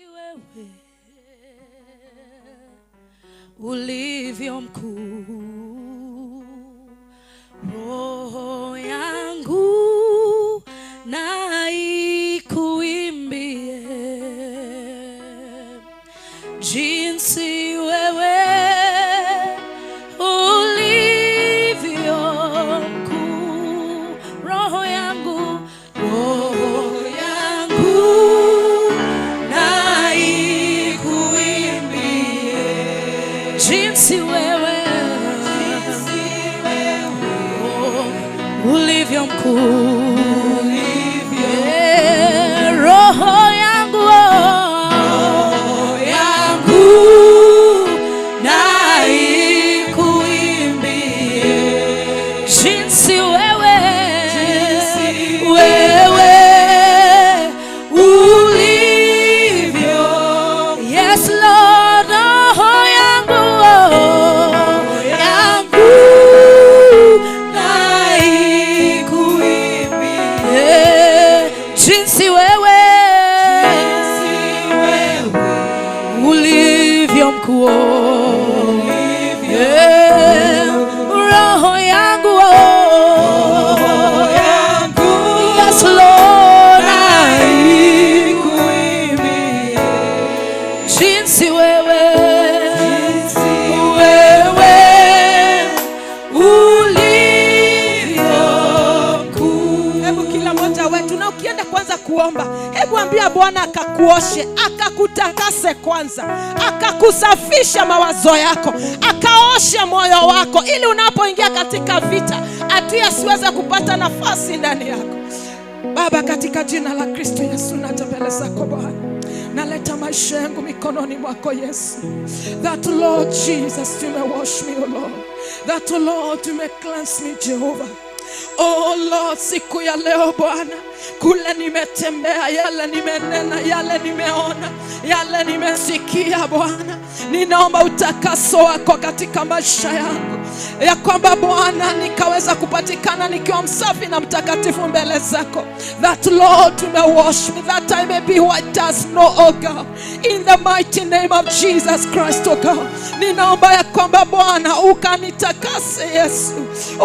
Wewe ulivyo mkuu, roho yangu na ikuimbie jinsi wewe ulivyo mkuu. Roho yangu, roho yangu na ikuimbie jinsi wewe ulivyo mkuu. Yeah, roho yangu, roho yangu na ikuimbie jinsi wewe, wewe ulivyo. Yes Lord, roho yangu, roho yangu na ikuimbie jinsi wewe ulivyo mkuu. Yeah, roho yangu, roho yangu, yes Lord, na ikuimbie jinsi wewe, wewe ulivyo mkuu. Hebu kila mmoja wetu, na ukienda kwanza kuomba, hebu ambia Bwana akakuoshe, akakutakase kwanza, akakusafisha mawazo yako, akaoshe moyo wako, ili unapoingia katika vita adui asiweze kupata nafasi ndani yako. Baba, katika jina la Kristo Yesu, naja mbele zako Bwana, naleta maisha yangu mikononi mwako Yesu. That Lord Jesus, you may wash me, O Lord. That Lord, you may cleanse me, Jehovah. Oh Lord, siku ya leo Bwana, kule nimetembea, yale nimenena, yale nimeona, yale nimesikia Bwana, ninaomba utakaso wako katika maisha yangu, ya kwamba Bwana nikaweza kupatikana nikiwa msafi na mtakatifu mbele zako. That Lord, you may wash me, that I may be white as snow, oh God, in the mighty name of Jesus Christ, oh God. Ninaomba ya kwamba Bwana ukanitakase Yesu,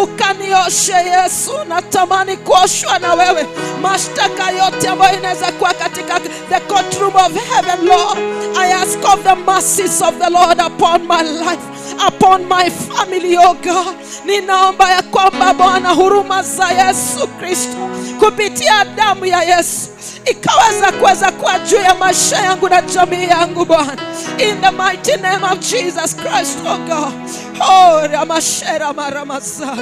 ukanioshe Yesu. Natamani kuoshwa na wewe. Mashtaka yote ambayo inaweza kuwa katika the courtroom of heaven, Lord, I ask of the mercies of the Lord upon my life, upon my family, oh God. Ninaomba ya kwamba Bwana huruma za Yesu Kristo kupitia damu ya Yesu ikaweza kuweza kuwa juu ya maisha yangu na jamii yangu Bwana, in the mighty name of Jesus Christ, oh God. Oh, ramashera maramasa.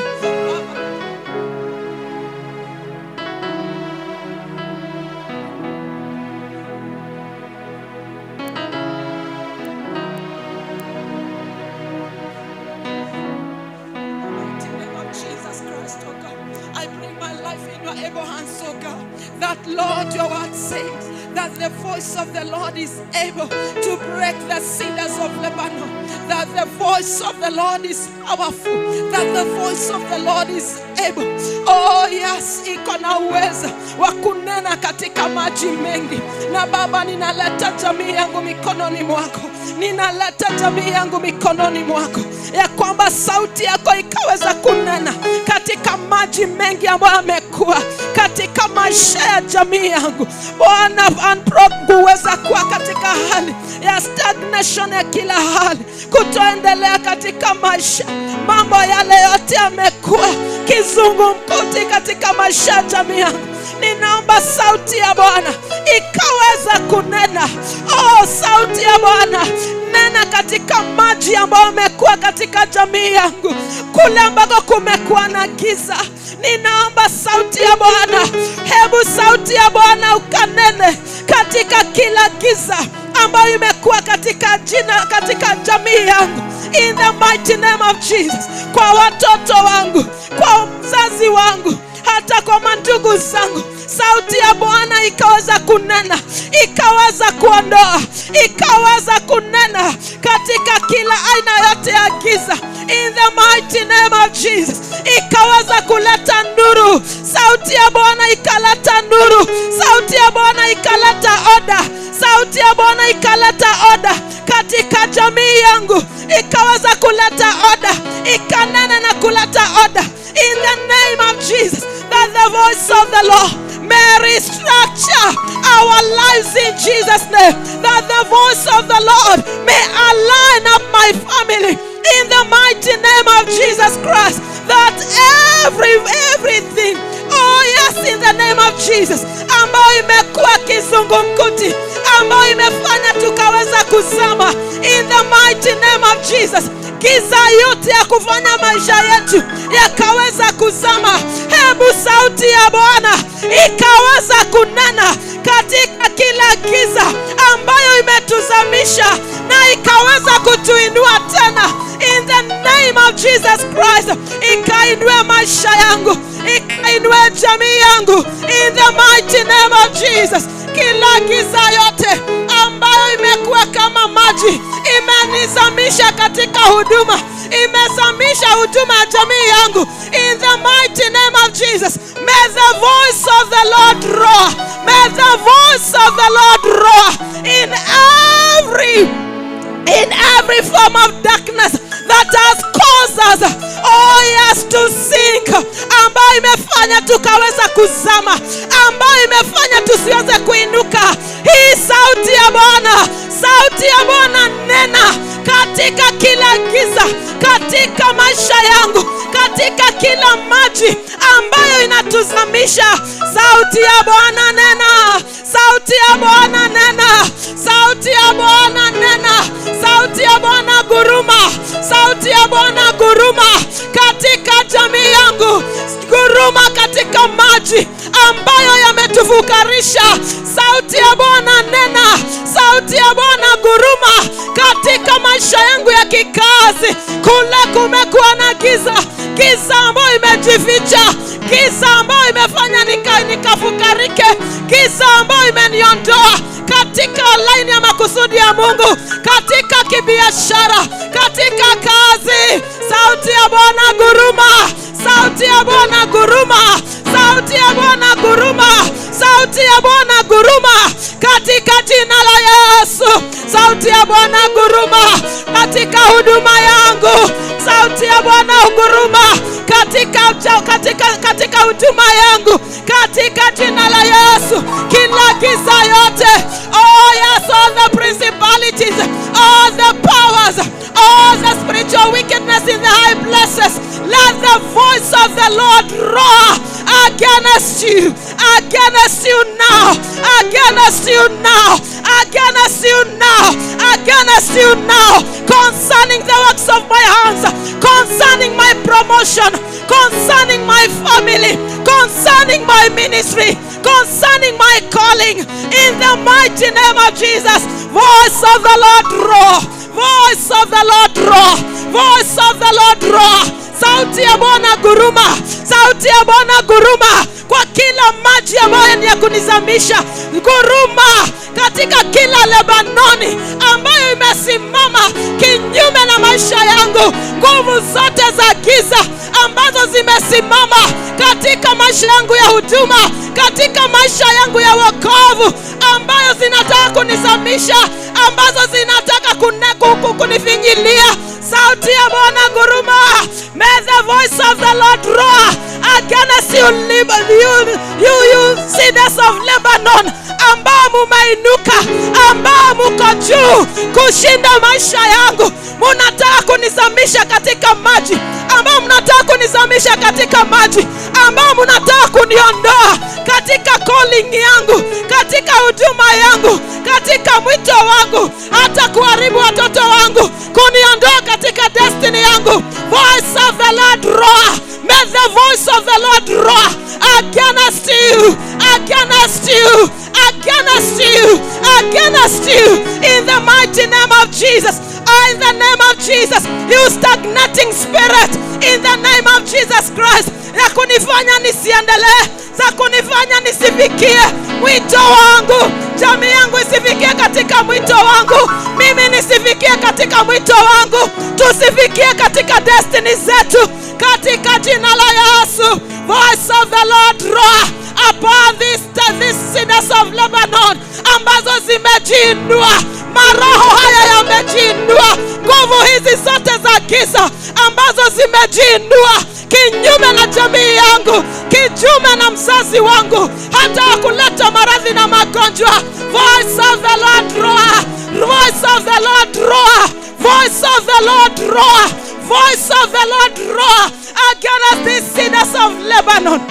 Mighty name of Jesus Christ, oh God. I bring my life in your able hands, oh God. That Lord, your word says that the voice of the Lord is able to break the cedars of Lebanon. That the voice of the Lord is powerful. That the voice of the Lord is able. Oh yes, iko na uweza wa kunena katika maji mengi. Na Baba, ninaleta jamii yangu mikononi mwako. Ninaleta jamii yangu mikononi mwako, ya kwamba sauti yako ikaweza kunena katika maji mengi ambayo yamekuwa katika maisha ya jamii yangu Bwana. Kuweza kuwa katika hali ya stagnation ya kila hali, kutoendelea katika maisha, mambo yale yote yamekuwa kizungumkuti katika maisha ya jamii yangu. Ninaomba sauti ya Bwana ikaweza kunena. Oh, sauti ya Bwana nena katika maji ambayo yamekuwa katika jamii yangu, kule ambako kumekuwa na giza. Ninaomba sauti ya Bwana, hebu sauti ya Bwana ukanene katika kila giza ambayo imekuwa katika jina, katika jamii yangu, in the mighty name of Jesus. Kwa watoto wangu, kwa mzazi wangu, hata kwa mandugu zangu, sauti ya Bwana ikaweza kunena, ikaweza kuondoa, ikaweza kunena katika kila aina yote ya giza, in the mighty name of Jesus. Ikaweza kuleta nuru, sauti ya Bwana ikaleta nuru, sauti ya Bwana ikaleta oda, Sauti ya Bwana ikaleta oda katika jamii yangu, ikaweza kuleta oda, ikanena na kuleta oda. In the name of Jesus, that the voice of the Lord may restructure our lives in Jesus' name. That the voice of the Lord may align up my family in the mighty name of Jesus Christ. That everything, oh yes, in the name of Jesus, ambayo imekuwa kizungumkuti, ambayo imefanya tukaweza kuzama, in the mighty name of Jesus, giza yote ya kufanya maisha yetu yakaweza kuzama, hebu sauti ya Bwana ikaweza kunena katika kila giza ambayo imetuzamisha na ikaweza kutuinua tena. In the name of Jesus Christ, ikainue maisha yangu, ikainue jamii yangu, in the mighty name of Jesus. Kila giza yote ambayo imekuwa kama maji imenizamisha katika huduma, imezamisha huduma ya jamii yangu, in the mighty name of Jesus, may the voice of the Lord roar. May the voice of the Lord roar in every form of darkness that has caused us, oh yes, to sink, ambayo imefanya tukaweza kuzama, ambayo imefanya tusiweze kuinuka. Hii sauti ya Bwana, sauti ya Bwana nena katika kila giza, katika maisha yangu, katika kila maji ambayo inatuzamisha. Sauti ya Bwana nena, sauti ya Bwana nena, sauti ya Bwana nena, sauti ya Bwana guruma, sauti ya Bwana guruma katika jamii yangu, guruma katika maji ambayo yametufukarisha. Sauti ya Bwana nena, sauti ya Bwana guruma katika maisha yangu ya kikazi. Kule kumekuwa na giza, giza ambayo imejificha, giza ambayo imefanya nikafukarike, giza ambayo imeniondoa katika laini ya makusudi ya Mungu, katika kibiashara, katika kazi. Sauti ya Bwana guruma, sauti ya Bwana guruma, sauti ya Bwana guruma, sauti ya Bwana guruma katika jina la Yesu. Sauti ya Bwana guruma katika huduma yangu, sauti ya Bwana guruma katika huduma yangu, katika jina la Yesu. Kila giza yote, oh yes, all the principalities, all the powers, all the spiritual wickedness in the high places, let the voice of the Lord roar against you, against you now, against you now, against you now, against you now, concerning the works of my hands, concerning my promotion, concerning my family, concerning my ministry, concerning my calling, in the mighty name of Jesus. Voice of the Lord roar, voice of the Lord roar, voice of the Lord roar. Sauti ya Bwana guruma, sauti ya Bwana guruma kwa kila maji ambayo ni ya kunizamisha. Guruma katika kila Lebanoni ambayo imesimama kinyume na maisha yangu. Nguvu zote za giza ambazo zimesimama katika maisha yangu ya huduma, katika maisha yangu ya wokovu, ambayo zinataka kunizamisha, ambazo zinataka kunifinyilia. Sauti ya Bwana guruma. May the voice of the Lord roar against you, you cedars of Lebanon, ambao mumeinuka, ambao muko juu kushinda maisha yangu. Munataka kunizamisha katika maji, ambao mnataka kunizamisha katika maji, ambao mnataka kuniondoa katika calling yangu, katika huduma yangu, katika mwito wangu, hata kuharibu watoto wangu, kuniondoa katika destiny yangu. Voice of the Lord roar. May the voice of the Lord roar against you, against you, against you, against you, in the mighty name of Jesus. In the name of Jesus, you stagnating spirit, in the name of Jesus Christ, ya kunifanya nisiendelee, za kunifanya nisifikie mwito wangu, jamii yangu isifikie katika mwito wangu, mimi nisifikie katika mwito wangu, tusifikie katika destiny zetu, katika jina la Yesu. Voice of the Lord roar. upon this cedars of Lebanon ambazo zimejiinua. Maroho haya yamejiinua, nguvu hizi zote za giza ambazo zimejiinua kinyume na jamii yangu, kinyume na mzazi wangu, hata kuleta maradhi na magonjwa. Voice of the Lord roar, voice of the Lord roar, voice of the Lord roar, voice of the Lord roar against these cedars of Lebanon.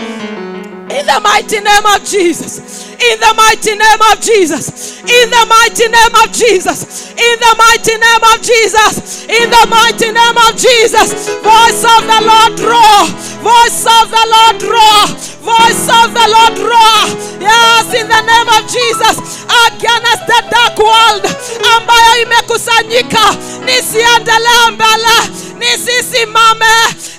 In the mighty name of Jesus. In the mighty name of Jesus. In the mighty name of Jesus. In the mighty name of Jesus. In the mighty name of Jesus. Voice of the Lord roar. Voice of the Lord roar. Voice of the Lord roar. Yes, in the name of Jesus. Against the dark world ambayo imekusanyika, nisiendelee mbele, nisisimame,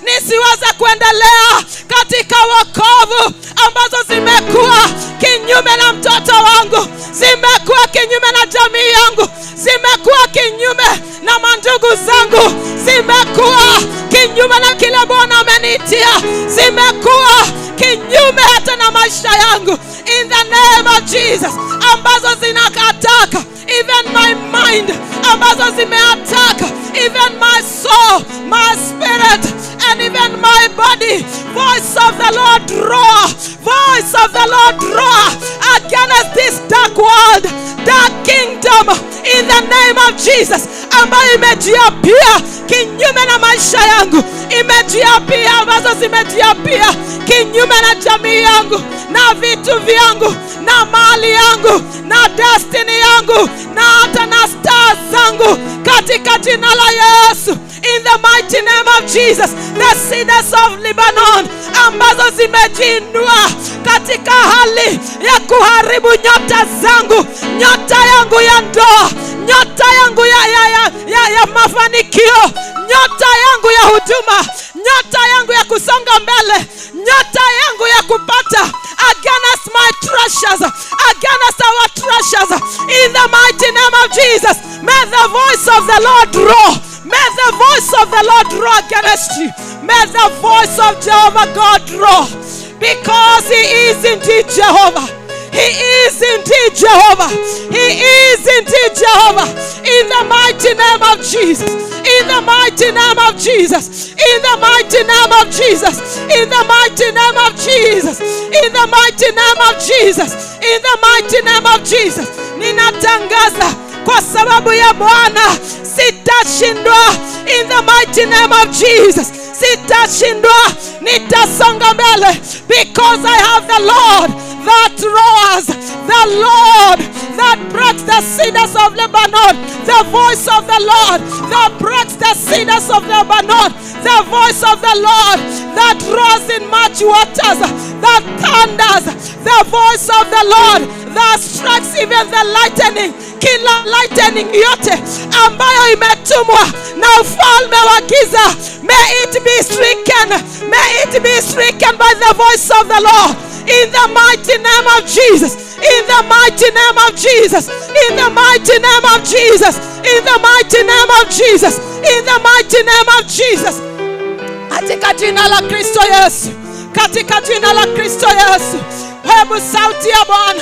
nisiweze kuendelea katika wokovu, ambazo zimekuwa kinyume na mtoto wangu, zimekuwa kinyume na jamii yangu, zimekuwa kinyume na mandugu zangu, zimekuwa kinyume na kile Bwana ameniitia, zimekuwa kinyume hata na maisha yangu. In the name of Jesus, ambazo zinakataka even my mind, ambazo zimeataka even my soul, my spirit, and even my body. Voice of the Lord roar, voice of the Lord roar against this dark world, dark kingdom, in the name of Jesus, ambayo imejiapia kinyume na maisha yangu, imejiapia, ambazo zimejiapia kinyume na jamii yangu na vitu vyangu na mali yangu na destiny yangu na hata na stars zangu, katika jina la Yesu. In the mighty name of Jesus, the cedars of Lebanon ambazo zimejiinua katika hali ya kuharibu nyota zangu, nyota yangu ya ndoa, nyota yangu ya mafanikio, nyota yangu ya huduma, nyota yangu ya kusonga mbele, nyota yangu ya kupata, against my treasures, against our treasures, in the mighty name of Jesus, may the voice of the Lord roar. May the voice of the Lord roar against you. May the voice of Jehovah God roar, because he is indeed Jehovah. He is indeed Jehovah. He is indeed Jehovah. In the mighty name of Jesus. In the mighty name of Jesus. In the mighty name of Jesus. In the mighty name of Jesus. In the mighty name of Jesus. In the mighty name of Jesus. Ninatangaza kwa sababu ya Bwana sitashindwa. In the mighty name of Jesus. Sitashindwa, nitasonga mbele, because I have the Lord that roars, the Lord that breaks the cedars of Lebanon, the voice of the Lord that breaks the cedars of Lebanon, the voice of the Lord that roars in much waters, that thunders, the voice of the Lord that strikes even the lightning, kila lightning yote ambayo imetumwa na ufalme wa giza, may it be stricken, may it be stricken by the voice of the Lord. In the mighty name of Jesus, in the mighty name of Jesus, in the mighty name of Jesus, in the mighty name of Jesus, in the mighty name of Jesus. Katika jina la Kristo Yesu, katika jina la Kristo Yesu, hebu sauti ya Bwana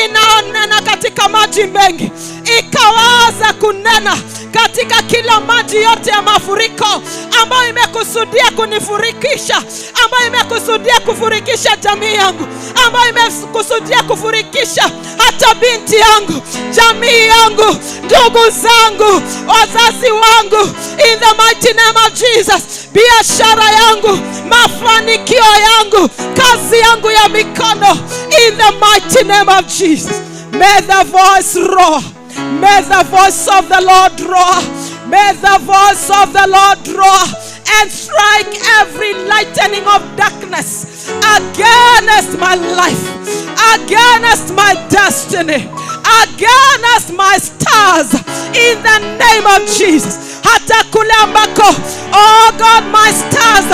inaonena katika maji mengi ikawaza kunena katika kila maji yote ya mafuriko ambayo imekusudia kunifurikisha, ambayo imekusudia kufurikisha jamii yangu, ambayo imekusudia kufurikisha hata binti yangu, jamii yangu, ndugu zangu, wazazi wangu. In the mighty name of Jesus, biashara yangu, mafanikio yangu, kazi yangu ya mikono, in the mighty name of Jesus, may the voice roar. May the voice of the Lord roar. May the voice of the Lord roar and strike every lightning of darkness against my life, against my destiny, against my stars, in the name of Jesus. Hata kule ambako, oh God, my stars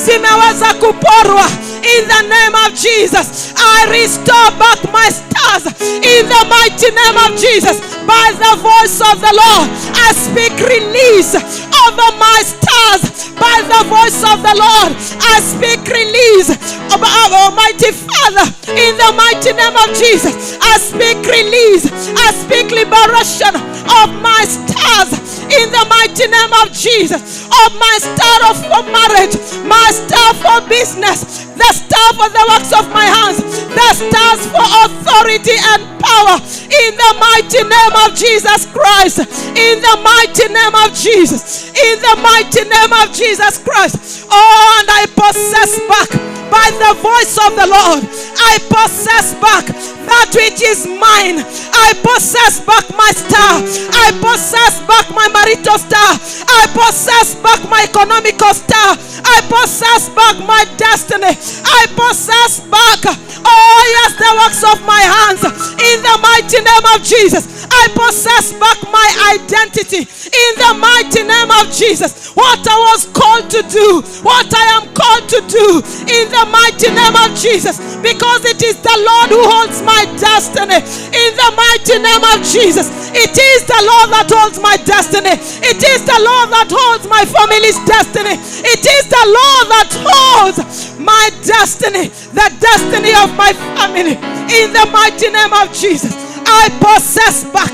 zimeweza kuporwa, in the name of Jesus, I restore back my stars in the mighty name of Jesus. By the voice of the Lord, I speak release of over my stars. By the voice of the Lord, I speak release. Almighty Father, in the mighty name of Jesus, I speak release. I speak liberation of my stars in the mighty name of Jesus. Of my star for marriage, my star for business, the star for the works of my hands, the stars for authority and power, in the mighty name of Jesus Christ. In the mighty name of Jesus. In the mighty name of Jesus Christ. Oh, and I possess back by the voice of the Lord. I possess back that which is mine. I possess back my star. I possess back my marital star. I possess back my economical star. I possess back my destiny. I possess back, oh yes, the works of my hands. In the mighty name of Jesus, I possess back my identity. In the mighty name of Jesus, what I was called to do, what I am called to do, in the mighty name of Jesus, because it is the Lord who holds my destiny. In the mighty name of Jesus, it is the Lord that holds my destiny. It is the Lord that holds my family's destiny. It is the Lord that holds my destiny, the destiny of my family. In the mighty name of Jesus, I possess back.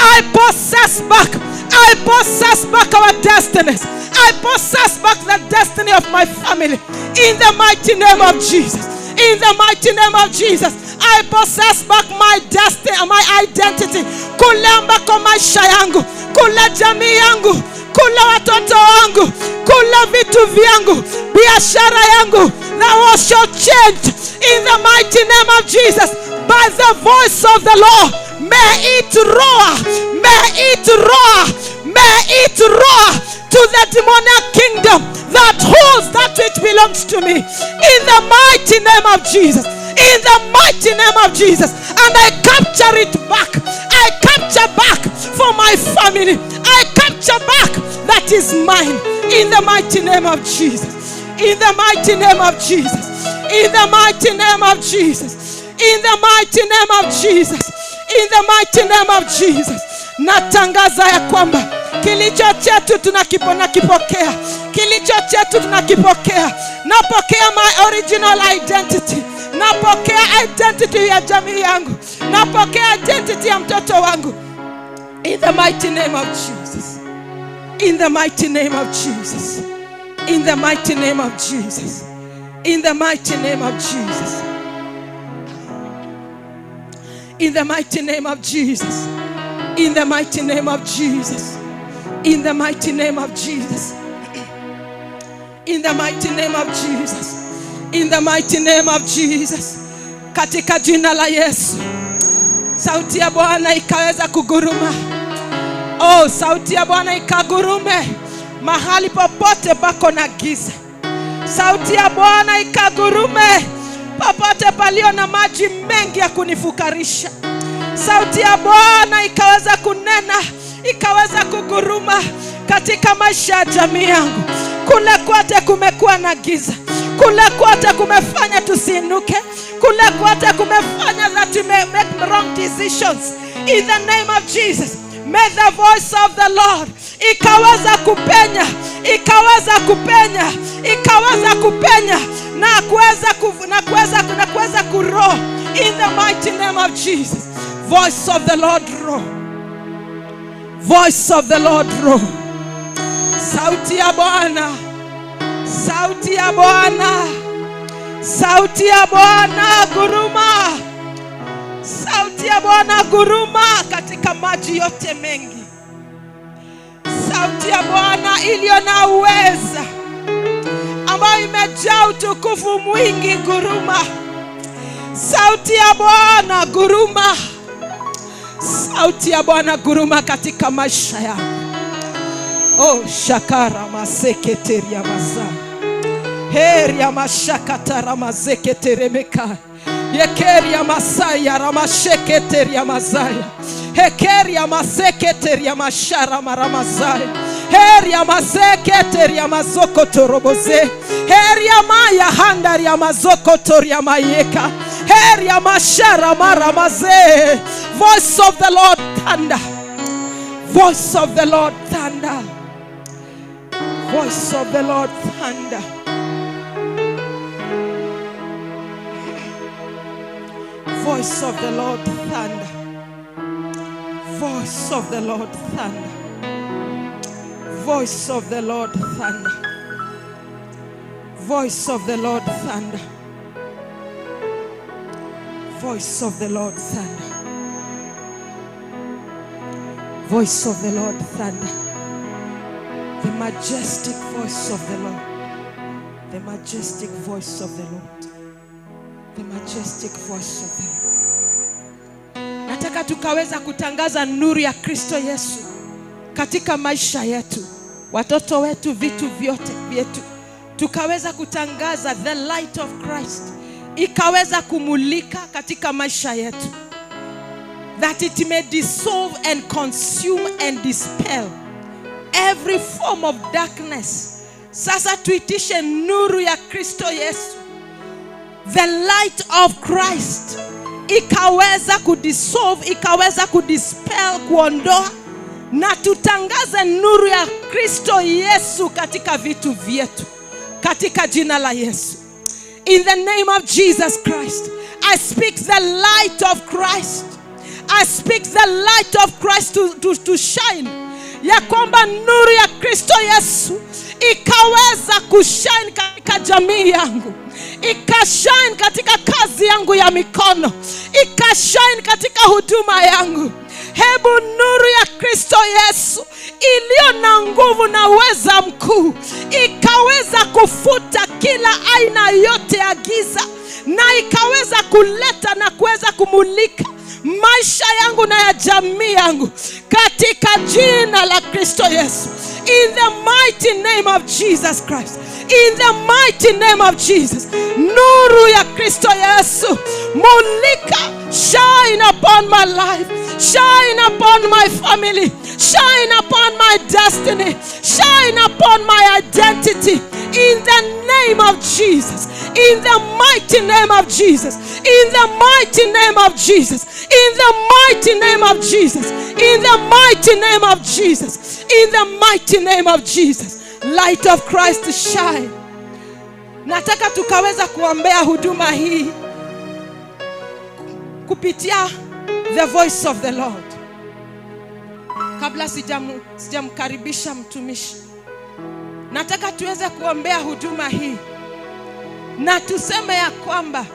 I possess back. I possess back our destinies. I possess back the destiny of my family. In the mighty name of Jesus. In the mighty name of Jesus, I possess back my destiny, my identity. Kule ambako maisha yangu, kule jamii yangu, kule watoto wangu, kule vitu vyangu, biashara yangu, that was shall change in the mighty name of Jesus. By the voice of the Lord, may it roar, may it roar, may it roar to the demonic kingdom that holds that which belongs to me. In the mighty name of Jesus. In the mighty name of Jesus. And I capture it back. I capture back for my family. I capture back that is mine. In the mighty name of Jesus. In the mighty name of Jesus. In the mighty name of Jesus. In the mighty name of Jesus. In the mighty name of Jesus. Natangaza ya kwamba kilicho chetu tunakipokea. Kilicho chetu tunakipokea. Napokea my original identity. Napokea identity ya jamii yangu. Napokea identity ya mtoto wangu. In the mighty name of Jesus. In the mighty name of Jesus. In the mighty name of Jesus. In the mighty name of Jesus. In the mighty name of Jesus. In the mighty name of Jesus. In the mighty name of Jesus. In the mighty name of Jesus. In the mighty name of Jesus. Katika jina la Yesu. Sauti ya Bwana ikaweza kuguruma. Oh, sauti ya Bwana ikagurume mahali popote pako na giza. Sauti ya Bwana ikagurume popote palio na maji mengi ya kunifukarisha. Sauti ya Bwana ikaweza kunena, ikaweza kuguruma katika maisha ya jamii yangu. Kule kote kumekuwa na giza. Kule kote kumefanya tusiinuke. Kule kote kumefanya that we may make wrong decisions. In the name of Jesus, may the voice of the Lord ikaweza kupenya, ikaweza kupenya, ikaweza kupenya na kuweza kuroa. In the mighty name of Jesus. Voice of the Lord roar. Voice of the Lord roar. Sauti ya Bwana. Sauti ya Bwana. Sauti ya Bwana guruma. Sauti ya Bwana guruma katika maji yote mengi. Sauti ya Bwana iliyo na uweza, ambayo imejaa utukufu mwingi, guruma. Sauti ya Bwana guruma. Sauti ya Bwana guruma katika maisha yangu. Oh, shakara maseketeria maza. Heria mashakatara mazeketeremeka. Yekeria masaya ramasheketeria mazaya. Hekeria maseketeria mashara maramazaya. Heria maseketeria mazokotoroboze. Heria maya handaria mazokotoria mayeka. Heria mashara maramaze. Voice of the Lord thunder. Voice of the Lord thunder. Voice of the Lord thunder. Voice of the Lord thunder. Voice of the Lord thunder. Voice of the Lord thunder. Voice of the Lord thunder. Voice of the Lord thunder. Voice of the Lord thunder. The majestic voice of the Lord. The majestic voice of the Lord. The majestic voice of the Lord. Nataka tukaweza kutangaza nuru ya Kristo Yesu katika maisha yetu, watoto wetu, vitu vyote vyetu. Tukaweza kutangaza the light of Christ ikaweza kumulika katika maisha yetu, that it may dissolve and consume and dispel every form of darkness. Sasa tuitishe nuru ya Kristo Yesu, the light of Christ, ikaweza kudissolve, ikaweza kudispel, kuondoa, na tutangaze nuru ya Kristo Yesu katika vitu vyetu, katika jina la Yesu. In the name of Jesus Christ, I speak the light of Christ. I speak the light of Christ to shine. Ya kwamba nuru ya Kristo Yesu ikaweza kushine katika jamii yangu, ikashine katika kazi yangu ya mikono, ikashine katika huduma yangu. Hebu nuru ya Kristo Yesu iliyo na nguvu na uweza mkuu ikaweza kufuta kila aina yote ya giza, na ikaweza kuleta na kuweza kumulika maisha yangu na ya jamii yangu, katika jina la Kristo Yesu. In the mighty name of Jesus Christ. In the mighty name of Jesus. Nuru ya Kristo Yesu, mulika, shine upon my life, shine upon my family, shine upon my destiny, shine upon my identity. In the name of Jesus. In the mighty name of Jesus. In the mighty name of Jesus. In the mighty name of Jesus. In the mighty name of Jesus. In the mighty name of Jesus. Light of Christ shine. Nataka tukaweza kuombea huduma hii kupitia the voice of the Lord. Kabla sijamkaribisha mtumishi, nataka tuweze kuombea huduma hii na tuseme ya kwamba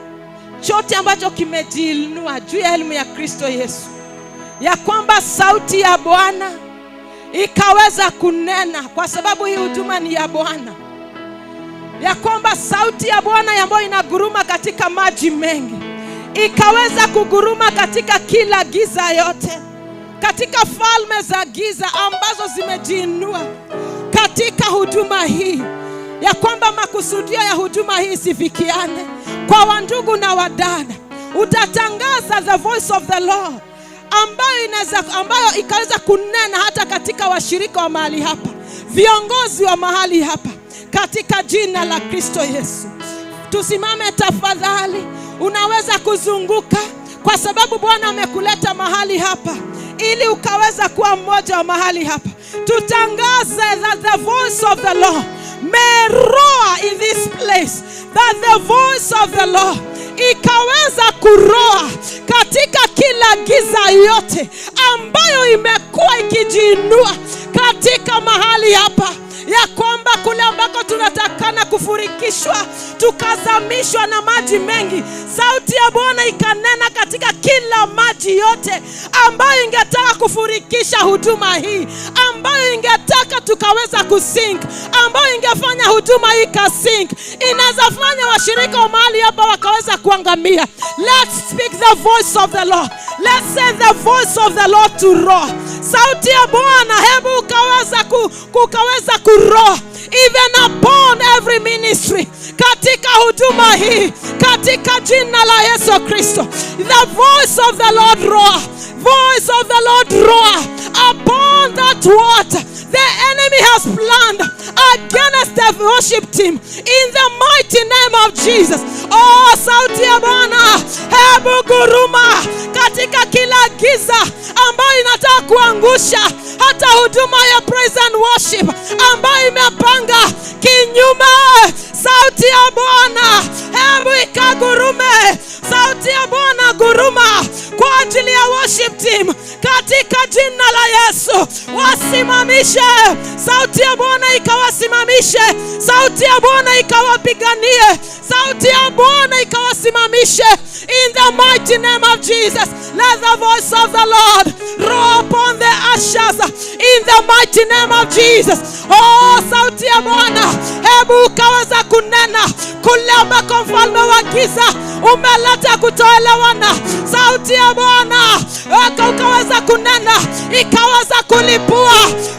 chote ambacho kimejiinua juu ya elimu ya Kristo Yesu, ya kwamba sauti ya Bwana ikaweza kunena, kwa sababu hii huduma ni ya Bwana, ya kwamba sauti ya Bwana ambayo inaguruma katika maji mengi ikaweza kuguruma katika kila giza yote, katika falme za giza ambazo zimejiinua katika huduma hii, ya kwamba makusudio ya huduma hii sifikiane kwa wandugu na wadada. Utatangaza the voice of the Lord ambayo ikaweza kunena hata katika washirika wa mahali hapa, viongozi wa mahali hapa, katika jina la Kristo Yesu. Tusimame tafadhali. Unaweza kuzunguka kwa sababu Bwana amekuleta mahali hapa ili ukaweza kuwa mmoja wa mahali hapa. Tutangaze that the voice of the Lord may roar in this place, that the voice of the Lord ikaweza kuroa katika kila giza yote ambayo imekuwa ikijiinua katika mahali hapa, ya kwamba kule ambako tunatakana kufurikishwa tukazamishwa na maji mengi, sauti ya Bwana ikanena katika kila maji yote ambayo ingetaka kufurikisha huduma hii, ambayo ingetaka tukaweza kusink, ambayo ingefanya huduma hii kasink, inaweza fanya washirika wa mahali hapa wakaweza kuangamia. Let's speak the voice of the Lord. Let's say the voice of the Lord to roar. Sauti ya Bwana hebu ukaweza kuroa even upon every ministry katika huduma hii, katika jina la Yesu Kristo. The voice of the Lord roar. Voice of the Lord roar upon that water the enemy has planned against the worship team, in the mighty name of Jesus. Oh, sauti ya Bwana hebu guruma katika kila giza ambayo inataka kuangusha Hata huduma ya praise and worship ambayo imepanga kinyume, sauti ya Bwana hebu ikagurume. Sauti ya Bwana guruma kwa ajili ya worship team katika jina la Yesu. Wasimamishe, sauti ya Bwana ikawasimamishe, sauti ya Bwana ikawapiganie, sauti ya Bwana ikawasimamishe. In the mighty name of Jesus, let the voice of the Lord roar upon the ushers in the mighty name of Jesus. Oh, sauti ya Bwana hebu ukaweza kunena kule ambako mfalme wa giza umeleta kutoelewana. Sauti ya Bwana ukaweza kunena, ikaweza kulipua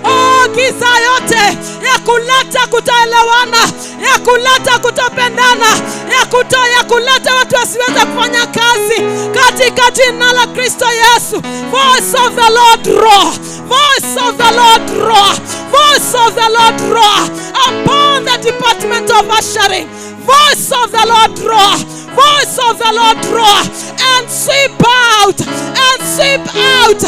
oh, giza yote ya kuleta kutoelewana, ya kuleta kutopendana, ya kuleta watu wasiweze kufanya kazi, katika jina la Kristo Yesu. Voice of the Lord roar, voice of the Lord roar, voice of the Lord roar upon the department of ushering. Voice of the Lord roar, voice of the Lord roar, and sweep out, and sweep out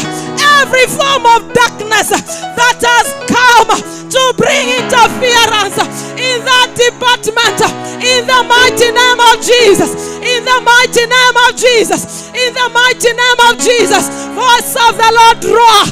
every form of darkness that has come to bring interference in that department. In the mighty name of Jesus, in the mighty name of Jesus, in the mighty name of Jesus. Voice of the Lord roar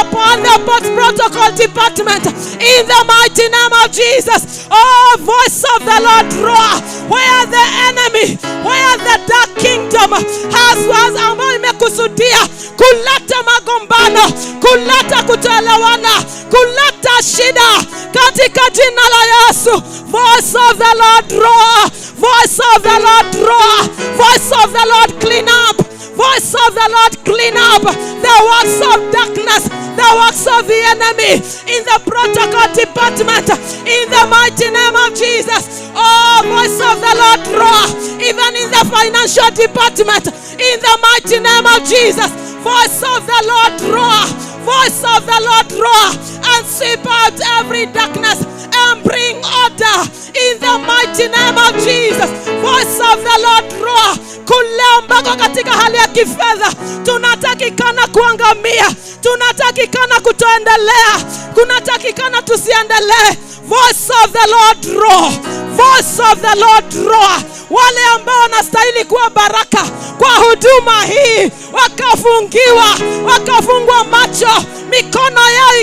upon the protocol department in the mighty name of Jesus. Oh, voice of the Lord roar where the enemy, where the dark kingdom has ambayo imekusudia kuleta magombano, kuleta kutoelewana, kuleta shida, katika jina la Yesu. Voice of the Lord roar, voice of the Lord roar, voice of the Lord clean up, voice of the Lord clean up the works of darkness, the works of the enemy in the protocol department in the mighty name of Jesus. Oh, voice of the Lord roar even in the financial department in the mighty name of Jesus. Voice of the Lord roar, voice of the Lord roar, and sweep out every darkness and bring order in the mighty name of Jesus. Voice of the Lord roar kule ambako katika hali ya kifedha tunatakikana kuangamia, tunatakikana kutoendelea, kunatakikana tusiendelee. Voice of the Lord roar, voice of the Lord roar. Wale ambao wanastahili kuwa baraka kwa huduma hii wakafungiwa, wakafungwa macho, mikono yao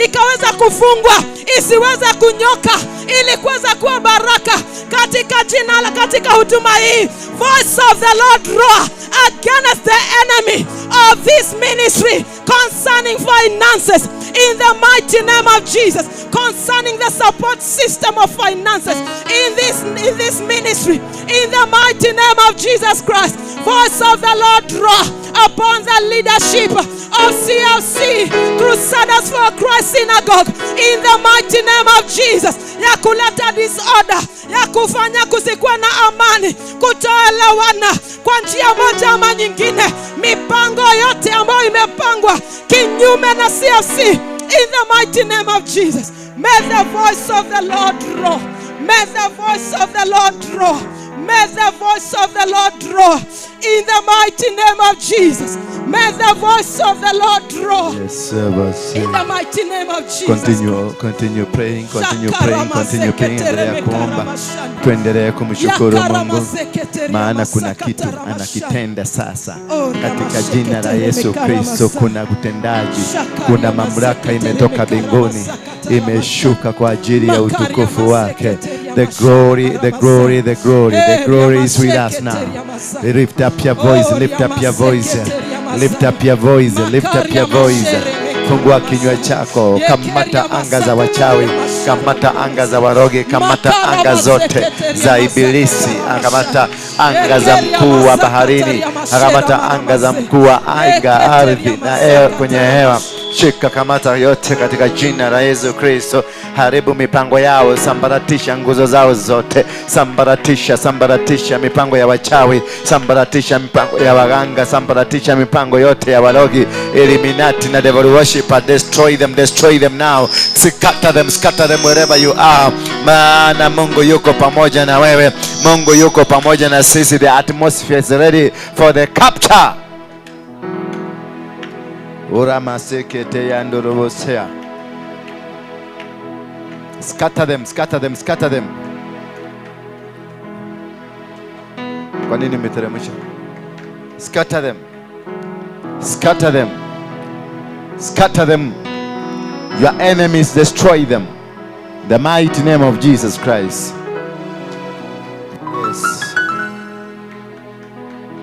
ikaweza kufungwa isiweze kunyoka, ili kuweza kuwa baraka katika jina la, katika huduma hii. Voice of the Lord roar against the enemy of this ministry concerning finances in the mighty name of Jesus, concerning the support system of finances in this ministry in the mighty name of Jesus Christ. Voice of the Lord roar upon the leadership of CFC, Crusaders for Christ Synagogue, in the mighty name of Jesus, ya kuleta disorder, ya kufanya kusikuwa na amani, kutoelewana kwa njia moja ama nyingine, mipango yote ambayo imepangwa kinyume na CFC, in the mighty name of Jesus. May the voice of the Lord roar. May the voice of the Lord roar. May the voice of the Lord roar in the mighty name of Jesus. May the voice of the Lord roar. Yes, in the mighty name of Jesus. Continue praying, continue praying, continue praying. Endelea kuomba, tuendelee kumshukuru Mungu, maana kuna kitu anakitenda sasa katika jina la Yesu Kristo. Kuna utendaji, kuna mamlaka imetoka mbinguni, imeshuka kwa ajili ya utukufu wake. The glory, the glory, the glory, the glory is with us now. Lift up your voice, lift up your voice, lift up your voice, lift up your voice. Fungua kinywa chako, kamata anga za wachawi, kamata anga za waroge, kamata anga zote za ibilisi, kamata anga za mkuu wa baharini, kamata anga za mkuu wa anga, ardhi na kwenye hewa. Shika, kamata yote katika jina la Yesu Kristo. Haribu mipango yao, sambaratisha nguzo zao zote, sambaratisha, sambaratisha mipango ya wachawi, sambaratisha mipango ya waganga, sambaratisha mipango yote ya warogi, Illuminati na devil worshipper. Destroy them, destroy them now. Scatter them, scatter them wherever you are. Maana Mungu yuko pamoja na wewe, Mungu yuko pamoja na sisi. The atmosphere is ready for the capture. Uramasekete yandorobosea. Scatter them, scatter them, scatter them. Kwa nini umeteremsha? Scatter them. Scatter them. Scatter them. Your enemies, destroy them. The mighty name of Jesus Christ. Yes.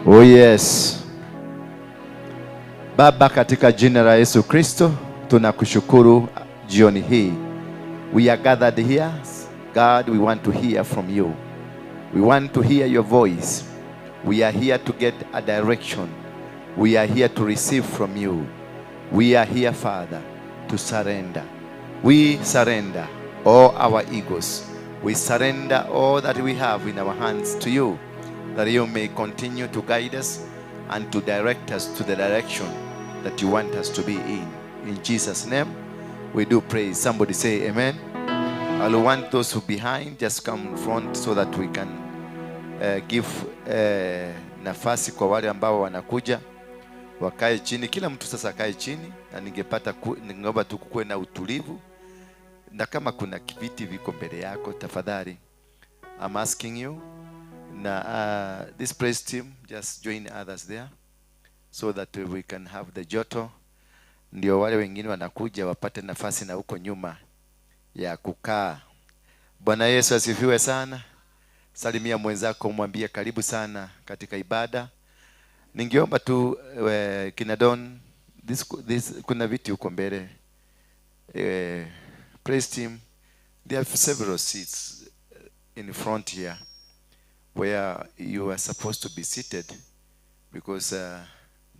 Oh yes. Baba, katika jina la Yesu Kristo, tunakushukuru jioni hii. We are gathered here. God, we want to hear from you. We want to hear your voice. We are here to get a direction. We are here to receive from you. We are here, Father, to surrender. We surrender all our egos. We surrender all that we have in our hands to you, that you may continue to guide us and to direct us to the direction that you want us to be in. In Jesus' name, we do pray. Somebody say amen. I will want those who behind just come in front so that we can give nafasi kwa wale ambao wanakuja wakae chini. Kila mtu sasa akae chini, na ningeomba tu kuwe na utulivu, na kama kuna viti viko mbele yako tafadhali, I'm asking you na this praise team, just join others there so that we can have the joto, ndio wale wengine wanakuja wapate nafasi na huko nyuma ya kukaa. Bwana Yesu asifiwe sana. Salimia mwenzako, mwambie karibu sana katika ibada. Ningeomba tu kina Don, this kuna viti huko mbele. Praise team, there are several seats in front here where you are supposed to be seated because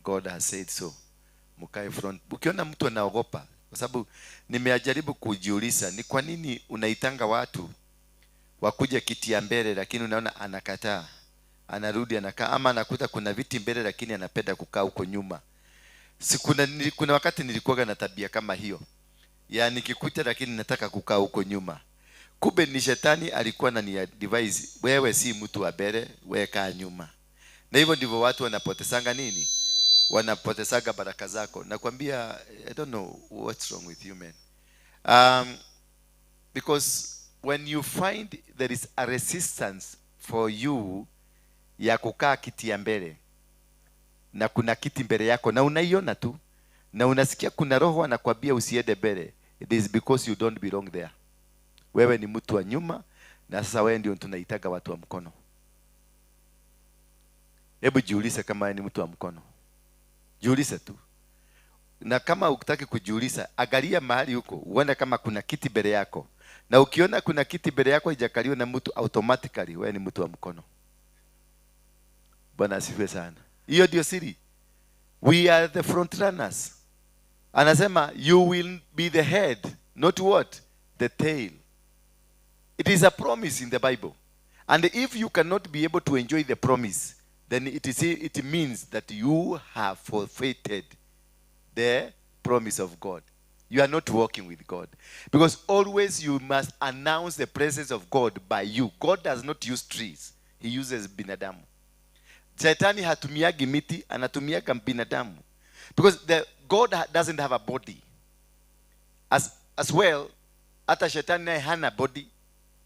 God has said so. Mkae front. Ukiona mtu anaogopa, kwa sababu nimejaribu kujiuliza ni kwa nini unaitanga watu wakuja kiti ya mbele, lakini unaona anakataa, anarudi anakaa, ama anakuta kuna viti mbele lakini anapenda kukaa huko nyuma. Kuna wakati nilikuwa na tabia kama hiyo, ya nikikuta lakini nataka kukaa huko nyuma. Kumbe ni shetani alikuwa anani advise, wewe si mtu wa mbele, wewe kaa nyuma. Na hivyo ndivyo watu wanapotesanga nini? Wanapotesanga baraka zako. Nakwambia, I don't know what's wrong with you, man. Because when you find there is a resistance for you ya kukaa kiti ya mbele, na kuna kiti mbele yako na unaiona tu, na unasikia kuna roho anakuambia usiende mbele, it is because you don't belong there. Wewe ni mtu wa nyuma, na sasa wewe ndio tunaitaga watu wa mkono. Hebu jiulize kama wewe ni mtu wa mkono. Jiulize tu. Na kama ukitaki kujiuliza, angalia mahali huko, uone kama kuna kiti mbele yako. Na ukiona kuna kiti mbele yako haijakaliwa na mtu, automatically wewe ni mtu wa mkono. Bwana asifiwe sana. Hiyo ndio siri. We are the front runners. Anasema you will be the head, not what? The tail. It is a promise in the Bible. And if you cannot be able to enjoy the promise, then it means that you have forfeited the promise of God. You are not walking with God. Because always you must announce the presence of God by you. God does not use trees. He uses binadamu. Shetani hatumiagi miti, anatumiaga binadamu. Because the God doesn't have a body. As well, hata shetani naye hana body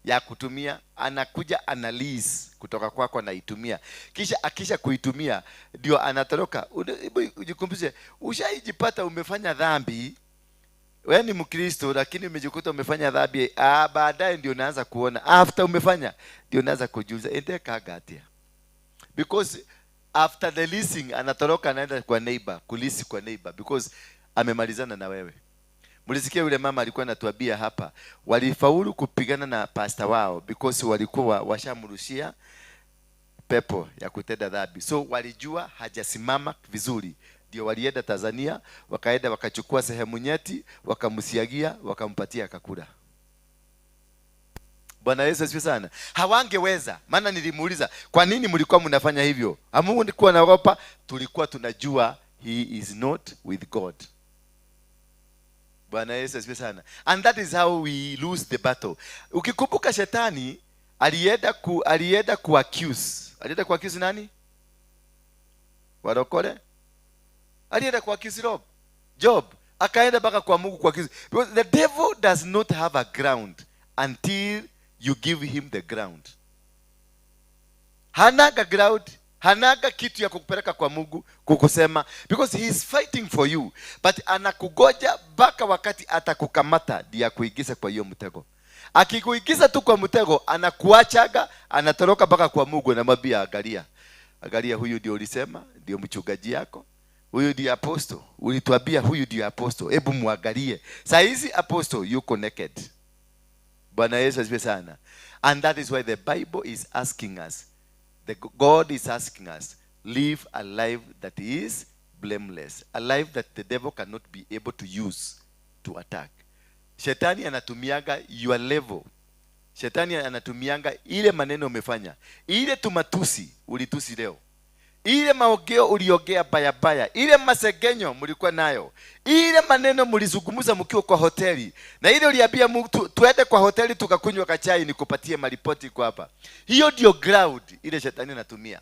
ya kutumia, anakuja analyze kutoka kwako anaitumia. Kisha akisha kuitumia ndio anatoroka. Hebu ujikumbushe, ushaijipata umefanya dhambi, wewe ni Mkristo lakini umejikuta umefanya dhambi, baadaye ndio unaanza kuona, after umefanya ndio unaanza kujiuliza endeka gatia. Because after the leasing anatoroka anaenda kwa neighbor, kulease kwa neighbor because amemalizana na wewe. Mlisikia yule mama alikuwa anatuambia hapa, walifaulu kupigana na pastor wao because walikuwa washamrushia pepo ya kutenda dhambi. So walijua hajasimama vizuri. Ndio walienda Tanzania, wakaenda wakachukua sehemu nyeti, wakamsiagia, wakampatia akakula. Bwana Yesu asifiwe sana. Hawangeweza. Maana nilimuuliza, kwa nini mlikuwa mnafanya hivyo? Hamkuwa naogopa? Tulikuwa tunajua he is not with God. Bwana Yesu asifiwe sana. And that is how we lose the battle. Ukikumbuka shetani alienda ku accuse. Alienda ku accuse nani? Warokole? Alienda ku accuse Job. Job akaenda mpaka kwa Mungu kwa kisu, because the devil does not have a ground until you give him the ground. Hanaga ground, hanaga kitu ya kukupeleka kwa Mungu kukusema, because he is fighting for you, but anakugoja mpaka wakati atakukamata ndiye akuingize kwa hiyo mtego. Akikuingiza tu kwa mtego, anakuachaga, anatoroka mpaka kwa Mungu, anamwambia, "Angalia, angalia, huyu ndio ulisema ndio mchungaji yako, huyu ndio apostle ulituambia, huyu ndio apostle, hebu muangalie saa hizi apostle yuko naked." Bwana Yesu asifiwe sana. And that is why the Bible is asking us, the God is asking us, live a life that is blameless, a life that the devil cannot be able to use to attack. Shetani anatumiaga your level. Shetani anatumianga ile maneno umefanya, ile tumatusi ulitusi leo, ile maongeo uliongea baya baya, ile masegenyo mlikuwa nayo, ile maneno mlizungumza mkiwa kwa hoteli, na ile uliambia mtu tuende kwa hoteli tukakunywa kachai nikupatie maripoti kwa hapa. Hiyo ndio ground ile shetani anatumia.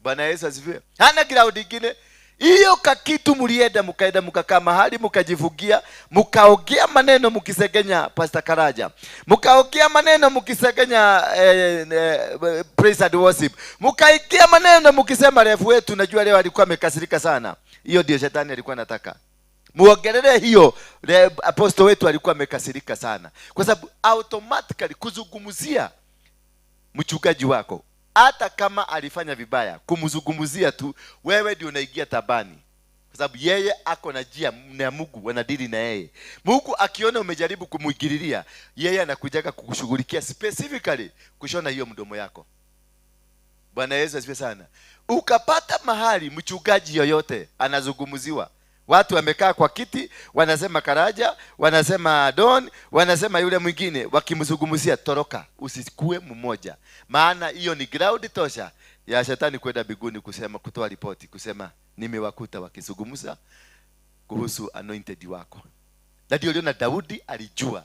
Bwana Yesu asifiwe. Hana ground ingine. Hiyo kakitu mlienda, mkaenda, mkakaa mahali, mkajivugia, mkaongea maneno mkisegenya Pastor Karaja, mkaongea maneno mkisegenya praise and worship, mkaingia maneno mkisema refu wetu, najua leo alikuwa amekasirika sana. Hiyo ndio shetani alikuwa anataka muongelee hiyo. Apostle wetu alikuwa amekasirika sana, kwa sababu automatically kuzungumzia mchungaji wako, hata kama alifanya vibaya, kumzungumzia tu, wewe ndio unaingia tabani, kwa sababu yeye ako na njia na Mungu wanadili na yeye. Mungu akiona umejaribu kumuingililia, yeye anakujaga kukushughulikia specifically kushona hiyo mdomo yako. Bwana Yesu asifiwe sana. Ukapata mahali mchungaji yoyote anazungumziwa, watu wamekaa kwa kiti wanasema Karaja, wanasema Don, wanasema yule mwingine, wakimzungumzia, toroka, usikue mmoja, maana hiyo ni ground tosha ya shetani kwenda mbinguni kusema, kutoa ripoti, kusema nimewakuta wakizungumza kuhusu anointed wako. Na ndio uliona Daudi alijua,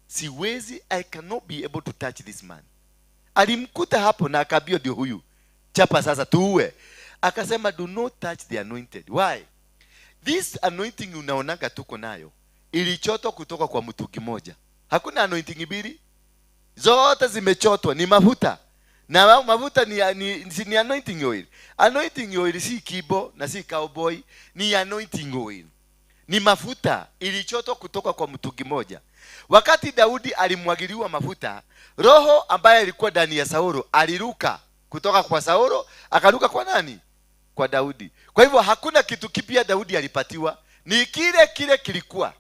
siwezi, I cannot be able to touch this man. Alimkuta hapo na akaambiwa, "Ndio huyu, chapa sasa tuue." Akasema, "Do not touch the anointed." Why? This anointing unaonaga tuko nayo ilichotwa kutoka kwa mtungi moja. Hakuna anointing mbili, zote zimechotwa, ni mafuta, na mafuta ni anointing oil. Anointing oil si kibo na si cowboy, ni anointing oil, ni mafuta ilichotwa kutoka kwa mtungi moja. Wakati Daudi alimwagiliwa mafuta, roho ambaye alikuwa ndani ya Saulo aliruka kutoka kwa Saulo akaruka kwa nani? Kwa Daudi. Kwa hivyo hakuna kitu kipya Daudi alipatiwa, ni kile kile kilikuwa,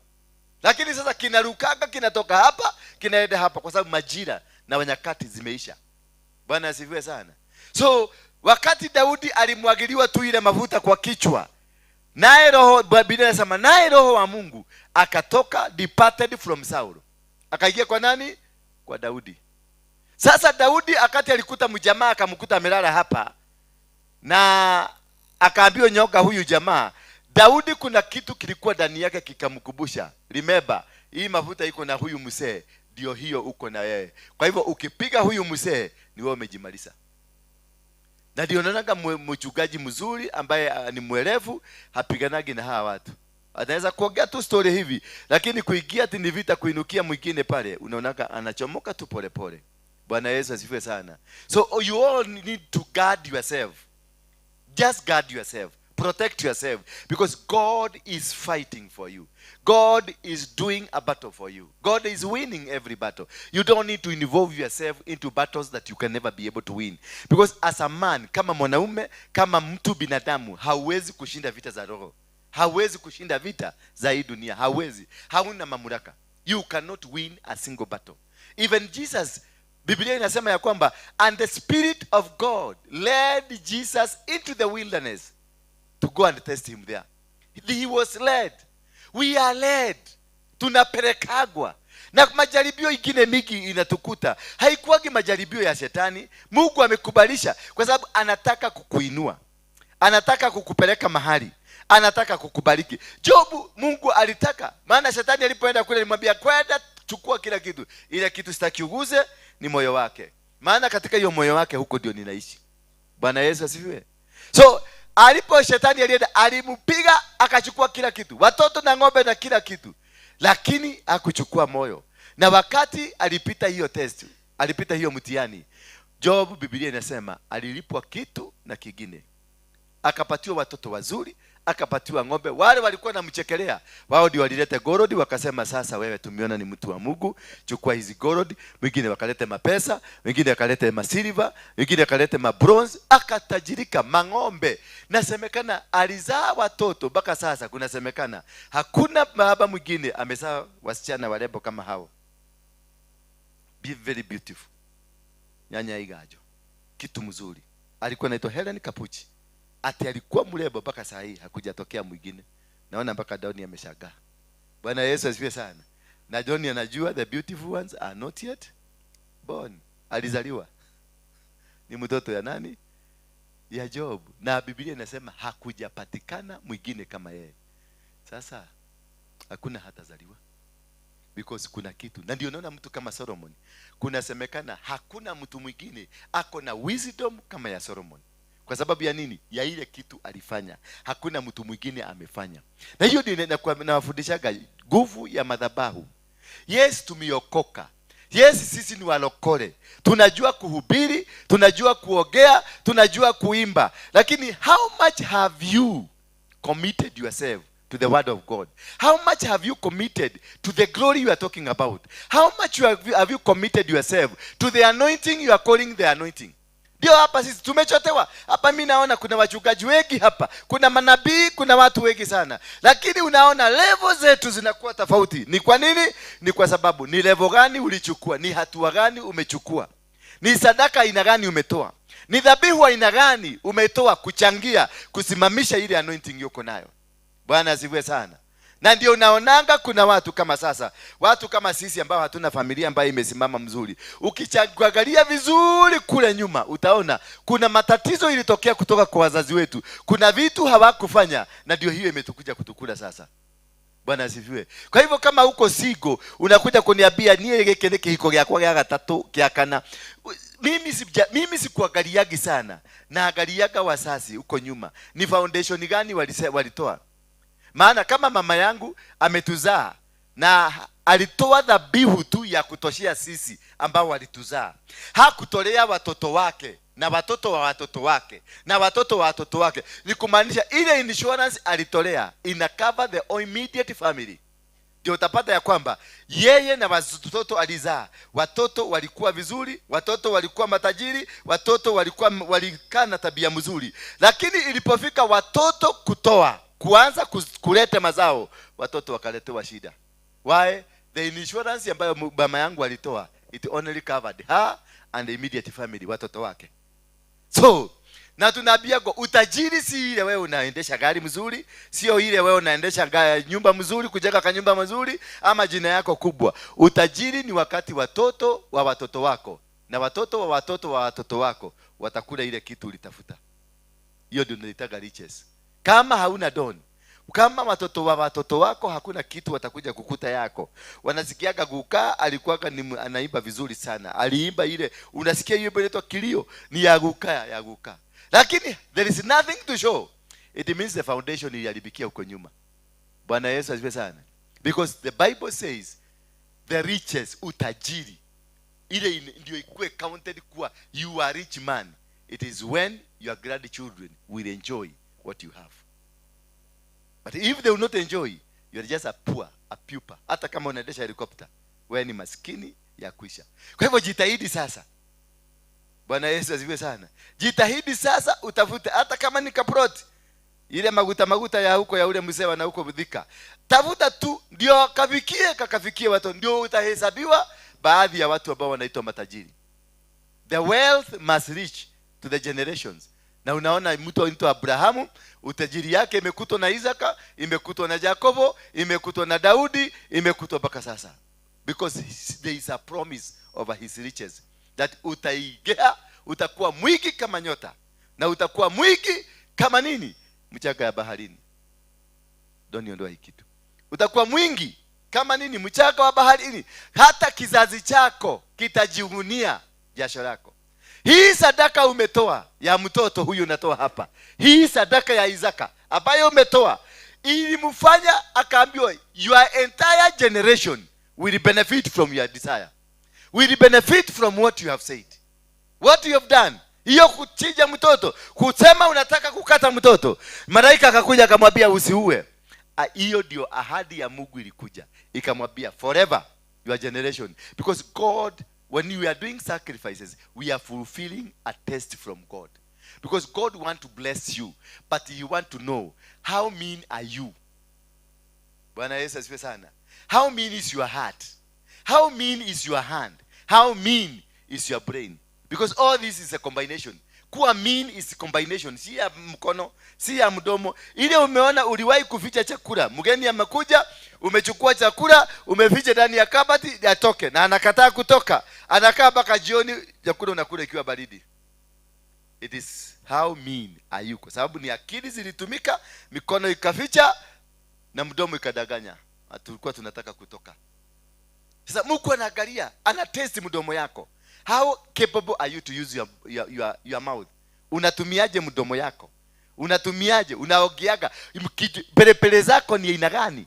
lakini sasa kinarukaga, kinatoka hapa kinaenda hapa, kwa sababu majira na nyakati zimeisha. Bwana asifiwe sana. So wakati Daudi alimwagiliwa tu ile mafuta kwa kichwa, naye roho, Biblia inasema, naye roho wa Mungu akatoka, departed from Saulo, akaingia kwa nani? Kwa Daudi. Sasa Daudi akati alikuta mjamaa, akamkuta amelala hapa na akaambiwa, "Nyoka huyu jamaa." Daudi kuna kitu kilikuwa ndani yake kikamkumbusha, "Remember, hii mafuta iko na huyu mzee, ndio hiyo uko na yeye. Kwa hivyo ukipiga huyu mzee ni wewe umejimaliza." Na ndio naonaga mchungaji mzuri ambaye ni mwerevu hapiganagi na hawa watu. Anaweza kuongea tu story hivi, lakini kuingia ati ni vita, kuinukia mwingine pale, unaonaga anachomoka tu polepole. Bwana Yesu asifiwe sana. So you all need to guard yourself. Just guard yourself. Protect yourself, because God is fighting for you. God is doing a battle for you. God is winning every battle. You don't need to involve yourself into battles that you can never be able to win. Because as a man, kama mwanaume, kama mtu binadamu, hauwezi kushinda vita za roho. Hauwezi kushinda vita za hii dunia. Hauwezi. Hauna mamlaka. You cannot win a single battle. Even Jesus, Biblia inasema ya kwamba, and the Spirit of God led Jesus into the wilderness to go and test him there. He was led. We are led. Tunapelekagwa. Na majaribio ingine mingi inatukuta, haikuwagi majaribio ya shetani. Mungu amekubalisha kwa sababu anataka kukuinua, anataka kukupeleka mahali, anataka kukubariki. Jobu, Mungu alitaka, maana shetani alipoenda kule alimwambia, "Kwenda chukua kila kitu, ile kitu sitaki uguze ni moyo wake, maana katika hiyo moyo wake huko ndio ninaishi." Bwana Yesu asifiwe. So Alipo shetani alienda, alimpiga, akachukua kila kitu, watoto na ng'ombe na kila kitu, lakini hakuchukua moyo. Na wakati alipita hiyo test, alipita hiyo mtihani, Job, Biblia inasema alilipwa kitu na kingine, akapatiwa watoto wazuri, akapatiwa ng'ombe. Wale walikuwa namchekelea wao ndio walileta gold, wakasema sasa wewe tumeona ni mtu wa Mungu, chukua hizi gold. Wengine wakalete mapesa, wengine wakalete masilver, wengine wakalete mabronze, akatajirika mang'ombe. Nasemekana alizaa watoto mpaka sasa, kunasemekana hakuna baba mwingine amezaa wasichana warembo kama hao. Be very beautiful. Nyanya Igajo, kitu mzuri. Alikuwa anaitwa Helen Kapuchi. Ati alikuwa mrembo mpaka saa hii hakujatokea mwingine. Naona mpaka Doni ameshangaa. Bwana Yesu asifiwe sana. Na Doni anajua the beautiful ones are not yet born. Alizaliwa ni mtoto ya nani? Ya Job. Na Biblia inasema hakujapatikana mwingine kama yeye. Sasa hakuna hatazaliwa, because kuna kitu. Na ndio naona mtu kama Solomon, kunasemekana hakuna mtu mwingine ako na wisdom kama ya Solomon. Kwa sababu ya nini? Ya ile kitu alifanya. Hakuna mtu mwingine amefanya. Na hiyo ndio nawafundishaga nguvu ya madhabahu. Yes, tumeokoka. Yes, sisi ni walokole. Tunajua kuhubiri, tunajua kuogea, tunajua kuimba. Lakini how much have you committed yourself to the word of God? How much have you committed to the glory you are talking about? How much have you committed yourself to the anointing you are calling the anointing? Ndio hapa sisi tumechotewa. Hapa mimi naona kuna wachungaji wengi hapa, kuna manabii, kuna watu wengi sana. Lakini unaona level zetu zinakuwa tofauti. Ni kwa nini? Ni kwa sababu ni level gani ulichukua, ni hatua gani umechukua, ni sadaka aina gani umetoa, ni dhabihu aina gani umetoa kuchangia kusimamisha ile anointing yuko nayo. Bwana asifiwe sana. Na ndio unaonanga kuna watu kama sasa, watu kama sisi ambao hatuna familia ambayo imesimama mzuri. Ukiangalia vizuri kule nyuma utaona kuna matatizo ilitokea kutoka kwa wazazi wetu. Kuna vitu hawakufanya na ndio hiyo imetukuja kutukula sasa. Bwana asifiwe. Kwa hivyo kama uko single unakuja kuniambia nie giki ni kihiko giakwa gia gatatu kia kana. Mimi sikuangaliagi sana. Naangaliaga wazazi huko nyuma. Ni foundation gani walitoa? Maana kama mama yangu ametuzaa na alitoa dhabihu tu ya kutoshea sisi ambao walituzaa. Hakutolea watoto wake na watoto wa watoto wake na watoto wa watoto wake. Ni kumaanisha ile insurance alitolea ina cover the immediate family. Ndio utapata ya kwamba yeye na watoto alizaa, watoto walikuwa vizuri, watoto walikuwa matajiri, watoto walikaa na tabia mzuri. Lakini ilipofika watoto kutoa, kuanza kuleta mazao, watoto wakaletewa shida. Why? The insurance ambayo mama yangu alitoa, it only covered her and the immediate family, watoto wake. So, na tunaambia kwa utajiri si ile wewe unaendesha gari mzuri, sio ile wewe unaendesha nyumba mzuri, kujenga kanyumba mzuri ama jina yako kubwa. Utajiri ni wakati watoto wa watoto wako na watoto wa watoto wa watoto wako watakula ile kitu ulitafuta. Hiyo ndio tunaitaga riches. Kama hauna don, kama watoto wa watoto wako hakuna kitu watakuja kukuta yako. Wanasikiaga guka alikuwa anaimba vizuri sana. Aliimba ile, unasikia hiyo inaitwa kilio, ni ya guka, ya guka. Lakini there is nothing to show. It means the foundation iliharibikia huko nyuma. Bwana Yesu asifiwe sana. Because the Bible says the riches, utajiri, ile ndio ikuwe counted kuwa you are rich man. It is when your grandchildren will enjoy what you have. But if they will not enjoy, you are just a poor, a pupa. Hata kama unaendesha helicopter, wewe ni maskini ya kuisha. Kwa hivyo jitahidi sasa. Bwana Yesu asifiwe sana. Jitahidi sasa utafute, hata kama ni kaproti, ile maguta maguta ya huko ya ule mzee na huko Budhika. Tafuta tu ndio kafikie, kakafikie watu, ndio utahesabiwa baadhi ya watu ambao wanaitwa matajiri. The wealth must reach to the generations. Na unaona mtu anaitwa Abrahamu, utajiri yake imekutwa na Isaka, imekutwa na Yakobo, imekutwa na Daudi, imekutwa mpaka sasa. Because there is a promise over his riches that utaigea, utakuwa mwingi kama nyota na utakuwa mwingi kama nini? Mchanga ya baharini. Don't ondoa hii kitu. Utakuwa mwingi kama nini? Mchanga wa baharini. Hata kizazi chako kitajivunia jasho lako. Hii sadaka umetoa ya mtoto huyu unatoa hapa, hii sadaka ya Isaka ambayo umetoa ilimfanya akaambiwa, your entire generation will benefit from your desire, will benefit from what you have said, what you have done. Hiyo kuchinja mtoto, kusema unataka kukata mtoto, malaika akakuja akamwambia usiue. Hiyo ndio ahadi ya Mungu ilikuja ikamwambia forever your generation, because God, when we are doing sacrifices, we are fulfilling a test from God, because God want to bless you, but he want to know how mean are you. Bwana Yesu asifiwe sana. How mean is your heart? How mean is your hand? How mean is your brain? Because all this is a combination. Kuwa mean is combination, si ya mkono, si ya mdomo. Ile umeona uliwahi kuficha chakula, mgeni amekuja, umechukua chakula, umeficha ndani ya kabati atoke, na anakataa kutoka, anakaa mpaka jioni, chakula unakula ikiwa baridi. It is how mean are you? Kwa sababu ni akili zilitumika, mikono ikaficha na mdomo ikadanganya. Tulikuwa tunataka kutoka. Sasa Mungu anaangalia, ana test mdomo yako. How capable are you to use your mouth? Unatumiaje mdomo yako? Unatumiaje? Unaogeaga? Pelepele zako ni aina gani?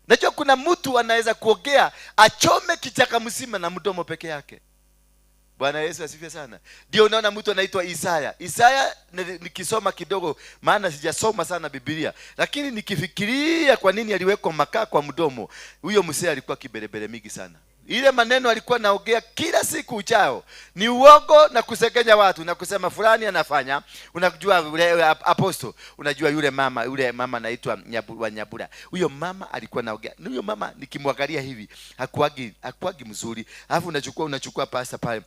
Najua kuna mtu anaweza kuogea achome kichaka mzima na mdomo peke yake. Bwana Yesu asifiwe sana. Ndio unaona mtu anaitwa Isaya. Isaya nikisoma kidogo, maana sijasoma sana Biblia, lakini nikifikiria kwa nini aliwekwa makaa kwa mdomo, huyo mzee alikuwa kiberebere mingi sana. Ile maneno alikuwa naongea kila siku uchao ni uongo na kusengenya watu na kusema fulani anafanya. Unajua yule apostle, unajua yule mama anaitwa wa Nyabura. Huyo mama alikuwa naongea. Huyo mama nikimwangalia hivi hakuagi mzuri. Alafu unachukua pasta pale.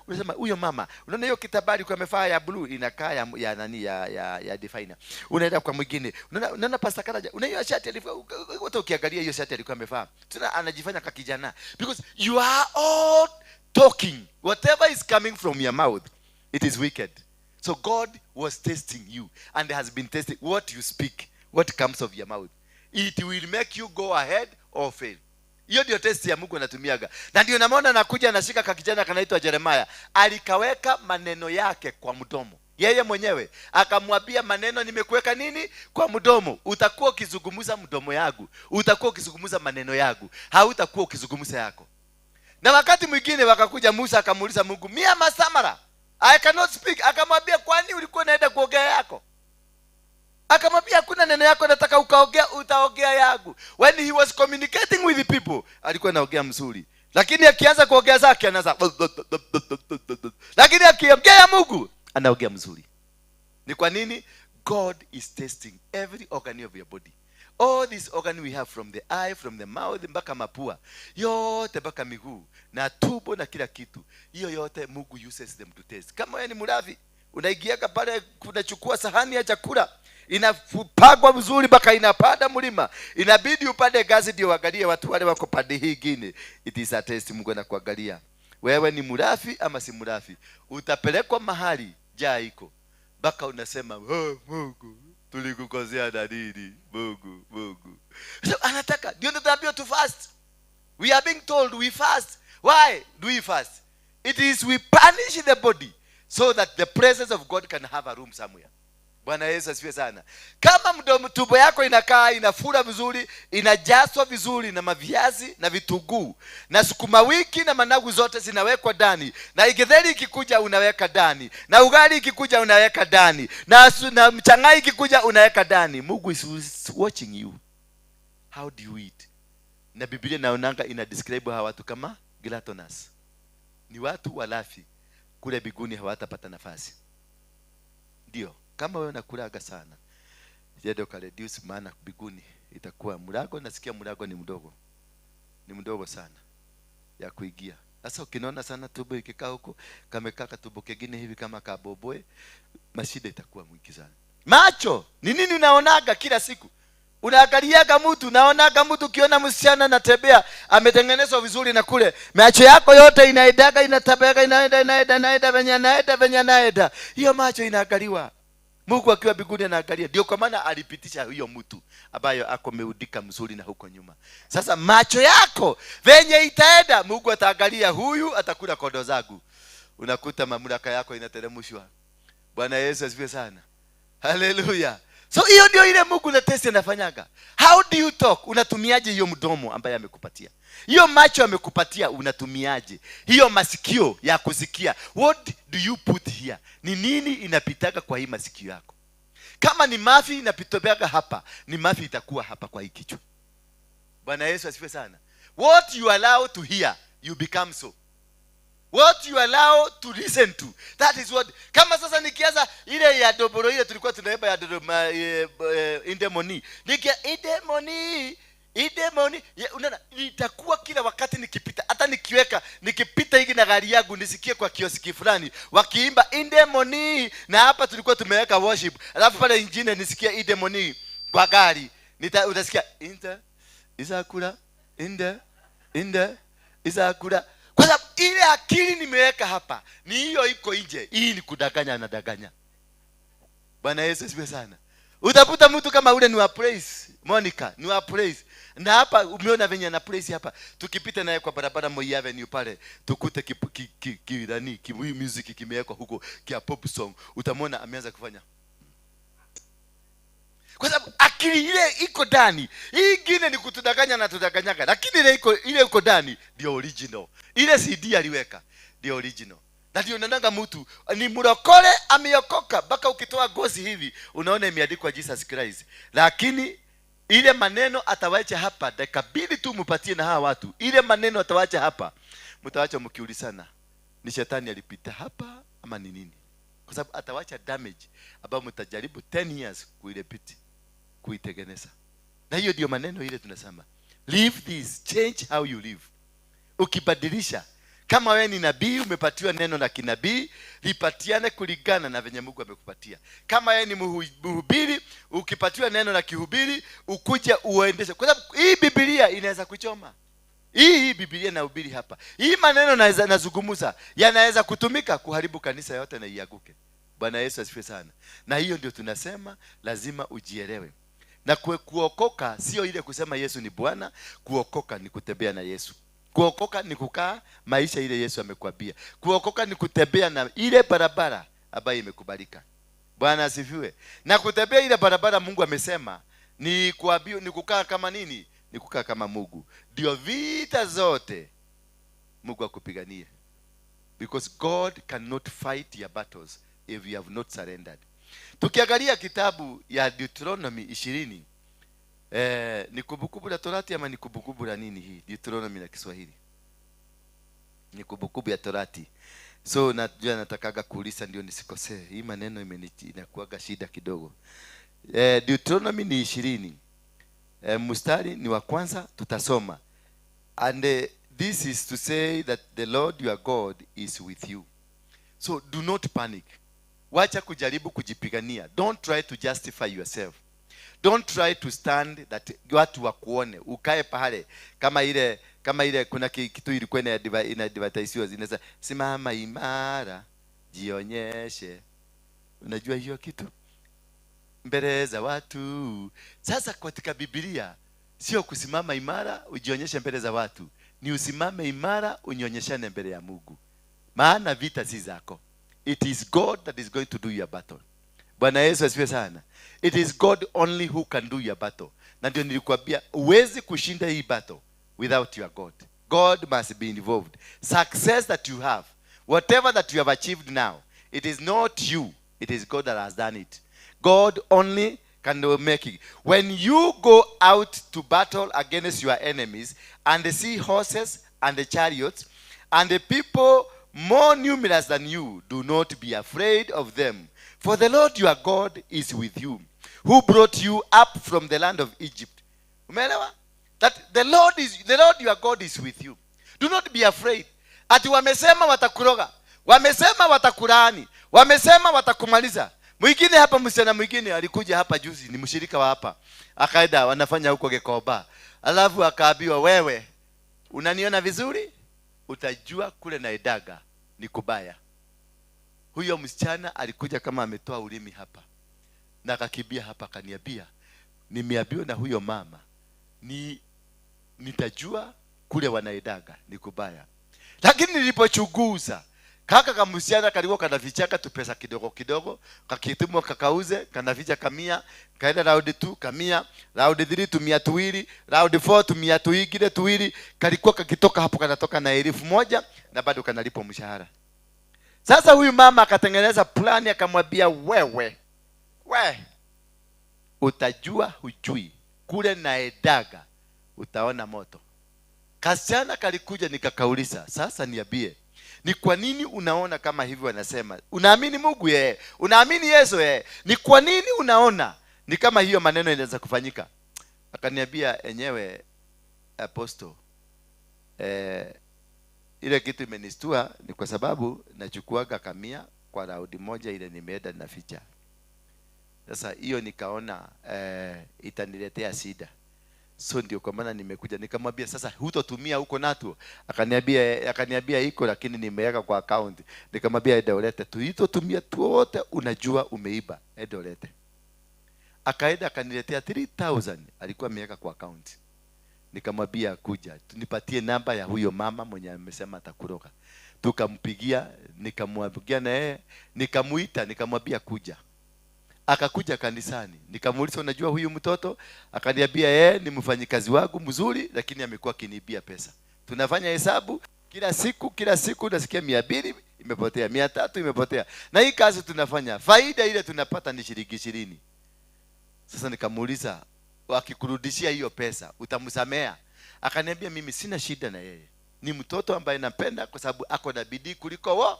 Unasema huyo mama, unaona hiyo kitabari kwa amevaa ya blue inakaa ya nani ya definer. Unaenda kwa mwingine. Unaona pasta Karaja, unaona hiyo shati alikuwa, wote ukiangalia hiyo shati alikuwa amevaa. Tuna anajifanya kama kijana. Because you are all talking. Whatever is coming from your mouth, it is wicked. So God was testing you and has been testing what you speak, what comes of your mouth. It will make you go ahead or fail. Hiyo ndio test ya Mungu anatumiaga. Na ndio namuona anakuja anashika kakijana kanaitwa Jeremiah. Alikaweka maneno yake kwa mdomo. Yeye mwenyewe akamwambia maneno, nimekuweka nini kwa mdomo? Utakuwa ukizungumza mdomo yangu, utakuwa ukizungumza maneno yangu, hautakuwa ukizungumza yako. Na wakati mwingine wakakuja Musa akamuuliza Mungu, mia masamara, I cannot speak. Akamwambia kwani ulikuwa unaenda kuongea yako? Akamwambia hakuna neno yako nataka ukaongea, utaongea yangu. When he was communicating with the people, alikuwa anaongea mzuri. Lakini akianza kuongea zake anaanza, lakini akiongea ya Mungu anaongea mzuri. Ni kwa nini? God is testing every organ of your body. All this organ we have, from the eye, from the mouth, mpaka mapua, yote mpaka miguu na tumbo na kila kitu. Hiyo yote Mungu uses them to test. Kama wewe ni mlafi, unaingiaga pale unachukua sahani ya chakula, inapagwa vizuri mpaka inapanda mlima. Inabidi upande gazi ndio uangalie watu wale wako pande hii nyingine. It is a test, Mungu anakuangalia. Wewe ni mlafi ama si mlafi? Utapelekwa mahali jaa iko mpaka unasema, oh, Mungu tulikukosea na nini? Mungu, Mungu. So anataka ndio tunaambiwa to fast. We are being told we fast. Why do we fast? It is we punish the body so that the presence of God can have a room somewhere. Bwana Yesu asifiwe sana. Kama mdomo tumbo yako inakaa inafura vizuri, inajazwa vizuri na maviazi na vitunguu na sukuma wiki na managu zote zinawekwa ndani, na githeri ikikuja unaweka ndani, na ugali ikikuja unaweka ndani, na mchangai ikikuja unaweka ndani. Mungu is watching you. How do you eat? Na Biblia naonanga ina describe hawa watu kama gluttonous. Ni watu walafi. Kule biguni hawatapata nafasi. Ndio, kama wewe unakulaga sana, jendo ka reduce, maana biguni itakuwa mlango. Nasikia mlango ni mdogo. Ni mdogo sana ya kuingia. Sasa ukinaona sana tumbo ikikaa huko, kamekaa katumbo kengine hivi kama kaboboe, mashida itakuwa mwingi sana. Macho, ni nini unaonaga kila siku? Unaangaliaga mtu, unaonaga mtu, ukiona msichana anatembea, ametengenezwa vizuri na kule, macho yako yote inaendaga, inatabega, inaenda, inaenda, inaenda, venye anaenda, venye anaenda. Hiyo macho inaangaliwa. Mungu akiwa mbinguni anaangalia. Ndio kwa maana alipitisha huyo mtu ambaye ako ameudika mzuri na huko nyuma. Sasa macho yako venye itaenda, Mungu ataangalia huyu atakula kondoo zangu. Unakuta mamlaka yako inateremshwa. Bwana Yesu asifiwe sana. Haleluya. So hiyo ndio ile Mungu na test anafanyaga. How do you talk? Unatumiaje hiyo mdomo ambaye amekupatia? Hiyo macho amekupatia unatumiaje? Hiyo masikio ya kusikia. What do you put here? Ni nini inapitaga kwa hii masikio yako? Kama ni mafi inapitaga hapa, ni mafi itakuwa hapa kwa hii kichwa. Bwana Yesu asifiwe sana. What you allow to hear, you become so. What you allow to listen to, that is what. Kama sasa nikianza ile ya doboro ile tulikuwa tunaimba ya Dodoma, indemoni. Nikia indemoni, indemoni, unaona itakuwa kila wakati nikipita, hata nikiweka, nikipita hivi na gari yangu nisikie kwa kioski fulani wakiimba indemoni, na hapa tulikuwa tumeweka worship, alafu pale ingine nisikie indemoni kwa gari, utasikia inda izakula inda inda izakula. Kwa sababu ile akili nimeweka hapa ni hiyo iko nje. Hii ni kudanganya, anadanganya. Bwana Yesu asifiwe sana. Utakuta mtu kama ule ni wa praise, Monica, ni wa praise. Na hapa umeona venye ana praise hapa. Tukipita naye kwa barabara Moi Avenue pale, tukute ki music kimewekwa huko kia pop song. Utamwona ameanza kufanya. Kwa sababu akili ile iko ndani. Hii ingine ni kutudanganya na tudanganyaga. Lakini ile iko ndani ndio original. Ile CD aliweka ndio original. Na ndio unaonanga mtu ni mlokole ameokoka mpaka ukitoa gozi hivi unaona imeandikwa Jesus Christ. Lakini ile maneno atawacha hapa, dakika mbili tu mpatie na hawa watu. Ile maneno atawacha hapa, mtawacha mkiulizana ni shetani alipita hapa ama ni nini? Kwa sababu atawacha damage ambayo mtajaribu 10 years kuirepeat, kuitengeneza. Na hiyo ndio maneno ile tunasema, live this, change how you live. Ukibadilisha, kama wewe ni nabii umepatiwa neno la kinabii, lipatiane kulingana na venye Mungu amekupatia. Kama wewe ni mhubiri, ukipatiwa neno la kihubiri, ukuje uendeshe. Kwa sababu hii Biblia inaweza kuchoma. Hii Biblia nahubiri hapa. Hii maneno naweza nazungumza yanaweza kutumika kuharibu kanisa yote na iaguke. Bwana Yesu asifiwe sana. Na hiyo ndio tunasema lazima ujielewe. Na kuokoka sio ile kusema Yesu ni Bwana, kuokoka ni kutembea na Yesu. Kuokoka ni kukaa maisha ile Yesu amekuambia. Kuokoka ni kutembea na ile barabara ambayo imekubalika. Bwana asifiwe. Na kutembea ile barabara Mungu amesema ni kuambia, ni kukaa kama nini? Ni kukaa kama Mungu. Ndio vita zote Mungu akupiganie. Because God cannot fight your battles if you have not surrendered. Tukiangalia kitabu ya Deuteronomy 20, ni kumbukumbu la Torati ama ni kumbukumbu la nini hii? Deuteronomy na Kiswahili. Ni kumbukumbu ya Torati. So najua natakaga kuuliza ndio nisikosee. Hii maneno inakuaga shida kidogo. Deuteronomy ni 20. Mstari ni wa kwanza tutasoma. And this is to say that the Lord your God is with you. So do not panic. Wacha kujaribu kujipigania. Don't try to justify yourself. Don't try to stand that watu wakuone. Ukae pale kama ile kuna kitu ilikuwa ina-advertisiwa, inasema simama imara, jionyeshe. Unajua hiyo kitu? Mbele za watu. Sasa katika Biblia sio kusimama imara ujionyeshe mbele za watu. Ni usimame imara unyonyeshane mbele ya Mungu. Maana vita si zako. It is God that is going to do your battle. Bwana Yesu asifiwe sana. It is God only who can do your battle. Na ndio nilikuambia huwezi kushinda hii battle without your God. God must be involved. Success that you have, whatever that you have achieved now, it is not you, it is God that has done it. God only can make it. When you go out to battle against your enemies and see horses and the chariots and the people more numerous than you, do not be afraid of them. For the Lord your God is with you, who brought you up from the land of Egypt. Umeelewa? That the Lord your God is with you. Do not be afraid. Ati wamesema watakuroga, wamesema watakulaani, wamesema watakumaliza. Mwingine hapa, msichana mwingine alikuja hapa juzi, ni mshirika wa hapa. Akaenda wanafanya huko Gekoba. Alafu akaambiwa, wewe unaniona vizuri? Utajua kule na edaga ni kubaya. Huyo msichana alikuja kama ametoa ulimi hapa. Na akakimbia hapa akaniambia, nimeambiwa na huyo mama ni nitajua kule wanaedaga ni kubaya. Lakini nilipochunguza Kaka kamsichana kalikuwa kanafichaka tu pesa kidogo kidogo, kakitumwa kakauze, kanaficha kamia, kaenda round 2 kamia, round 3 tumia tuwili, round 4 tumia tuingine tuwili, kalikuwa kakitoka hapo kanatoka na 1,000 na bado kanalipwa mshahara. Sasa huyu mama akatengeneza plani, akamwambia wewe, we utajua hujui, kule naendaga utaona moto. Kasichana kalikuja nikakauliza, sasa niambie, ni kwa nini unaona kama hivi wanasema? Unaamini Mungu yeye? Unaamini Yesu yeye? Ni kwa nini unaona ni kama hiyo maneno inaweza kufanyika? Akaniambia enyewe apostle, ile kitu imenistua ni kwa sababu nachukuaga kamia kwa raudi moja ile nimeenda naficha. Sasa hiyo nikaona itaniletea shida. So ndio kwa maana nimekuja. Nikamwambia sasa hutotumia huko natu? Akaniambia iko lakini nimeweka kwa account. Nikamwambia enda ulete tu, hutotumia tu wote, unajua umeiba, enda ulete. Akaenda akaniletea 3000 alikuwa ameweka kwa account. Nikamwambia kuja nipatie namba ya huyo mama mwenye amesema atakuroga. Tukampigia, nikamwambia na yeye, nikamuita, nikamwambia kuja. Akakuja kanisani. Nikamuuliza unajua huyu mtoto? Akaniambia yeye ni mfanyikazi wangu mzuri lakini amekuwa akiniibia pesa. Tunafanya hesabu kila siku, kila siku nasikia 200 imepotea, 300 imepotea. Na hii kazi tunafanya, faida ile tunapata ni shilingi 20. Sasa nikamuuliza akikurudishia hiyo pesa utamsamea? Akaniambia mimi sina shida na yeye. Ni mtoto ambaye napenda kwa sababu ako na bidii kuliko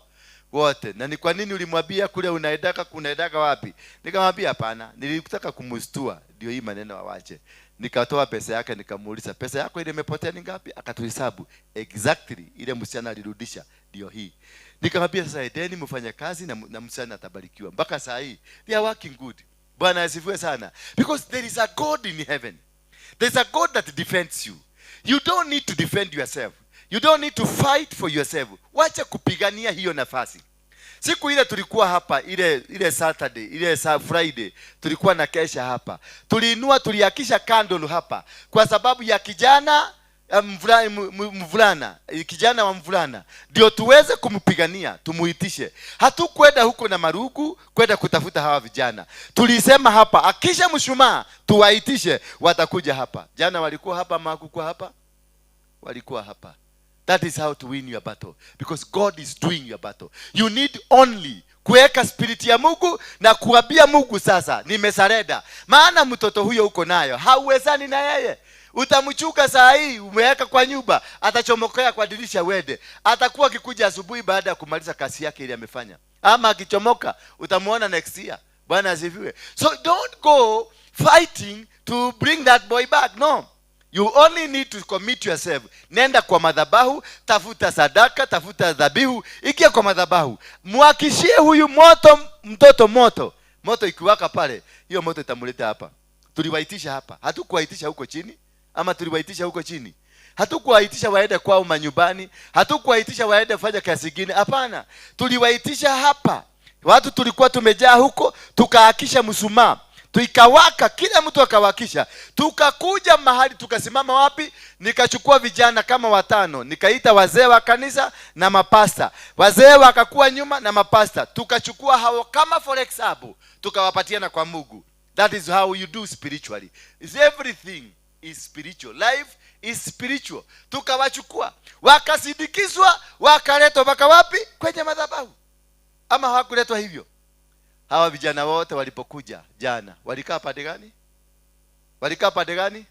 wote. Na ni kwa nini ulimwambia kule unaendaka, kunaendaka wapi? Nikamwambia hapana, nilitaka kumstua ndio hii maneno awache. Nikatoa pesa yake nikamuuliza pesa yako ile imepotea ni ngapi? Akatuhesabu exactly ile msichana alirudisha ndio hii. Nikamwambia sasa endeni mfanye kazi na msichana atabarikiwa. Mpaka saa hii they are working good. Bwana asifiwe sana. Because there is a God in heaven. There is a God that defends you. You don't need to defend yourself. You don't need to fight for yourself. Wacha kupigania hiyo nafasi. Siku ile tulikuwa hapa, ile Saturday, ile Friday, tulikuwa na kesha hapa. Tuliinua, tuliakisha candle hapa kwa sababu ya kijana mvulana, kijana wa mvulana, ndio tuweze kumpigania, tumuitishe. Hatukwenda huko na marugu kwenda kutafuta hawa vijana. Tulisema hapa, akisha mshumaa tuwaitishe, watakuja hapa. Jana walikuwa hapa, hawakuwa hapa? Walikuwa hapa. That is how to win your battle. Because God is doing your battle. You need only kuweka spirit ya Mungu na kuambia Mungu sasa nimesarenda. Maana mtoto huyo uko nayo hauwezani na yeye. Utamchuka saa hii umeweka kwa nyumba, atachomokea kwa dirisha wende. Atakuwa akikuja asubuhi baada ya kumaliza kazi yake ile amefanya. Ama akichomoka utamuona next year. Bwana asifiwe. So don't go fighting to bring that boy back. No. You only need to commit yourself. Nenda kwa madhabahu, tafuta sadaka, tafuta dhabihu, ikia kwa madhabahu. Muakishie huyu moto, mtoto moto. Moto ikiwaka pale, hiyo moto itamuleta hapa. Tuliwaitisha hapa. Hatukuwaitisha huko chini, ama tuliwaitisha huko chini. Hatukuwaitisha waende kwao manyumbani, hatukuwaitisha waende fanya kazi nyingine. Hapana. Tuliwaitisha hapa. Watu tulikuwa tumejaa huko, tukaakisha mshumaa. Tuikawaka, kila mtu akawakisha. Tukakuja mahali tukasimama wapi? Nikachukua vijana kama 5, nikaita wazee wa kanisa na mapasta. Wazee wakakuwa nyuma na mapasta. Tukachukua hao kama for example, tukawapatiana kwa Mungu. That is how you do spiritually. Is everything is spiritual. Life is spiritual. Tukawachukua, wakasindikizwa, wakaletwa mpaka wapi? Kwenye madhabahu. Ama hawakuletwa hivyo? Hawa vijana wote walipokuja jana, walikaa pande gani? Walikaa pande gani?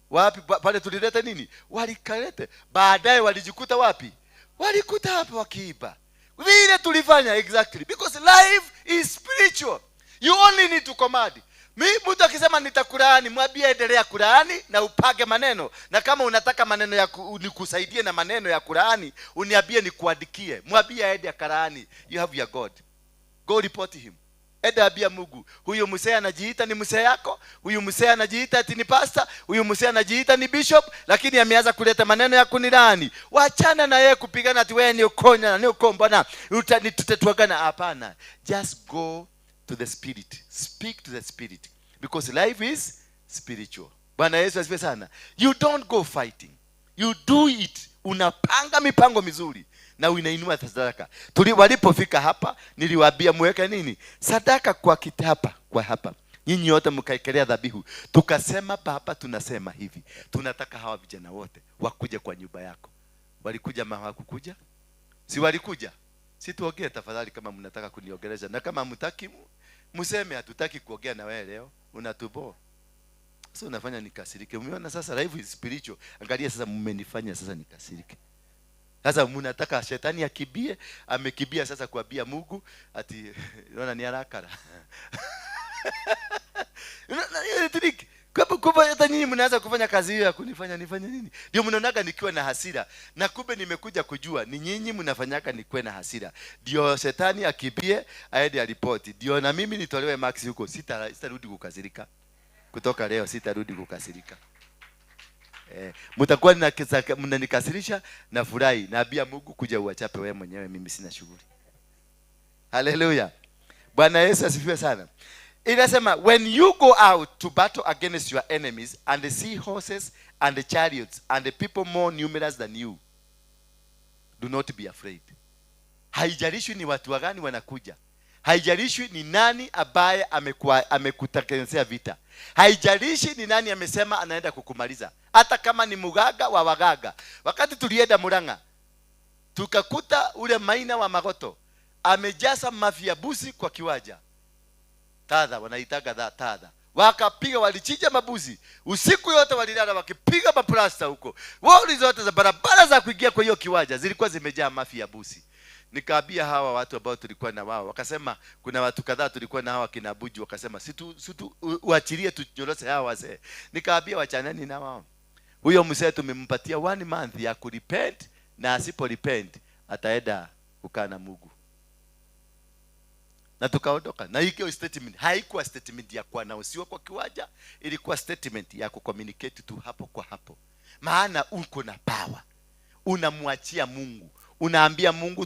Wapi pale tulileta nini? Walikalete. Baadaye walijikuta wapi? Walikuta hapa wakiiba. Vile tulifanya exactly. Because life is spiritual. You only need to command. Mimi mtu akisema nitakulaani, mwambie endelea kulaani na upage maneno. Na kama unataka maneno ya nikusaidie na maneno ya kulaani, uniambie nikuandikie. Mwambie aende akalaani. You have your God. Go report him. Enda ambia Mungu, huyu msee anajiita ni msee yako, huyu msee anajiita ati ni pastor, huyu msee anajiita ni bishop, lakini ameanza kuleta maneno ya kunilaani. Wachana na yeye kupigana ati wewe ni ukonya na ni ukombana, tutatuagana. Hapana. Just go to the spirit. Speak to the spirit. Because life is spiritual. Bwana Yesu asifiwe sana. You don't go fighting. You do it. Unapanga mipango mizuri. na unainua sadaka. Walipofika hapa niliwaambia muweke nini? Sadaka kwa kiti hapa, kwa hapa. Nyinyi wote mkaekelea dhabihu. Tukasema Baba, tunasema hivi, tunataka hawa vijana wote wakuje kwa nyumba yako. Walikuja ama hawakukuja? Si walikuja? Si tuongee tafadhali kama mnataka kuniongelesha, na kama hamtaki mseme hatutaki kuongea na wewe leo, unatubo. Sasa unafanya nikasirike. Umeona sasa life is spiritual. Angalia sasa mmenifanya sasa nikasirike. Sasa mnataka shetani akibie, amekibia sasa kuambia Mungu ati unaona ni harakara. Unaona trick. Kwa hata nyinyi mnaanza kufanya kazi hiyo ya kunifanya nifanye nini? Ndio mnaonaga nikiwa na hasira. Na kumbe nimekuja kujua ni nyinyi mnafanyaka nikuwe na hasira. Ndio shetani akibie aende aripoti. Ndio na mimi nitolewe max huko, sitarudi kukasirika. Kutoka leo sitarudi kukasirika. Mtakuwa mnanikasirisha na furahi. Naambia Mungu kuja uachape wewe mwenyewe, mimi sina shughuli. Hallelujah. Bwana Yesu asifiwe sana. Inasema when you go out to battle against your enemies and see horses and the chariots and the people more numerous than you, do not be afraid. Haijalishwi ni watu gani wanakuja. Haijalishi ni nani ambaye amekutengenezea vita. Haijalishi ni nani amesema anaenda kukumaliza. Hata kama ni mugaga wa wagaga. Wakati tulienda Murang'a, tukakuta ule Maina wa Magoto amejaza mafia busi kwa kiwanja. Tadha wanaitaga tadha. Wakapiga, walichinja mabuzi. Usiku yote walilala wakipiga maplasta huko. Wali zote za barabara za kuingia kwa hiyo kiwanja zilikuwa zimejaa mafia busi. Nikaambia hawa watu ambao tulikuwa na wao, wakasema kuna watu kadhaa tulikuwa na hawa kina Buju, wakasema situ uachilie tunyorose hawa wazee. Nikaambia wachaneni na wao. Huyo mzee tumempatia 1 month ya kurepent, na asipo repent ataenda kukaa na Mungu. Na tukaondoka. Na hiyo statement haikuwa statement ya kuanausiwa kwa kiwanja, ilikuwa statement ya kucommunicate tu hapo kwa hapo. Maana uko na power. Unamwachia Mungu. Unaambia Mungu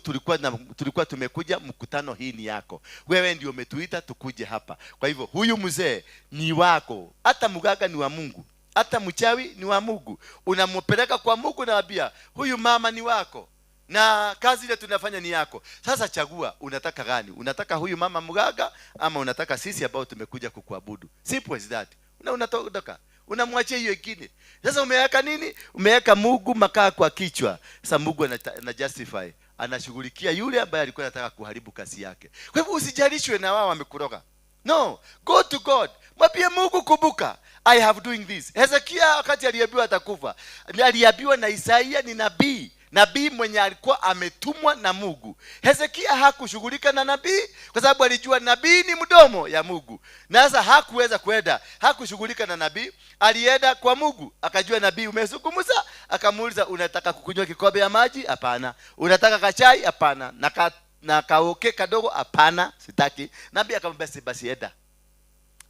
tulikuwa tumekuja mkutano hii ni yako. Wewe ndio umetuita tukuje hapa. Kwa hivyo huyu mzee ni wako. Hata mganga ni wa Mungu. Hata mchawi ni wa Mungu. Unampeleka kwa Mungu na waambia huyu mama ni wako. Na kazi ile tunafanya ni yako. Sasa chagua unataka gani? Unataka huyu mama mganga ama unataka sisi ambao tumekuja kukuabudu? Simple as that. Unatoka. Unamwachia hiyo ingine. Sasa umeweka nini? Umeweka Mungu makaa kwa kichwa. Sasa Mungu ana justify, anashughulikia yule ambaye alikuwa anataka kuharibu kazi yake. Kwa hivyo usijalishwe na wao wamekuroga. No, go to God. Mwambie Mungu kumbuka, I have doing this. Hezekia wakati aliambiwa atakufa, aliambiwa na Isaia ni nabii. Nabii mwenye alikuwa ametumwa na Mungu. Hezekia hakushughulika na nabii kwa sababu alijua nabii ni mdomo ya Mungu. Na sasa hakuweza kwenda, hakushughulika na nabii, alienda kwa Mungu. Akajua nabii umezungumza, akamuuliza unataka kukunywa kikombe ya maji? Hapana. Unataka kachai? Hapana. Na kaoke kadogo? Hapana, sitaki. Nabii akamwambia basi enda.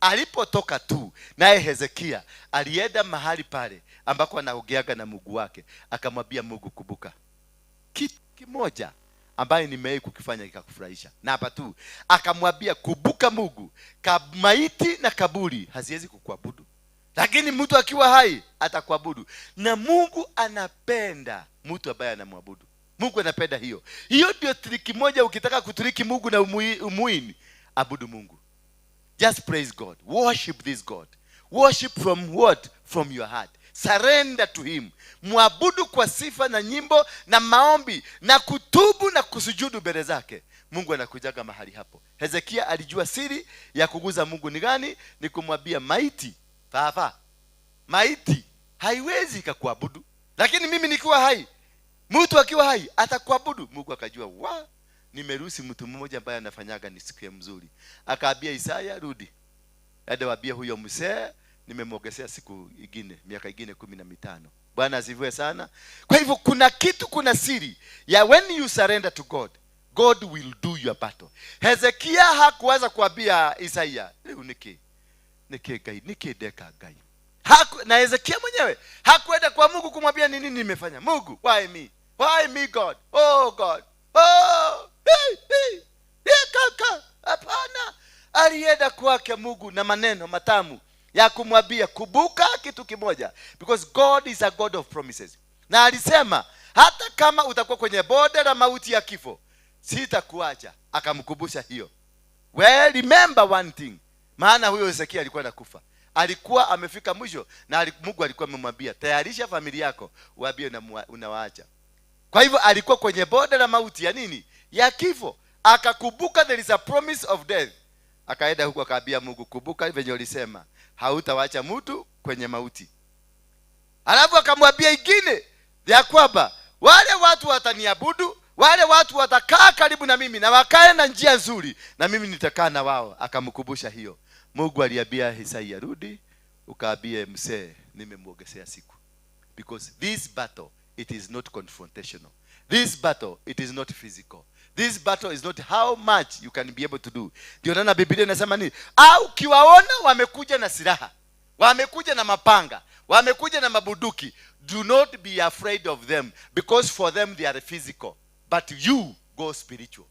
Alipotoka tu naye Hezekia alienda mahali pale ambako anaogeaga na Mungu wake, akamwambia Mungu kumbuka kitu kimoja ambaye nimewahi kukifanya kikakufurahisha. Na hapa tu akamwambia kumbuka Mungu, maiti na kaburi haziwezi kukuabudu, lakini mtu akiwa hai atakuabudu. Na Mungu anapenda mtu ambaye anamwabudu. Mungu anapenda hiyo. Hiyo ndio triki moja, ukitaka kutriki Mungu na umuini, abudu Mungu. Just praise God. Worship this God. Worship from what? From your heart. Surrender to him. Muabudu kwa sifa na nyimbo na maombi na kutubu na kusujudu mbele zake. Mungu anakujaga mahali hapo. Hezekia alijua siri ya kuguza Mungu ni gani? Ni kumwambia maiti, fafa. Maiti haiwezi kukuabudu. Lakini mimi nikiwa hai, mtu akiwa hai atakuabudu. Mungu akajua, wa nimeruhusu mtu mmoja ambaye anafanyaga nisikie mzuri. Akaambia Isaya rudi. Hadi waambie huyo mzee nimemwongezea siku nyingine, miaka nyingine 15. Bwana asifiwe sana. Kwa hivyo kuna kitu, kuna siri ya when you surrender to God, God will do your battle. Hezekia hakuweza kuambia Isaya, leo niki niki niki deka gai. Na Hezekia mwenyewe hakuenda kwa Mungu kumwambia ni nini nimefanya. Mungu, why me? Why me God? Oh God. Oh, hey, hey. Hey, kaka. Hapana. Alienda kwake Mungu na maneno matamu ya kumwambia kumbuka kitu kimoja, because God is a God of promises. Na alisema Hata kama utakuwa kwenye bonde la mauti ya kifo, sitakuacha. Akamkumbusha hiyo. Well, remember one thing. Maana huyo Hezekia alikuwa anakufa, alikuwa amefika mwisho, na Mungu alikuwa amemwambia tayarisha familia yako, waambie unawaacha. Kwa hivyo alikuwa kwenye bonde la mauti ya nini? Ya kifo. Akakumbuka there is a promise of death. Akaenda huko akaambia Mungu, kumbuka venye ulisema hautawacha mtu kwenye mauti. Alafu akamwambia ingine ya kwamba wale watu wataniabudu, wale watu watakaa karibu na mimi na wakae na njia nzuri, na mimi nitakaa na wao. Akamkumbusha hiyo. Mungu aliambia Isaiah, rudi ukaambie msee nimemuongezea siku. Because this battle, it is not confrontational. This battle, it is not physical. This battle is not how much you can be able to do. Ndio naona Biblia inasema nini? Au ukiwaona wamekuja na silaha, wamekuja na mapanga, wamekuja na mabuduki, do not be afraid of them, because for them they are physical, but you go spiritual.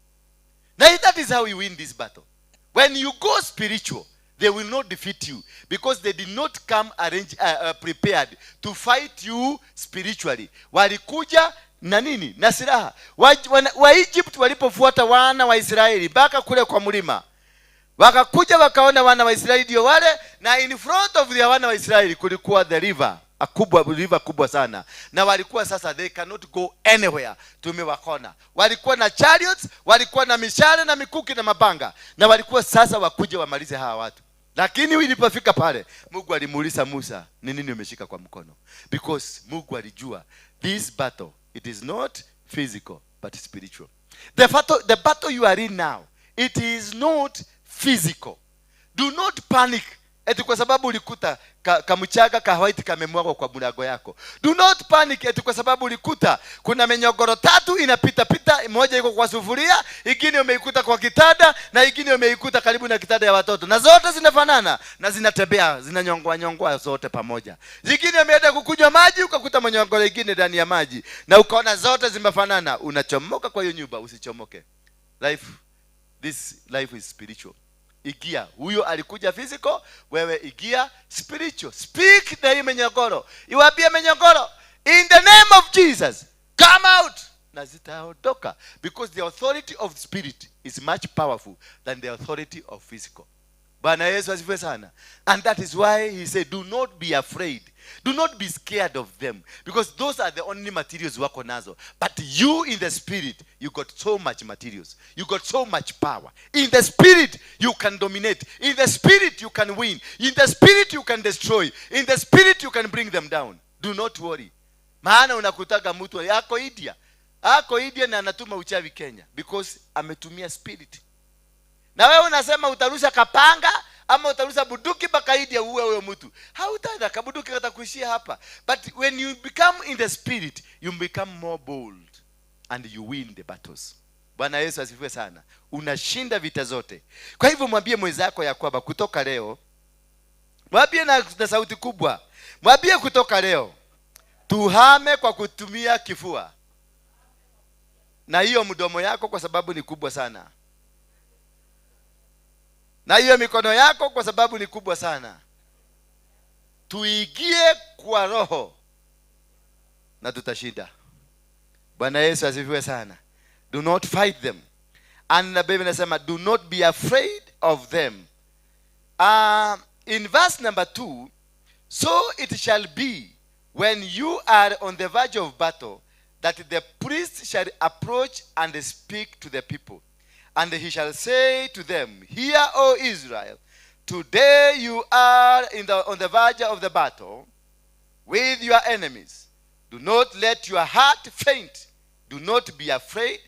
Now that is how you win this battle. When you go spiritual, they will not defeat you, because they did not come prepared to fight you spiritually. Walikuja na nini? Na silaha. Wa Egypt walipofuata wana wa Israeli mpaka kule kwa mlima, wakakuja wakaona wana wa Israeli ndio wale, na in front of the wana wa Israeli kulikuwa the river, a kubwa, river kubwa sana, na walikuwa sasa they cannot go anywhere, tumewakona. Walikuwa na chariots, walikuwa na mishale na mikuki na mapanga, na walikuwa sasa wakuje wamalize hawa watu. Lakini ilipofika pale, Mungu alimuuliza Musa, ni nini umeshika kwa mkono? Because Mungu alijua this battle, it is not physical but spiritual. The battle you are in now, it is not physical. Do not panic eti kwa sababu ulikuta kamchaga ka white kamemwagwa kwa mlango yako. Do not panic eti kwa sababu ulikuta kuna menyogoro tatu inapita pita, moja iko kwa sufuria, ingine umeikuta kwa kitanda, na ingine umeikuta karibu na kitanda ya watoto, na zote zinafanana na zinatembea, zinanyongwa nyongwa zote pamoja. Zingine umeenda kukunywa maji ukakuta mnyongoro ingine ndani ya maji, na ukaona zote zimefanana. Unachomoka kwa hiyo nyumba, usichomoke. Life, this life is spiritual. Igia, huyo alikuja physical, wewe igia spiritual. Speak na hii menyogoro. Iwaambie menyogoro, in the name of Jesus, come out. Na zitaondoka. Because the authority of spirit is much powerful than the authority of physical. Bwana Yesu asifiwe sana. And that is why he said, do not be afraid. Do not be scared of them. Because those are the only materials wako nazo. But you in the spirit, you got so much materials. You got so much power. In the spirit, you can dominate. In the spirit, you can win. In the spirit, you can destroy. In the spirit, you can bring them down. Do not worry. Maana unakutaka mtu yako India. Ako India na anatuma uchawi Kenya. Because ametumia spirit. Na wewe unasema utarusha kapanga ama utarusha buduki mpaka India uue huyo mtu. Hautaenda, kabuduki katakuishia hapa. But when you become in the spirit, you become more bold and you win the battles. Bwana Yesu asifiwe sana. Unashinda vita zote. Kwa hivyo mwambie mwenzako ya kwamba kutoka leo, mwambie na sauti kubwa, mwambie kutoka leo tuhame kwa kutumia kifua na hiyo mdomo yako, kwa sababu ni kubwa sana, na hiyo mikono yako kwa sababu ni kubwa sana. Tuigie kwa roho na tutashinda. Bwana Yesu asifiwe sana. Do not fight them. And the Bible inasema do not be afraid of them. In verse number 2, so it shall be when you are on the verge of battle that the priest shall approach and speak to the people. And he shall say to them, hear, O Israel, today you are on the verge of the battle with your enemies. Do not let your heart faint. Do not be afraid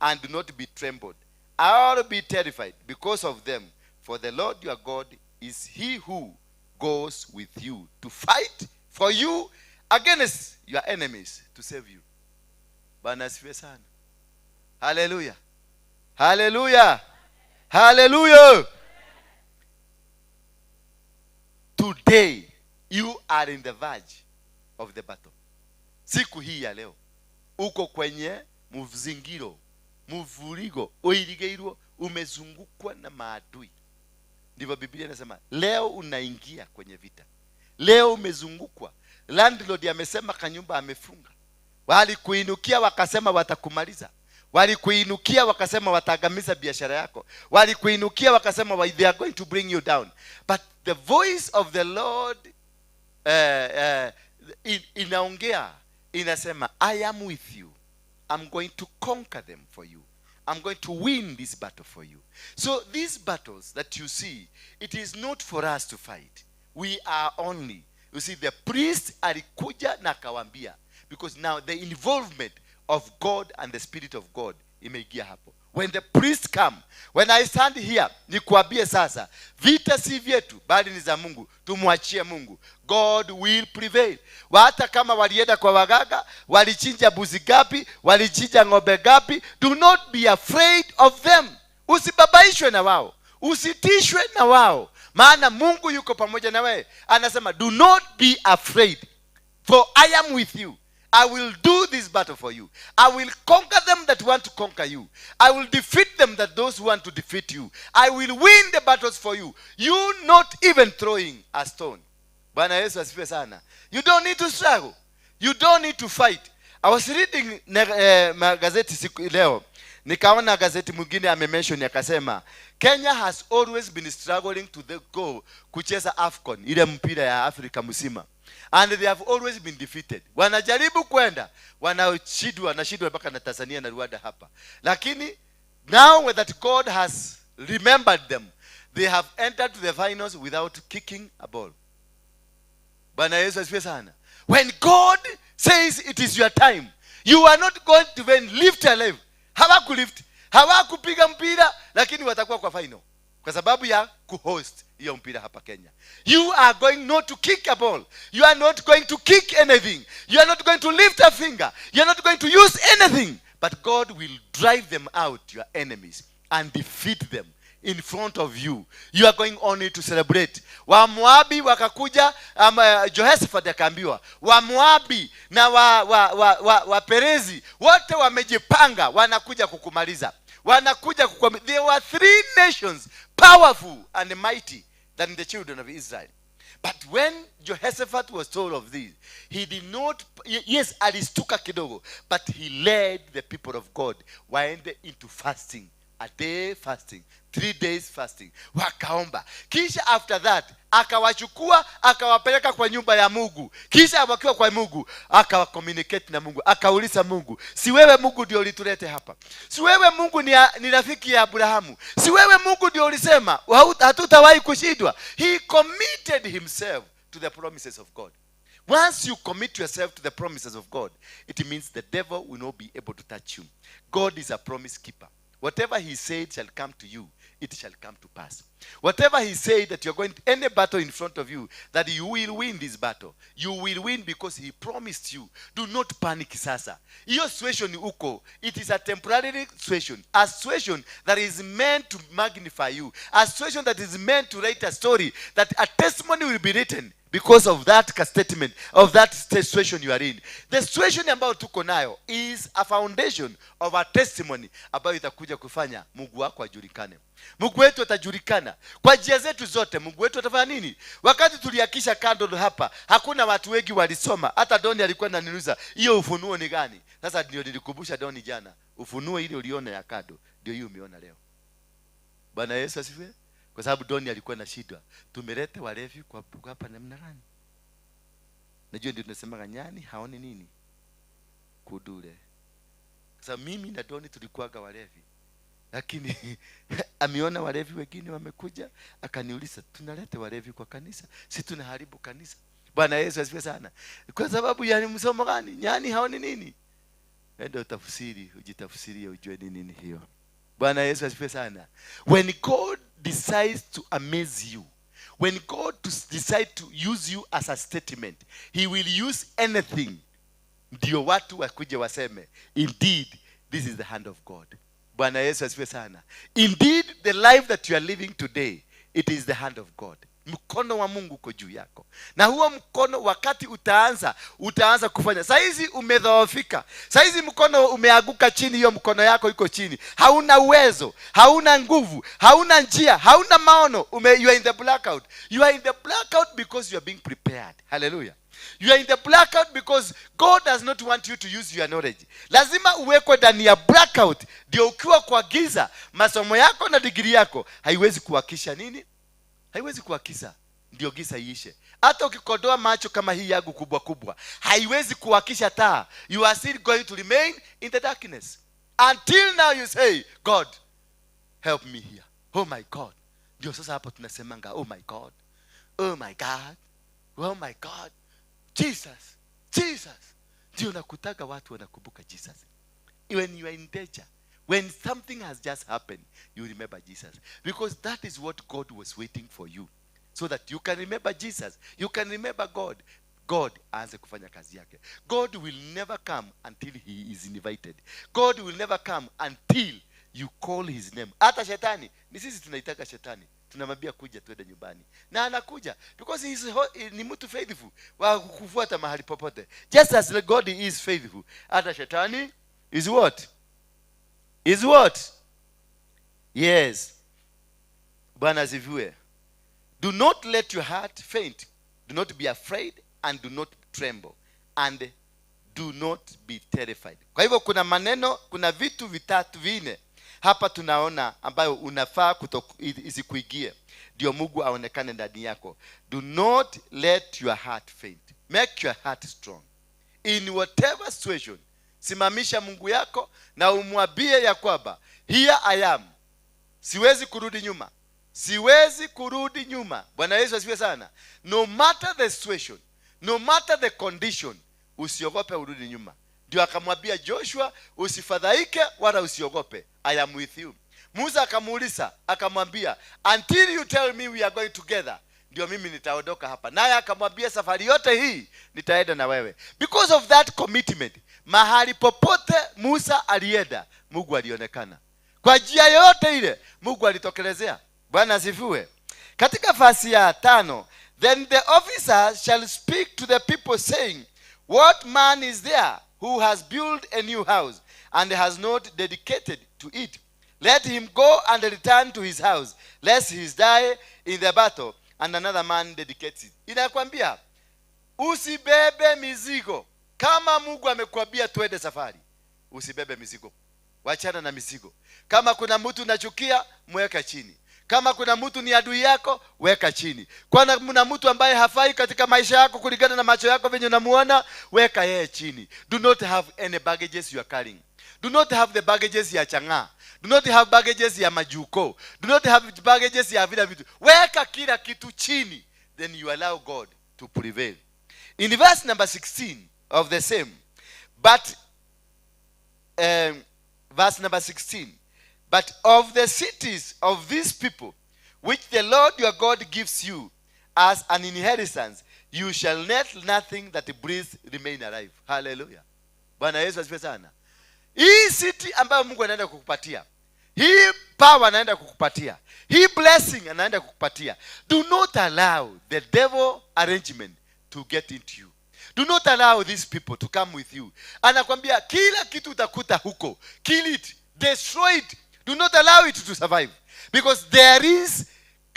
and do not be trembled, or be terrified because of them. For the Lord your God is he who goes with you to fight for you against your enemies to save you. Bwana asifiwe sana. Hallelujah. Hallelujah. Hallelujah. Today you are in the verge of the battle. Siku hii ya leo uko kwenye mzingiro, mvurigo, uirigeirwo, umezungukwa na maadui. Ndivyo Biblia inasema, leo unaingia kwenye vita. Leo umezungukwa. Landlord amesema kanyumba amefunga. Walikuinukia wakasema watakumaliza, walikuinukia wakasema wataangamiza biashara yako, walikuinukia wakasema they are going to bring you down. But the voice of the Lord inaongea, inasema, "I am with you. I'm going to conquer them for you. I'm going to win this battle for you." So these battles that you see, it is not for us to fight. We are only, you see, the priest alikuja na akawambia, because now the involvement of God and the Spirit of God imeingia hapo. When the priest come, when I stand here, nikuambie sasa, vita si vyetu, bali ni za Mungu. Tumwachie Mungu. God will prevail. Hata kama walienda kwa waganga, walichinja mbuzi gapi, walichinja ng'ombe gapi, do not be afraid of them. Usibabaishwe na wao, usitishwe na wao, maana Mungu yuko pamoja na wewe. Anasema, "Do not be afraid, for I am with you. I will do this battle for you. I will conquer them that want to conquer you. I will defeat them that those who want to defeat you. I will win the battles for you." You not even throwing a stone. Bwana Yesu asifiwe sana. You don't need to struggle. You don't need to fight. I was reading magazeti siku leo. Nikaona gazeti mwingine amemention, akasema Kenya has always been struggling to the go kucheza AFCON, ile mpira ya Afrika mzima, and they have always been defeated. Wanajaribu kwenda, wanashindwa, wanashindwa mpaka na Tanzania na Rwanda hapa. Lakini now that God has remembered them, they have entered to the finals without kicking a ball. Bwana Yesu asifiwe sana. When God says it is your time, you are not going to even lift a leg. Hawakulift, hawakupiga mpira, lakini watakuwa kwa final kwa sababu ya kuhost hiyo mpira hapa Kenya. You are going not to kick a ball. You are not going to kick anything. You are not going to lift a finger. You are not going to use anything. But God will drive them out, your enemies, and defeat them in front of you. You are going only to celebrate. Wamoabi wakakuja, Jehoshaphat akaambiwa Wamoabi na wa Perezi wote wamejipanga, wanakuja kukumaliza, wanakuja kukwami. There were three nations powerful and mighty than the children of Israel. But when Jehoshaphat was told of this, he did not, yes, alistuka kidogo, but he led the people of God waende into fasting, a day fasting, 3 days fasting, wakaomba. Kisha after that akawachukua, akawapeleka kwa nyumba ya Mungu. Kisha wakiwa kwa Mungu, akawacommunicate na Mungu, akauliza Mungu, "Si wewe Mungu ndio ulitulete hapa? Si wewe Mungu ni rafiki ya Abrahamu? Si wewe Mungu ndio ulisema hatutawahi kushindwa?" He committed himself to the promises of God. Once you commit yourself to the promises of God, it means the devil will not be able to touch you. God is a promise keeper. Whatever he said shall come to you, it shall come to pass. Whatever he said that you're going to any battle in front of you, that you will win this battle. You will win because he promised you. Do not panic sasa. Hiyo situation uko, it is a temporary situation. A situation that is meant to magnify you. A situation that is meant to write a story, that a testimony will be written because of that statement, of that situation you are in. The situation ambayo tuko nayo is a foundation of a testimony ambayo itakuja kufanya Mungu wako ajulikane. Mungu wetu atajulikana kwa njia zetu zote. Mungu wetu atafanya nini? Wakati tuliwakisha candle hapa, hakuna watu wengi walisoma. Hata Doni alikuwa ananiuliza, "Hiyo ufunuo ni gani?" Sasa ndio nilikumbusha Doni jana, ufunuo ile uliona ya candle ndio hiyo umeona leo. Bwana Yesu asifiwe. Kwa sababu Doni alikuwa na shida, tumelete walevi kwa hapa namna gani? Najua ndio tunasemaga nyani haoni nini kudule. Sasa mimi na Doni tulikuwaga walevi, lakini ameona walevi wengine wamekuja, akaniuliza, "Tunaleta walevi kwa kanisa? Si tunaharibu kanisa?" Bwana Yesu asifiwe sana. Kwa sababu yani msomo gani? Nyani haoni nini? Enda utafsiri, ujitafsirie ujue ni nini hiyo. Bwana Yesu asifiwe sana. When God decides to amaze you, when God to decide to use you as a statement, he will use anything ndio watu wakuje waseme, "Indeed, this is the hand of God." Bwana Yesu asifiwe sana. Indeed, the life that you are living today, it is the hand of God. Mkono wa Mungu uko juu yako, na huo mkono wakati utaanza kufanya. Saizi umedhoofika, saizi mkono umeanguka chini, hiyo mkono yako iko chini, hauna uwezo, hauna nguvu, hauna njia, hauna maono. You are in the blackout. You are in the blackout because you are being prepared. Hallelujah. You are in the blackout because God does not want you to use your knowledge. Lazima uwekwe ndani ya blackout ndio ukiwa kwa giza, masomo yako na digrii yako haiwezi kuhakisha nini? Haiwezi kuhakisha ndio giza iishe. Hata ukikodoa macho kama hii yangu kubwa kubwa, haiwezi kuhakisha taa. You are still going to remain in the darkness until now you say, "God, help me here. Oh my God." Ndio sasa hapo tunasemanga, "Oh my God, oh my God, oh my God, Jesus, Jesus." Ndio nakutaga watu wanakumbuka Jesus. When you are in danger, when something has just happened, you remember Jesus, because that is what God was waiting for you, so that you can remember Jesus, you can remember God. God aanze kufanya kazi yake. God will never come until he is invited. God will never come until you call his name. Hata shetani, ni sisi tunaitaka shetani, tunamwambia kuja tuende nyumbani, na anakuja because he is ni mtu faithful wa kufuata mahali popote. Just as God is faithful, hata shetani is what? Is what? Yes. Bwana asifiwe. Do not let your heart faint. Do not be afraid and do not tremble and do not be terrified. Kwa hivyo kuna maneno, kuna vitu vitatu vinne hapa tunaona ambayo unafaa isikuingie ndio Mungu aonekane ndani yako. Do not let your heart faint. Make your heart strong. In whatever situation, simamisha Mungu yako na umwambie ya kwamba here I am. Siwezi kurudi nyuma. Siwezi kurudi nyuma. Bwana Yesu asifiwe sana. No matter the situation, no matter the condition, usiogope urudi nyuma. Ndio akamwambia Joshua, usifadhaike wala usiogope. I am with you. Musa akamuuliza, akamwambia, until you tell me we are going together, ndio mimi nitaondoka hapa. Naye akamwambia safari yote hii nitaenda na wewe. Because of that commitment, mahali popote Musa alienda, Mungu alionekana. Kwa njia yoyote ile, Mungu alitokelezea. Bwana asifiwe. Katika fasi ya 5, then the officers shall speak to the people saying, what man is there who has built a new house and has not dedicated to it? Let him go and return to his house, lest he die in the battle and another man dedicates it. Inakwambia usibebe mizigo. Kama Mungu amekuambia tuende safari, usibebe mizigo. Wachana na mizigo. Kama kuna mtu unachukia, mweka chini. Kama kuna mtu ni adui yako, weka chini. Kama kuna mtu ambaye hafai katika maisha yako kulingana na macho yako venye unamuona, weka yeye chini. Do not have any baggages you are carrying. Do not have the baggages ya chang'aa. Do not have baggages ya majuko. Do not have baggages ya vile vitu. Weka kila kitu chini. Then you allow God to prevail. In verse number 16 of the same, but verse number 16, but of the cities of these people, which the Lord your God gives you as an inheritance, you shall let nothing that breathes remain alive. Hallelujah. Bwana Yesu asifiwe sana. Hii city ambayo Mungu anaenda kukupatia, hii power anaenda kukupatia, hii blessing anaenda kukupatia, do not allow the devil arrangement to get into you. Do not allow these people to come with you. Anakwambia kila kitu utakuta huko, kill it, destroy it. Do not allow it to survive. Because there is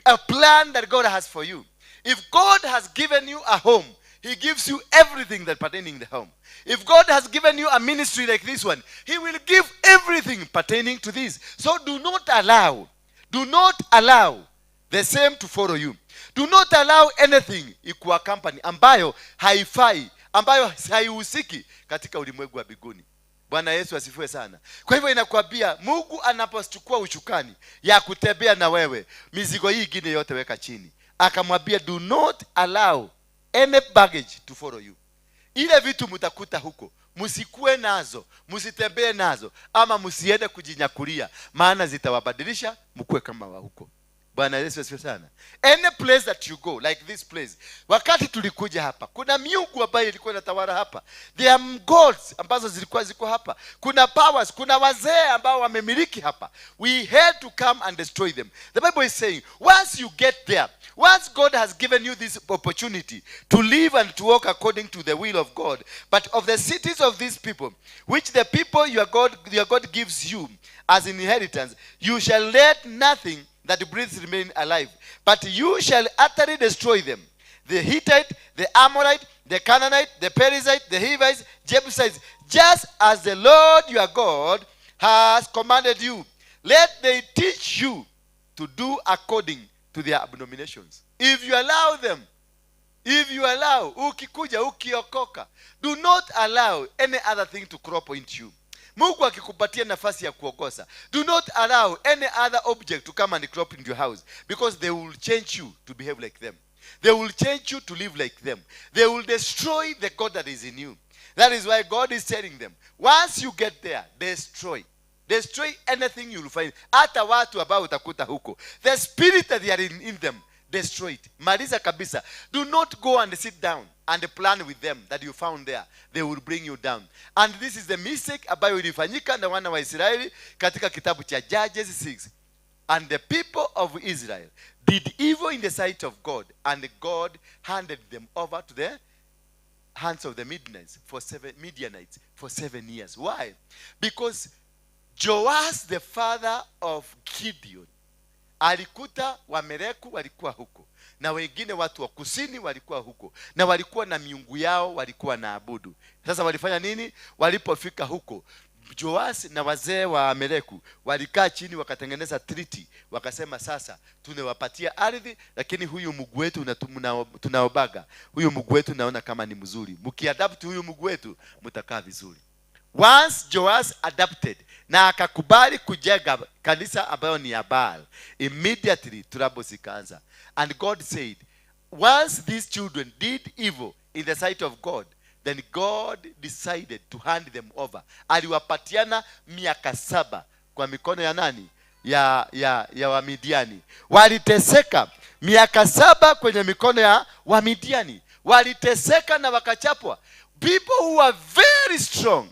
a plan that God has for you. If God has given you a home, he gives you everything that pertaining the home. If God has given you a ministry like this one, he will give everything pertaining to this. So do not allow the same to follow you. Do not allow anything ikuaccompany ambayo haifai, ambayo haihusiki katika ulimwengu wa mbinguni. Bwana Yesu asifiwe sana. Kwa hivyo inakwambia Mungu anapochukua ushukani ya kutembea na wewe, mizigo hii ingine yote weka chini. Akamwambia do not allow any baggage to follow you. Ile vitu mtakuta huko, msikue nazo, msitembee nazo, ama msiende kujinyakulia, maana zitawabadilisha mkuwe kama wa huko. Bwana Yesu asifiwe sana. Any place that you go, like this place. Wakati tulikuja hapa, kuna miungu ambayo ilikuwa inatawala hapa. There are gods ambazo zilikuwa ziko hapa. Kuna powers, kuna wazee ambao wamemiliki hapa. We had to come and destroy them. The Bible is saying, once you get there, once God has given you this opportunity to live and to walk according to the will of God, but of the cities of these people, which the people your God gives you as inheritance, you shall let nothing that breathes remain alive, but you shall utterly destroy them. the Hittite, the Amorite, the Canaanite, the Perizzite, the Hivites, Jebusites, just as the Lord your God has commanded you. Let they teach you to do according to their abominations. If you allow them, if you allow, ukikuja, ukiokoka, do not allow any other thing to crop into you. Mungu akikupatia nafasi ya kuokosa, do not allow any other object to come and crop into your house, because they will change you to behave like them. They will change you to live like them. They will destroy the God that is in you. That is why God is telling them, once you get there, destroy. Destroy anything you will find. Hata watu ambao utakuta huko. The spirit that they are in them, destroy it. Maliza kabisa. Do not go and sit down and plan with them that you found there. They will bring you down. And this is the mistake ambayo ilifanyika na wana wa Israeli katika kitabu cha Judges 6. And the people of Israel did evil in the sight of God, and God handed them over to the hands of the Midianites for 7 years. Why? Because Joash, the father of Gideon, alikuta Wamereku walikuwa huko, na wengine watu wa kusini walikuwa huko, na walikuwa na miungu yao walikuwa na abudu. Sasa walifanya nini? Walipofika huko, Joash na wazee wa Amereku walikaa chini wakatengeneza treaty, wakasema sasa tunawapatia ardhi, lakini huyu Mungu wetu tunaobaga, huyu Mungu wetu naona kama ni mzuri, mkiadapt huyu Mungu wetu mtakaa vizuri. Once Joash adapted na akakubali kujenga kanisa ambayo ni ya Baal, immediately trouble zikaanza. And God said, once these children did evil in the sight of God, then God decided to hand them over. Aliwapatiana miaka 7 kwa mikono ya nani? Ya Wamidiani. Waliteseka miaka 7 kwenye mikono ya Wamidiani. Waliteseka na wakachapwa. People who are very strong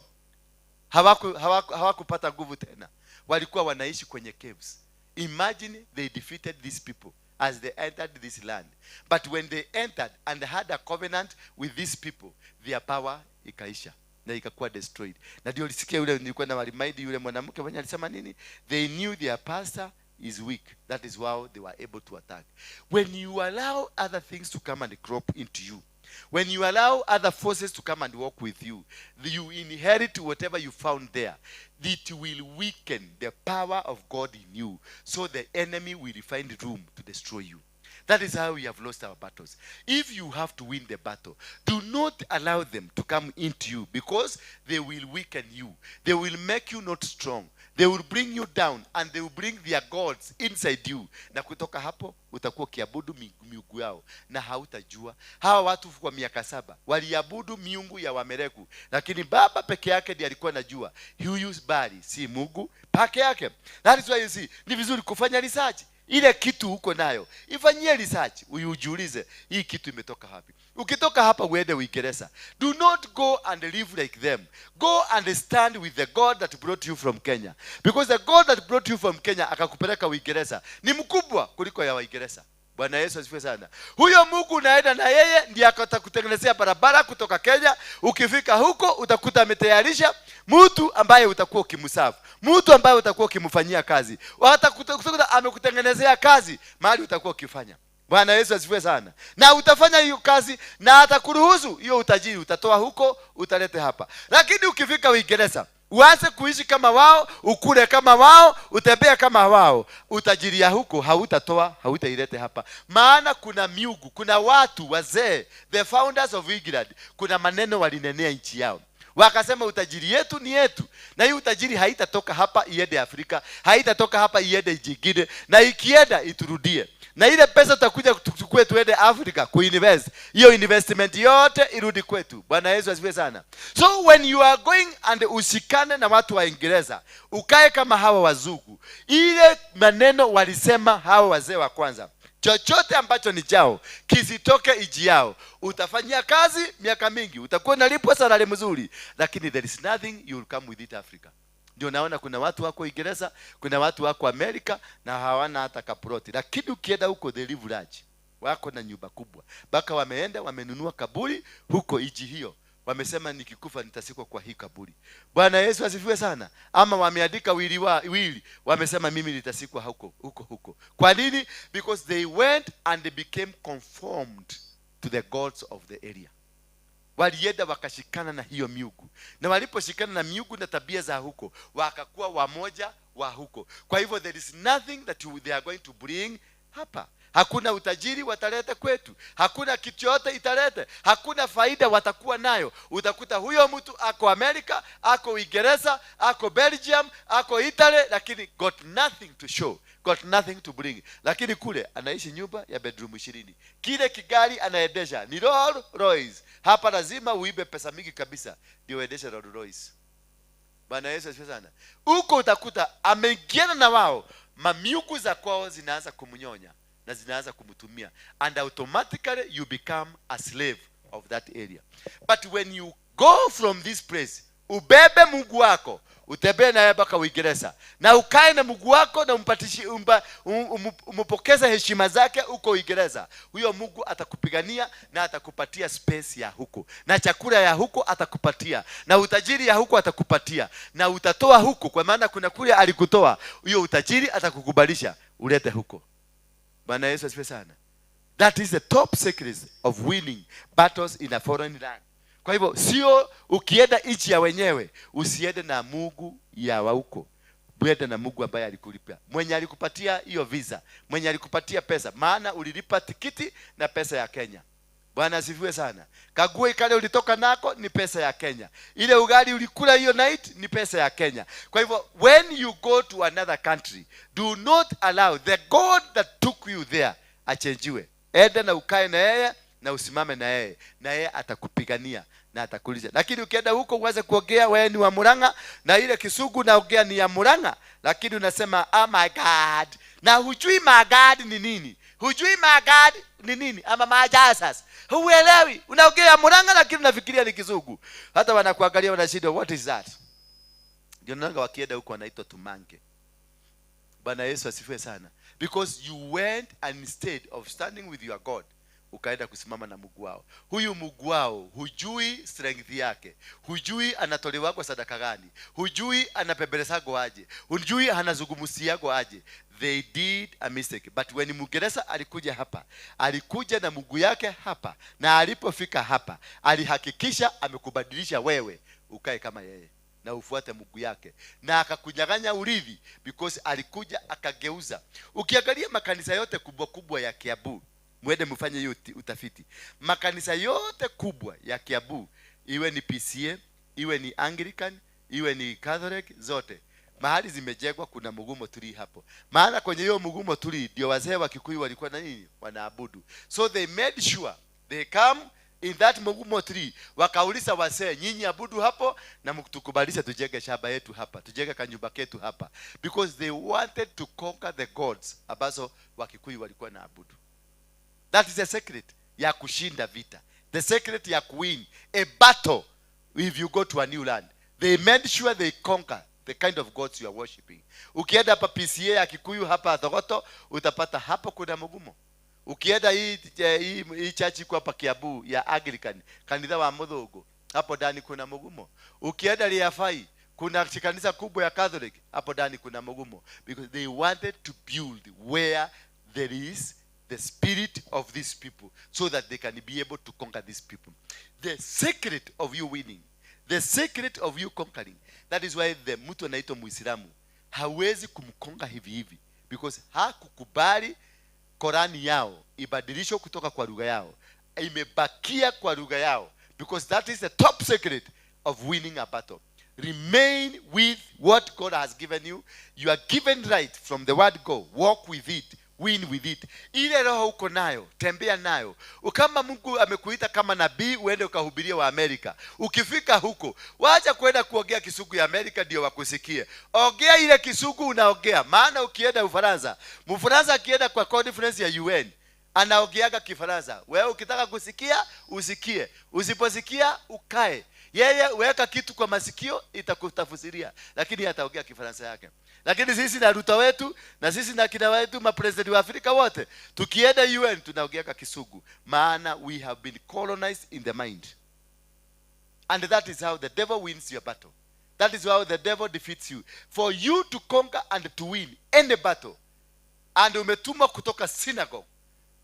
hawakupata nguvu tena. Walikuwa wanaishi kwenye caves. Imagine they defeated these people as they entered this land. But when they entered and had a covenant with these people, their power ikaisha na ikakuwa destroyed. Na ndio ulisikia yule, nilikuwa na remind yule mwanamke mwenye alisema nini? They knew their pastor is weak. That is why they were able to attack. When you allow other things to come and crop into you, when you allow other forces to come and walk with you, you inherit whatever you found there. It will weaken the power of God in you, so the enemy will find room to destroy you. That is how we have lost our battles. If you have to win the battle, do not allow them to come into you, because they will weaken you. They will make you not strong. They will bring you down, and they will bring their gods inside you. Na kutoka hapo utakuwa ukiabudu miungu yao na hautajua. Hawa watu kwa miaka 7 waliabudu miungu ya Wamereku, lakini baba peke yake ndiye alikuwa anajua huyu Baali si Mungu peke yake. That is why you see, ni vizuri kufanya research. Ile kitu uko nayo ifanyie research, ujiulize hii kitu imetoka wapi. Ukitoka hapa uende Uingereza, do not go and live like them. Go and stand with the God that brought you from Kenya, because the God that brought you from Kenya akakupeleka Uingereza ni mkubwa kuliko ya Waingereza. Bwana Yesu asifiwe sana. Huyo Mungu unaenda na yeye ndiye atakutengenezea barabara kutoka Kenya. Ukifika huko utakuta ametayarisha mtu ambaye utakuwa ukimsafu, mtu ambaye utakuwa ukimfanyia kazi. Watakuta amekutengenezea kazi mahali utakuwa ukifanya. Bwana Yesu asifiwe sana. Na utafanya hiyo kazi na atakuruhusu hiyo utajiri utatoa huko utalete hapa. Lakini ukifika Uingereza uanze kuishi kama wao, ukule kama wao, utembea kama wao, utajiri ya huko hautatoa, hautailete hapa. Maana kuna miungu, kuna watu wazee, the founders of England, kuna maneno walinenea nchi yao. Wakasema utajiri yetu ni yetu, na hii utajiri haitatoka hapa iende Afrika, haitatoka hapa iende jingine, na ikienda iturudie. Na ile pesa tutakuja tuchukue tuende Afrika kuinvest, hiyo investment yote irudi kwetu. Bwana Yesu asifiwe sana. So when you are going and ushikane na watu wa Uingereza, ukae kama hawa wazungu, ile maneno walisema hawa wazee wa kwanza, chochote ambacho ni chao kisitoke iji yao. Utafanyia kazi miaka mingi, utakuwa unalipwa salary mzuri, lakini there is nothing you will come with it Africa. Ndio naona kuna watu wako Uingereza, kuna watu wako Amerika na hawana hata kaploti. Lakini ukienda huko they live large. Wako na nyumba kubwa. Baka wameenda wamenunua kaburi huko iji hiyo. Wamesema nikikufa nitasikwa kwa hii kaburi. Bwana Yesu asifiwe sana. Ama wameandika wili, wamesema mimi nitasikwa huko huko huko. Kwa nini? Because they went and they became conformed to the gods of the area. Walienda wakashikana na hiyo miungu, na waliposhikana na miungu na tabia za huko, wakakuwa wamoja wa huko. Kwa hivyo there is nothing that they are going to bring hapa. Hakuna utajiri wataleta kwetu, hakuna kitu yote italete, hakuna faida watakuwa nayo. Utakuta huyo mtu ako Amerika, ako Uingereza, ako Belgium, ako Italy, lakini got nothing to show, got nothing to bring. Lakini kule anaishi nyumba ya bedroom 20, kile kigari anaendesha ni Rolls Royce. Hapa lazima uibe pesa mingi kabisa ndio uendeshe Rolls Royce. Bwana Yesu asifiwe sana. Huko utakuta ameingiana na wao, mamiuku za kwao zinaanza kumnyonya na zinaanza kumtumia, and automatically you become a slave of that area. But when you go from this place, ubebe Mungu wako, utembee naye mpaka Uingereza, na ukae na Mungu wako na umpokeze heshima zake huko Uingereza, huyo Mungu atakupigania na atakupatia space ya huko, na chakula ya huko atakupatia, na utajiri ya huko atakupatia, na utatoa huko, kwa maana kuna kule alikutoa, huyo utajiri atakukubalisha ulete huko. Bwana Yesu asifiwe sana. That is the top secret of winning battles in a foreign land. Kwa hivyo sio ukienda nchi ya wenyewe, usiende na Mungu ya wa huko. Uende na Mungu ambaye alikulipa, mwenye alikupatia hiyo visa, mwenye alikupatia pesa, maana ulilipa tikiti na pesa ya Kenya. Bwana asifiwe sana. Kague kale ulitoka nako ni pesa ya Kenya. Ile ugali ulikula hiyo night ni pesa ya Kenya. Kwa hivyo when you go to another country, do not allow the God that took you there achenjiwe. Enda na ukae na yeye na usimame na yeye, na yeye atakupigania na atakulisha. Lakini ukienda huko uanze kuongea wewe ni wa Murang'a na ile Kisugu naongea ni ya Murang'a, lakini unasema oh my God, na hujui my God ni nini. Hujui my God ni nini ama my Jesus. Huelewi. Unaongea Murang'a lakini unafikiria ni Kisugu. Hata wanakuangalia wanashindwa, what is that? Ndio nanga wakienda huko wanaitwa tumange. Bwana Yesu asifiwe sana. Because you went and instead of standing with your God, ukaenda kusimama na Mungu wao. Huyu Mungu wao hujui strength yake, hujui anatolewa kwa sadaka gani, hujui anapembelezagwa aje, hujui anazungumziagwa aje. They did a mistake. But when Mwingereza alikuja hapa, alikuja na Mungu yake hapa, na alipofika hapa alihakikisha amekubadilisha wewe ukae kama yeye na ufuate Mungu yake, na akakunyang'anya urithi, because alikuja akageuza. Ukiangalia makanisa yote kubwa kubwa ya Kiambu, mwende mfanye hiyo utafiti. Makanisa yote kubwa ya Kiambu, iwe ni PCA, iwe ni Anglican, iwe ni Catholic, zote mahali zimejengwa kuna Mugumo tree hapo. Maana kwenye hiyo Mugumo tree ndio wazee wa Kikuyu walikuwa na nini? Wanaabudu. So they made sure they come in that Mugumo tree, wakauliza wazee, nyinyi abudu hapo na mtukubalisha tujenge shamba yetu hapa, tujenge kanyumba ketu hapa, because they wanted to conquer the gods ambazo Wakikuyu walikuwa naabudu. That is the secret ya kushinda vita, the secret ya kuwin a battle if you go to a new land. They made sure they conquer the kind of gods you are worshiping. Ukienda hapa PCA ya Kikuyu hapa Thogoto, utapata hapo kuna Mugumo. Ukienda hii church iko hapa Kiambu ya Anglican, kanisa wa Muthugu, hapo ndani kuna Mugumo. Ukienda Riafai kuna kanisa kubwa ya Catholic, hapo ndani kuna Mugumo, because they wanted to build where there is the spirit of these people so that they can be able to conquer these people. The secret of you winning, the secret of you conquering. That is why the mtu anaitwa Muislamu hawezi kumkonga hivi hivi, because hakukubali Korani yao ibadilishwe kutoka kwa lugha yao, imebakia kwa lugha yao, because that is the top secret of winning a battle. Remain with what God has given you. You are given right from the word go. Walk with it, win with it. Ile roho uko nayo, tembea nayo. Kama Mungu amekuita kama nabii uende ukahubirie wa Amerika, ukifika huko wacha kwenda kuongea Kisugu ya Amerika ndio wakusikie. Ongea ile Kisugu unaongea. Maana ukienda Ufaransa, Mfaransa akienda kwa conference ya UN anaongeaga Kifaransa. Wewe ukitaka kusikia usikie, usiposikia ukae. Yeye weka kitu kwa masikio itakutafsiria, lakini ataongea Kifaransa yake. Lakini sisi na Ruto wetu na sisi na kina wetu mapresident wa Afrika wote tukienda UN tunaongea Kisugu, maana we have been colonized in the mind. And that is how the devil wins your battle. That is how the devil defeats you. For you to conquer and to win any battle, and umetumwa kutoka synagogue,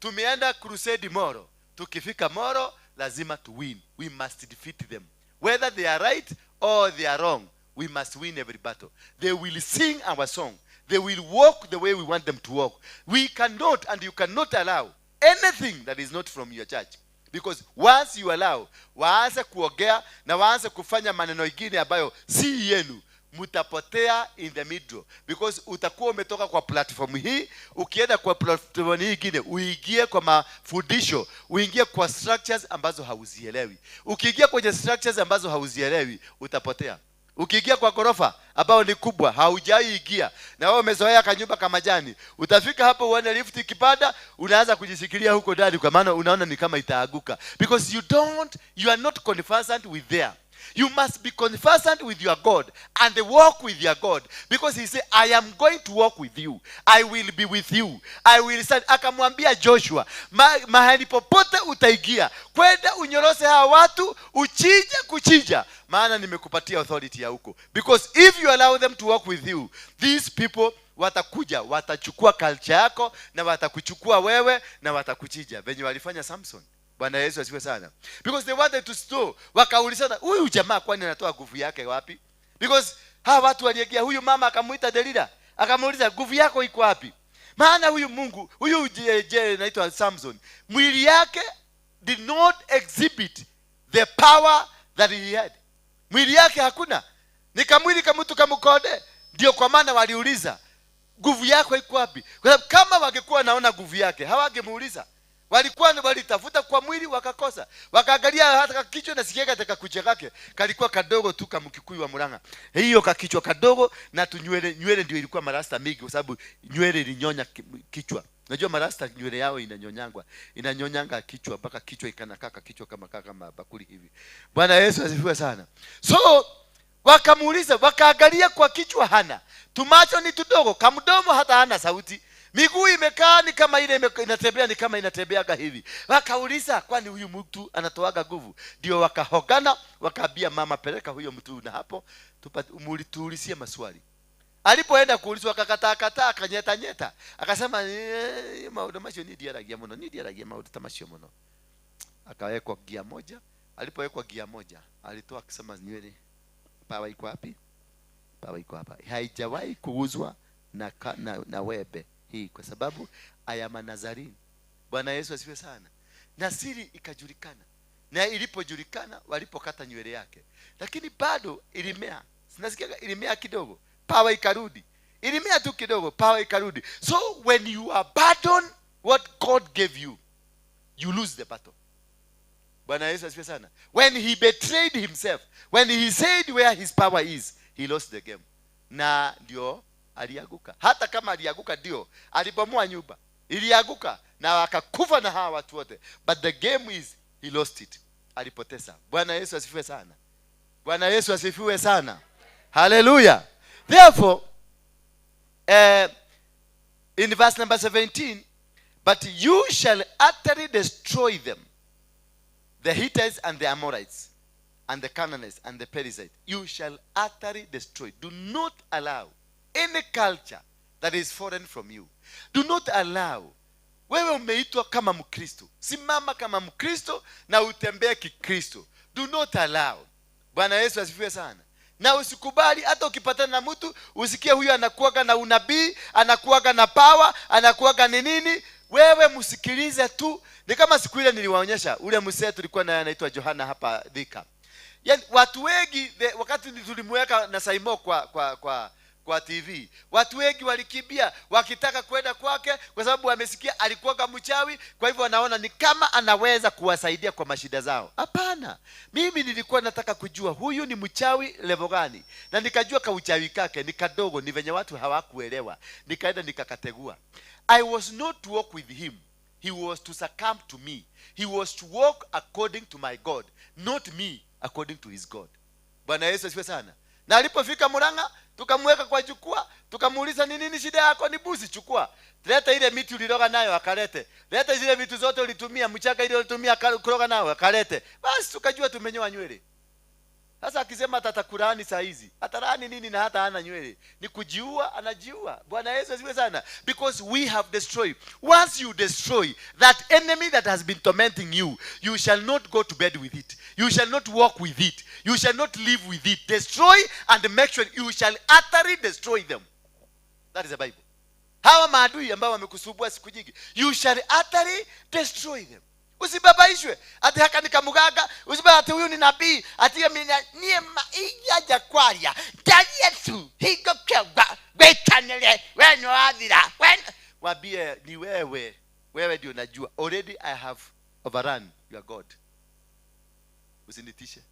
tumeenda crusade Moro, Tukifika Moro lazima to win. We must defeat them. Whether they are right or they are wrong, we must win every battle. They will sing our song. They will walk the way we want them to walk. We cannot and you cannot allow anything that is not from your church. Because once you allow, waanze kuongea na waanze kufanya maneno ingine ambayo si yenu, mtapotea in the middle. Because utakuwa umetoka kwa platform hii, ukienda kwa platform hii ingine, uingie kwa mafundisho, uingie kwa structures ambazo hauzielewi. Ukiingia kwenye structures ambazo hauzielewi, utapotea. Ukiingia kwa ghorofa ambayo ni kubwa, haujaiingia na wewe umezoea kanyumba kama majani, utafika hapo uone lift ikipanda, unaanza kujishikilia huko ndani, kwa maana unaona ni kama itaaguka, because you are not conversant with there. You must be conversant with your God and walk with your God, because he said, "I am going to walk with you. I will be with you. I will stand." Akamwambia Joshua, mahali popote utaingia, kwenda unyorose hawa watu, uchije kuchinja, maana nimekupatia authority ya huko. Because if you allow them to walk with you, these people watakuja, watachukua culture yako na watakuchukua wewe na watakuchinja, venye walifanya Samson. Bwana Yesu asifiwe sana. Because they wanted to know, wakaulizana, huyu jamaa kwani anatoa nguvu yake wapi? Because hawa watu waliegea huyu mama, akamuita Delila, akamuuliza, "Nguvu yako iko wapi? Maana huyu Mungu, huyu je naitwa Samson, mwili yake did not exhibit the power that he had. Mwili yake hakuna. Ni kamwili kamtu kamukode." Ndio kwa maana waliuliza, "Nguvu yako iko wapi?" Kwa sababu kama wangekuwa naona nguvu yake, hawangemuuliza. Walikuwa walitafuta kwa mwili wakakosa. Wakaangalia hata kichwa, nasikia katika kucha kake kalikuwa kadogo tu kama Mkikuyu wa Murang'a. Hiyo kakichwa kadogo na tunywele, nywele ndio ilikuwa marasta mingi, kwa sababu nywele ilinyonya kichwa. Unajua marasta nywele yao inanyonyangwa, inanyonyanga kichwa mpaka kichwa ikanakaa kichwa kama bakuli hivi. Bwana Yesu asifiwe sana. So wakamuuliza, wakaangalia kwa kichwa hana. Tumacho ni tudogo, kamdomo hata hana sauti. Miguu imekaa ni kama ile inatembea, ni kama inatembeaga hivi. Wakauliza, kwani huyu mtu anatoaga nguvu? Ndio wakahogana, wakaambia mama, peleka huyo mtu na hapo tuulizie maswali. Alipoenda kuulizwa akakataa kataa, akanyeta nyeta. Akasema, maundu macio ni ndiaragia muno, ni ndiaragia maundu ta macio muno. Akawekwa gia moja. Alipowekwa gia moja, alitoa akisema, nywele, power iko wapi? Power iko hapa. Haijawahi kuuzwa na webe hii, kwa sababu I am a Nazarene. Bwana Yesu asifiwe sana. Na siri ikajulikana. Na ilipojulikana, walipokata nywele yake, lakini bado ilimea. Sinasikia ilimea kidogo, power ikarudi. Ilimea tu kidogo, power ikarudi. So when you abandon what God gave you, you lose the battle. Bwana Yesu asifiwe sana. When he betrayed himself, when he said where his power is, he lost the game. Na ndio alianguka. Hata kama alianguka, ndio alibomoa nyumba, ilianguka na wakakufa na hawa watu wote. But the game is he lost it. Alipoteza. Bwana Yesu asifiwe sana. Bwana Yesu asifiwe sana. Hallelujah. Therefore, in verse number 17, but you shall utterly destroy them, the Hittites and the Amorites and the Canaanites and the Perizzites. You shall utterly destroy. Do not allow any culture that is foreign from you. Do not allow. Wewe umeitwa kama Mkristo. Simama kama Mkristo na utembee Kikristo. Do not allow. Bwana Yesu asifiwe sana. Na usikubali hata ukipatana na mtu usikie huyu anakuwaga na unabii, anakuwaga na power, anakuwaga ni nini. Wewe msikilize tu. Ni kama siku ile niliwaonyesha ule mzee tulikuwa naye anaitwa Johana hapa Thika. Yaani watu wengi wakati tulimweka na Saimo kwa TV, watu wengi walikimbia wakitaka kwenda kwake kwa sababu wamesikia alikuwa kama mchawi, kwa hivyo wanaona ni kama anaweza kuwasaidia kwa mashida zao. Hapana, mimi nilikuwa nataka kujua huyu ni mchawi level gani, na nikajua kauchawi kake ni kadogo, ni venye watu hawakuelewa. Nikaenda nikakategua. I was not to walk with him. He was to succumb to me. He was to walk according to my God, not me according to his God. Bwana Yesu asifiwe sana. Na alipofika Murang'a, tukamweka kwa jukwaa, tukamuuliza ni nini shida yako? Ni busi, chukua. Leta ile miti uliroga nayo, akalete. Leta zile vitu zote ulitumia, mchanga ile ulitumia kuroga nayo, akalete. Basi tukajua tumenyoa nywele. Sasa akisema atakurani saa hizi, atarani nini na hata hana nywele? Ni kujiua, anajiua. Bwana Yesu asifiwe sana. Because we have destroyed. Once you destroy that enemy that has been tormenting you, you shall not go to bed with it. You shall not walk with it. You shall not live with it. Destroy and make sure you shall utterly destroy them. That is the Bible. Hawa maadui ambao wamekusumbua siku nyingi, you shall utterly destroy them. Usibabaishwe ati haka ni kamugaga, usibabaishwe ati huyu ni nabii, ati nie maiya jakwaria. Yesu hingo kyagwa gwetanele weno athira. Wambie ni wewe, wewe ndio unajua. Already I have overrun your God. Usinitishe.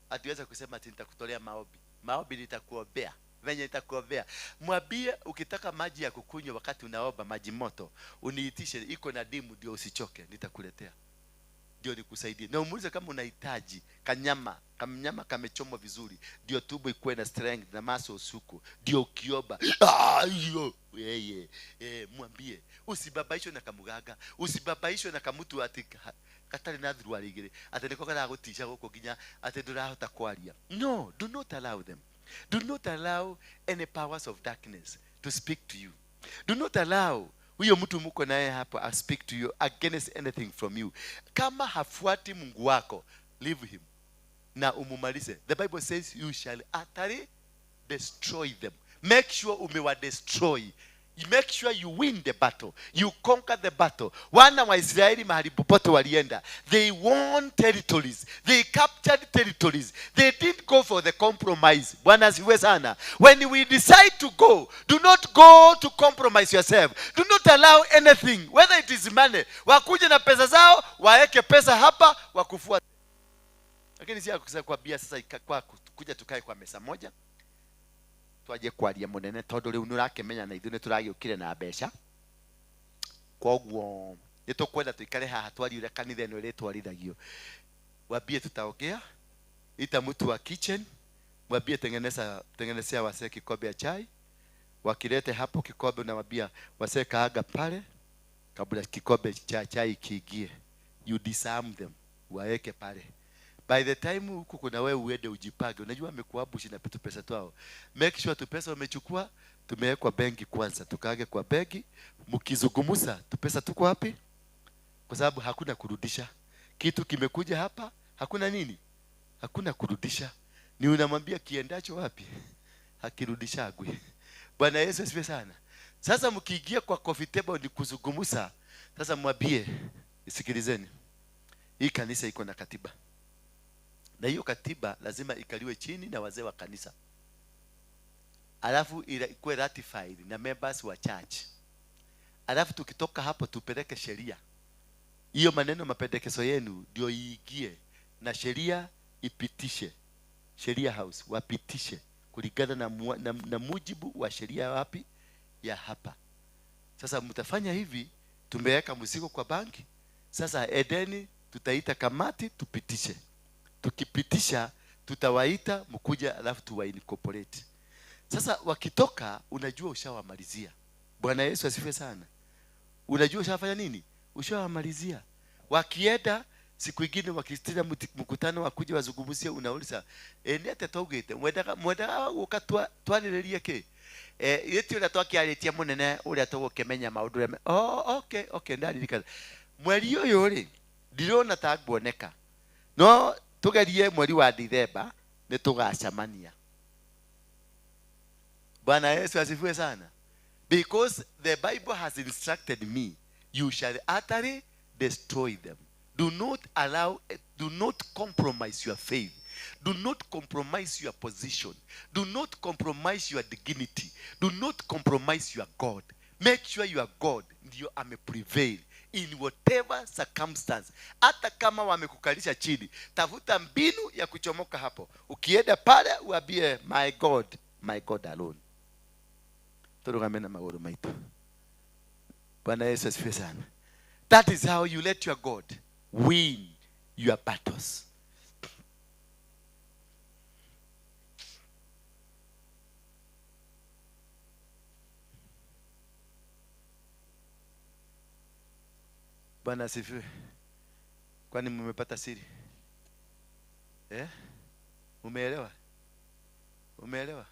Atiweza kusema ati nitakutolea maombi. Maombi nitakuombea. Venye nitakuombea. Mwambie ukitaka maji ya kukunywa wakati unaomba maji moto, uniitishe iko na dimu ndio usichoke, nitakuletea. Ndio nikusaidie. Na umuulize kama unahitaji kanyama, kamnyama kamechomwa vizuri, ndio tumbo ikuwe na strength na muscles huko, ndio ukiomba. Hiyo yeye. Mwambie usibabaishwe na kamugaga, usibabaishwe na kamutu ati katari na thruari igiri, ati niko karagutisha guko nginya ati ndurahota kwaria. No, do not allow them. Do not allow any powers of darkness to speak to you. Do not allow huyo mtu mko naye hapo a speak to you against anything from you. Kama hafuati Mungu wako, leave him na umumalize. The Bible says you shall utterly destroy them. Make sure umewa destroy. Make sure you win the battle. You conquer the battle. Wana wa Israeli mahali popote walienda, they won territories. They captured territories. They didn't go for the compromise. Bwana asifiwe sana. When we decide to go, do not go to compromise yourself. Do not allow anything, whether it is money. Wakuje na pesa zao, waeke pesa hapa, wakufua. Lakini si kukwambia sasa kwa kuja tukae kwa mesa moja. Twaje kwaria munene tondu riu nurakimenya na ithuĩ nĩtũragĩũkire na mbeca, koguo nĩtũkwenda tuikare haha twarie ũrĩa kanitha ĩno ĩrĩtwarithagio. Wambie tutaongea, ita mtu wa kitchen, mwambie tengenezea wasee kikombe ya chai, wakilete hapo kikombe unawambia wasee kaaga pale kabla kikombe cha chai kiingie. You disarm them, waeke pale. By the time huku kuna wewe uende ujipange. Unajua amekuabushi na pesa twao. Make sure tu pesa umechukua tumewekwa benki kwanza. Tukaage kwa benki, mkizungumza tu pesa tuko wapi? Kwa sababu hakuna kurudisha. Kitu kimekuja hapa, hakuna nini? Hakuna kurudisha. Ni unamwambia kiendacho wapi? Hakirudishagwi. Bwana Yesu asifiwe sana. Sasa mkiingia kwa coffee table ni kuzungumza. Sasa mwambie, sikilizeni. Hii kanisa iko na katiba. Na hiyo katiba lazima ikaliwe chini na wazee wa kanisa. Alafu ikuwe ratified na members wa church. Alafu tukitoka hapo tupeleke sheria. Hiyo maneno mapendekezo yenu ndio iingie na sheria ipitishe. Sheria house wapitishe kulingana na mujibu wa sheria wapi ya hapa. Sasa mtafanya hivi, tumeweka mzigo kwa banki. Sasa edeni tutaita kamati tupitishe. Tukipitisha tutawaita mkuja, alafu tuwa incorporate. Sasa wakitoka unajua ushawamalizia. Bwana Yesu asifiwe sana. Unajua ushafanya nini? Ushawamalizia. Wakienda siku nyingine wakistina mkutano wakuja wazungumzie, unauliza ni ate twaugite mwendaga guka twarĩrĩrie kĩ? Ĩti ũrĩa twakĩarĩtie mũnene ũrĩa tũgũkĩmenya maũndũ ũrĩa. Oh, okay ndaririkana. Mweri ũyũ rĩ ndirona ta nguoneka. No tugerie mweri wa Dithemba nĩtũgacemania. Bwana Yesu asifiwe sana. Because the Bible has instructed me, you shall utterly destroy them. Do not allow, do not compromise your faith. Do not compromise your position. Do not compromise your dignity. Do not compromise your God. Make sure your God ndio ameprevail in whatever circumstance. Hata kama wamekukalisha chini, tafuta mbinu ya kuchomoka hapo. Ukienda pale uambie my God, my God alone. Turugame na maguru maitu. Bwana Yesu asifiwe sana. That is how you let your God win your battles. Bwana asifiwe. Kwani mmepata siri? Umeelewa? Umeelewa?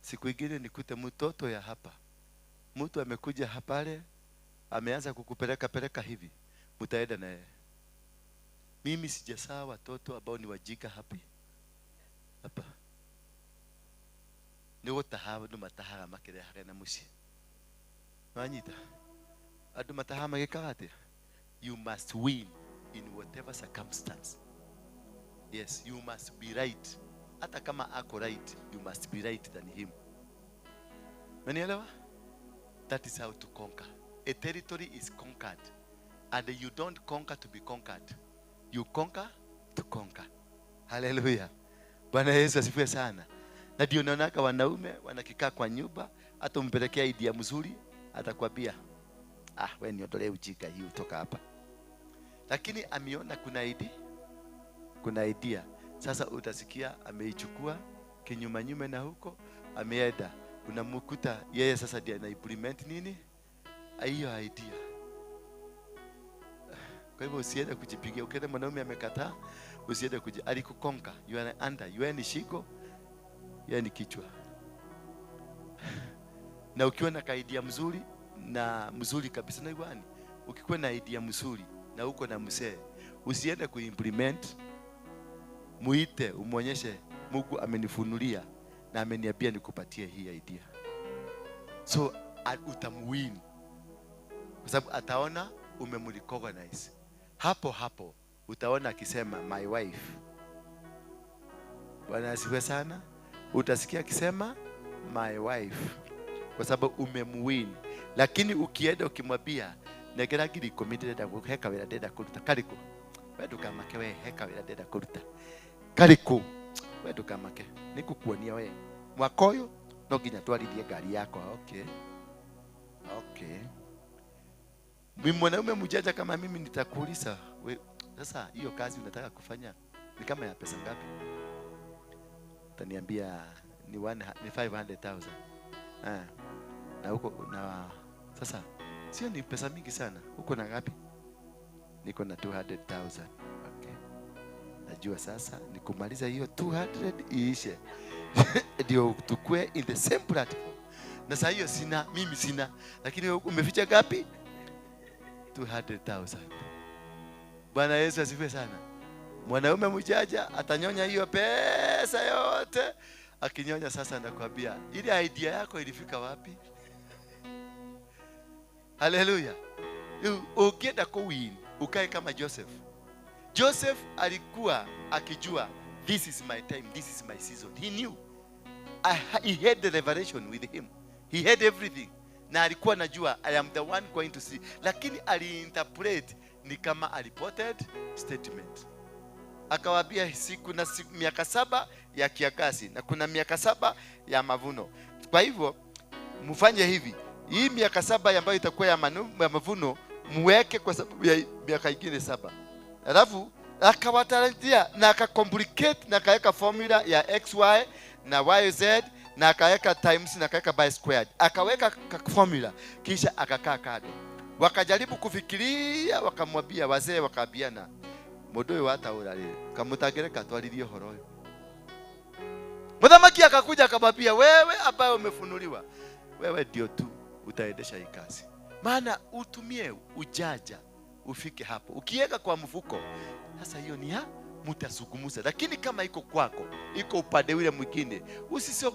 Siku ingine nikute mtoto ya hapa, mtu amekuja hapale, ameanza kukupeleka peleka hivi, mtaenda na yeye. Mimi sijasaa watoto ambao ni wajika hapi hapa nĩ gũtaha andũ matahaga makĩrehaga na mũciĩ. Wanyita? Andũ matahaga magĩkaga atĩa? You must win in whatever circumstance. Yes, you must be right. Hata kama ako right, you must be right than him. Umenielewa? That is how to conquer. A territory is conquered. And you don't conquer to be conquered. You conquer to conquer. Hallelujah. Bwana Yesu asifiwe sana. Na ndio naonaka wanaume wanakikaa kwa nyumba, hata umpelekea idea mzuri, atakwambia, ah, wewe niondolee ujinga hii utoka hapa. Lakini ameona kuna idea, kuna idea. Sasa utasikia ameichukua kinyuma nyume na huko ameenda. Unamkuta yeye sasa ndiye ana implement nini? Hiyo idea. Kwa hivyo usiende kujipigia. Ukienda mwanaume amekataa, usiende alikukonka. You are under, you are ni shingo, yeye ni kichwa. Na ukiwa na idea mzuri na mzuri kabisa na iwani, ukikuwa na idea mzuri na uko na mzee, usiende kuimplement. Muite umuonyeshe Mungu amenifunulia na ameniambia nikupatie hii idea. So utamwin. Kwa sababu ataona umemrecognize. Hapo hapo utaona akisema my wife. Bwana asifiwe sana. Utasikia akisema my wife. Kwa sababu umemwin. Lakini ukienda ukimwambia negera ngiri 10 ndĩrenda he kawĩra ndĩrenda kũruta karĩkũ? We ndũkamake we he kawĩra ndĩrenda kũruta. Karĩkũ? We ndũkamake. Nĩngũkuonia we. Mwaka ũyũ no nginya twarithie ngari yakwa. Okay. Okay. Mimi mwanaume mjanja kama mimi nitakuuliza, we sasa hiyo kazi unataka kufanya ni kama ya pesa ngapi? Utaniambia ni 500,000. Na huko na sasa sio ni pesa mingi sana. Uko na ngapi? Niko na 200,000. Okay. Najua sasa nikumaliza hiyo 200 iishe. Ndio tukue in the same platform. Na sasa hiyo sina, mimi sina. Lakini umeficha ngapi? 200,000. Bwana Yesu asifiwe sana. Mwanaume mjanja atanyonya hiyo pesa yote. Akinyonya sasa anakuambia, ile idea yako ilifika wapi? Hallelujah. Ukienda kuwin, ukae kama Joseph. Joseph alikuwa akijua this is my time, this is my season. He knew. He had the revelation with him. He had everything. Na alikuwa anajua I am the one going to see. Lakini aliinterpret ni kama reported statement. Akawaambia siku na miaka 7 ya kiangazi na kuna miaka 7 ya mavuno. Kwa hivyo mfanye hivi. Hii miaka 7 ambayo itakuwa ya mavuno muweke kwa sababu ya miaka ingine 7. Alafu akawatarajia na akacomplicate na akaweka formula ya xy na yz na akaweka times na akaweka by squared. Akaweka formula kisha akakaa kando. Wakajaribu kufikiria, wakamwambia wazee, wakaambiana mundu uyu wataura ri kamutagereka twaririe horo uyu. Muthamaki akakuja akamwambia, wewe ambaye umefunuliwa, wewe ndio tu utaendesha hii kazi. Maana utumie ujaja ufike hapo. Ukiweka kwa mfuko, sasa hiyo ni ya mtazungumza. Lakini kama iko kwako, iko upande ule mwingine,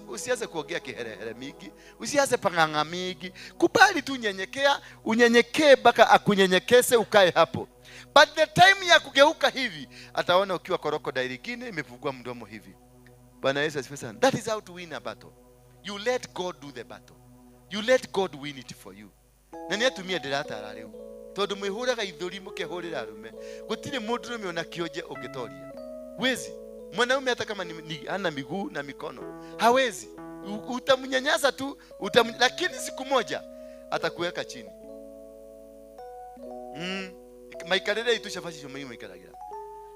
usianze kuongea kiherehere mingi, usianze panganga mingi. Kubali tu nyenyekea, unyenyekee mpaka akunyenyekese ukae hapo. But the time ya kugeuka hivi, ataona ukiwa crocodile nyingine imefungua mdomo hivi. Bwana Yesu asifiwe sana. That is how to win a battle. You let God do the battle. You let God win it for you. Na ni atumia ndiratara riu. Tondu mwihuraga ithuri mukehurira arume. Gutiri mundu ona kionje ungitoria. Wezi. Mwanaume hata kama ni hana miguu na mikono, hawezi. Utamnyanyasa tu, lakini siku moja atakuweka chini. Maikarire itu chapati icio maikaragira.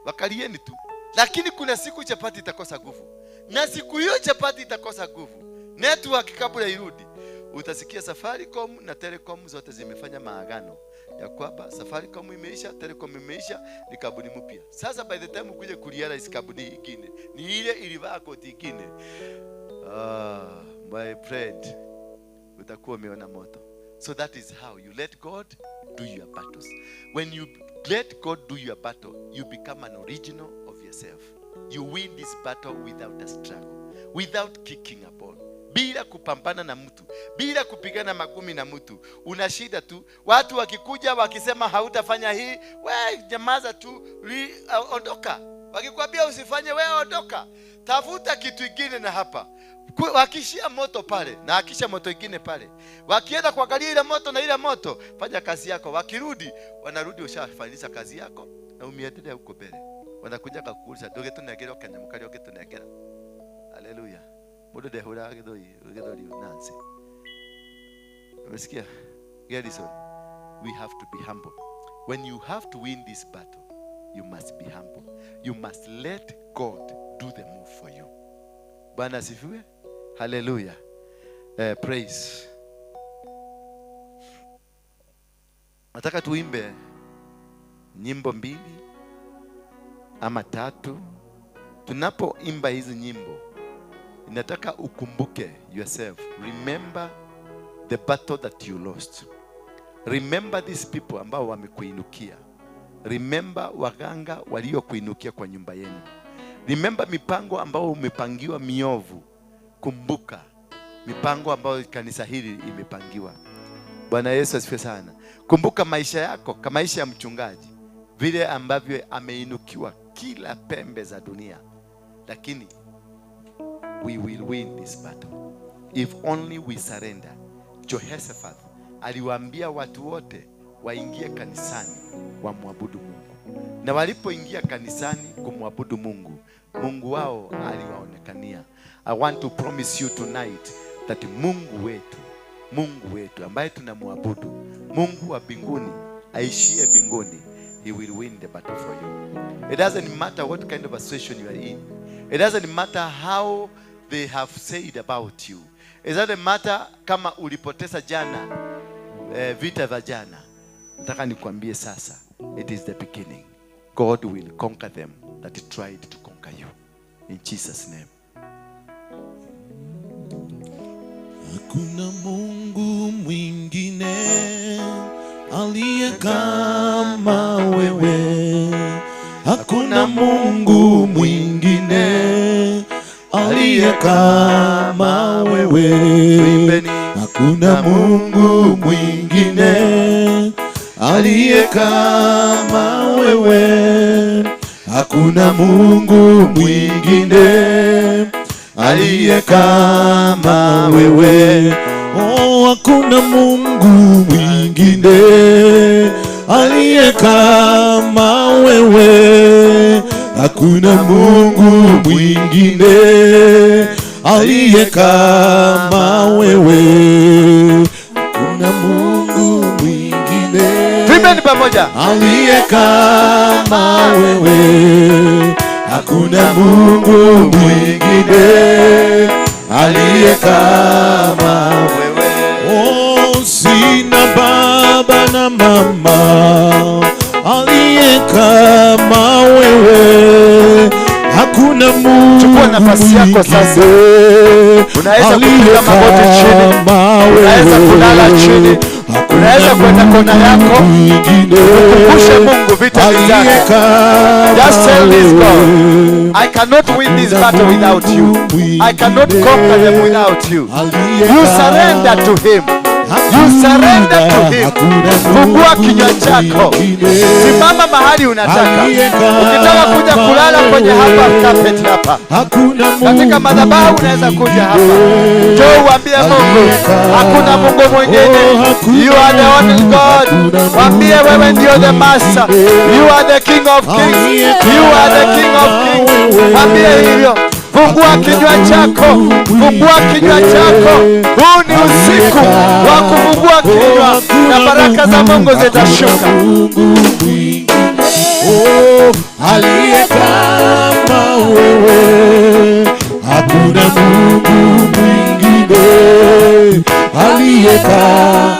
Wakarieni tu. Lakini kuna siku chapati itakosa nguvu. Na siku hiyo chapati itakosa nguvu, network kabla irudi, utasikia Safaricom na Telecom zote zimefanya maagano ya kwamba Safaricom imeisha, Telecom imeisha, ni kampuni mpya. Sasa by the time ukuje kurealize kampuni ingine ni ile ilivaa koti ingine, my friend, utakuwa umeona moto. So that is how you let God do your battles. When you let God do your battle, you become an original of yourself. You win this battle without a struggle, without kicking a ball, bila kupambana na mtu, bila kupigana magumi na mtu. Una shida tu, watu wakikuja wakisema hautafanya hii, we nyamaza tu, ondoka. Wakikwambia usifanye, we ondoka. Tafuta kitu kingine na hapa. Wakishia moto pale na akisha moto ingine pale, wakienda kuangalia ile moto na ile moto, fanya kazi yako. Wakirudi, wanarudi ushafanyisha kazi yako na umeendelea huko mbele. Wanakuja kukuuliza ndogetunengera kanyamu karia ũngĩtũnengera. Haleluya. Mũndũ ndehũraga gĩthũri Nancy. Umesikia? Garrison, we have to be humble. When you have to win this battle, you must be humble. You must let God do the move for you. Bwana asifiwe. Haleluya. Praise. Nataka tuimbe nyimbo 2 ama 3. Tunapoimba hizi nyimbo, nataka ukumbuke yourself. Remember the battle that you lost. Remember these people ambao wamekuinukia. Remember waganga waliokuinukia kwa nyumba yenu. Remember mipango ambao umepangiwa miovu. Kumbuka mipango ambayo kanisa hili imepangiwa. Bwana Yesu asifiwe sana. Kumbuka maisha yako kama maisha ya mchungaji, vile ambavyo ameinukiwa kila pembe za dunia. Lakini we will win this battle if only we surrender. Jehoshaphat aliwaambia watu wote waingie kanisani wamwabudu Mungu. Na walipoingia kanisani kumwabudu Mungu, Mungu wao aliwaonekania. I want to promise you tonight that Mungu wetu ambaye tunamwabudu, Mungu wa mbinguni, aishie mbinguni, he will win the battle for you. It doesn't matter what kind of a situation you are in. It doesn't matter how they have said about you. It doesn't matter kama ulipoteza jana, vita vya jana. Nataka nikwambie sasa, it is the beginning. God will conquer them that tried to conquer you. In Jesus' name. Hakuna Mungu mwingine aliye kama wewe. Hakuna Mungu mwingine aliye kama wewe. Hakuna Mungu mwingine aliye kama wewe. Hakuna Mungu mwingine aliye kama wewe. Oh, hakuna Mungu mwingine aliye kama wewe. Hakuna Mungu mwingine aliye kama wewe. Hakuna Mungu mwingine Tuimbeni pamoja. aliye kama wewe. Hakuna Mungu mwingine aliye kama wewe. Oh, sina baba na mama aliye kama wewe. Hakuna Mungu. Chukua nafasi yako sasa. Unaweza kupiga magoti chini. Unaweza kulala chini. Unaweza kwenda kona yako. Ukumbushe Mungu vita vyako. Just tell this God, I cannot win this battle without you. I cannot conquer them without you. You surrender to him. You surrender to him. Fungua kinywa chako. Simama mahali unataka. Ukitaka kuja kulala kwenye hapa carpet hapa, katika madhabahu unaweza kuja hapa. Njoo uambie Mungu, hakuna Mungu mwingine. You are the only God. Mwambie wewe ndio the master. You are the King of Kings. You are the King of Kings. Mwambie hivyo. Fungua kinywa chako. Fungua kinywa chako. Huu ni usiku wa kufungua kinywa na baraka za Mungu zitashuka. Oh, aliye kama wewe. Hakuna Mungu mwingine aliye kama.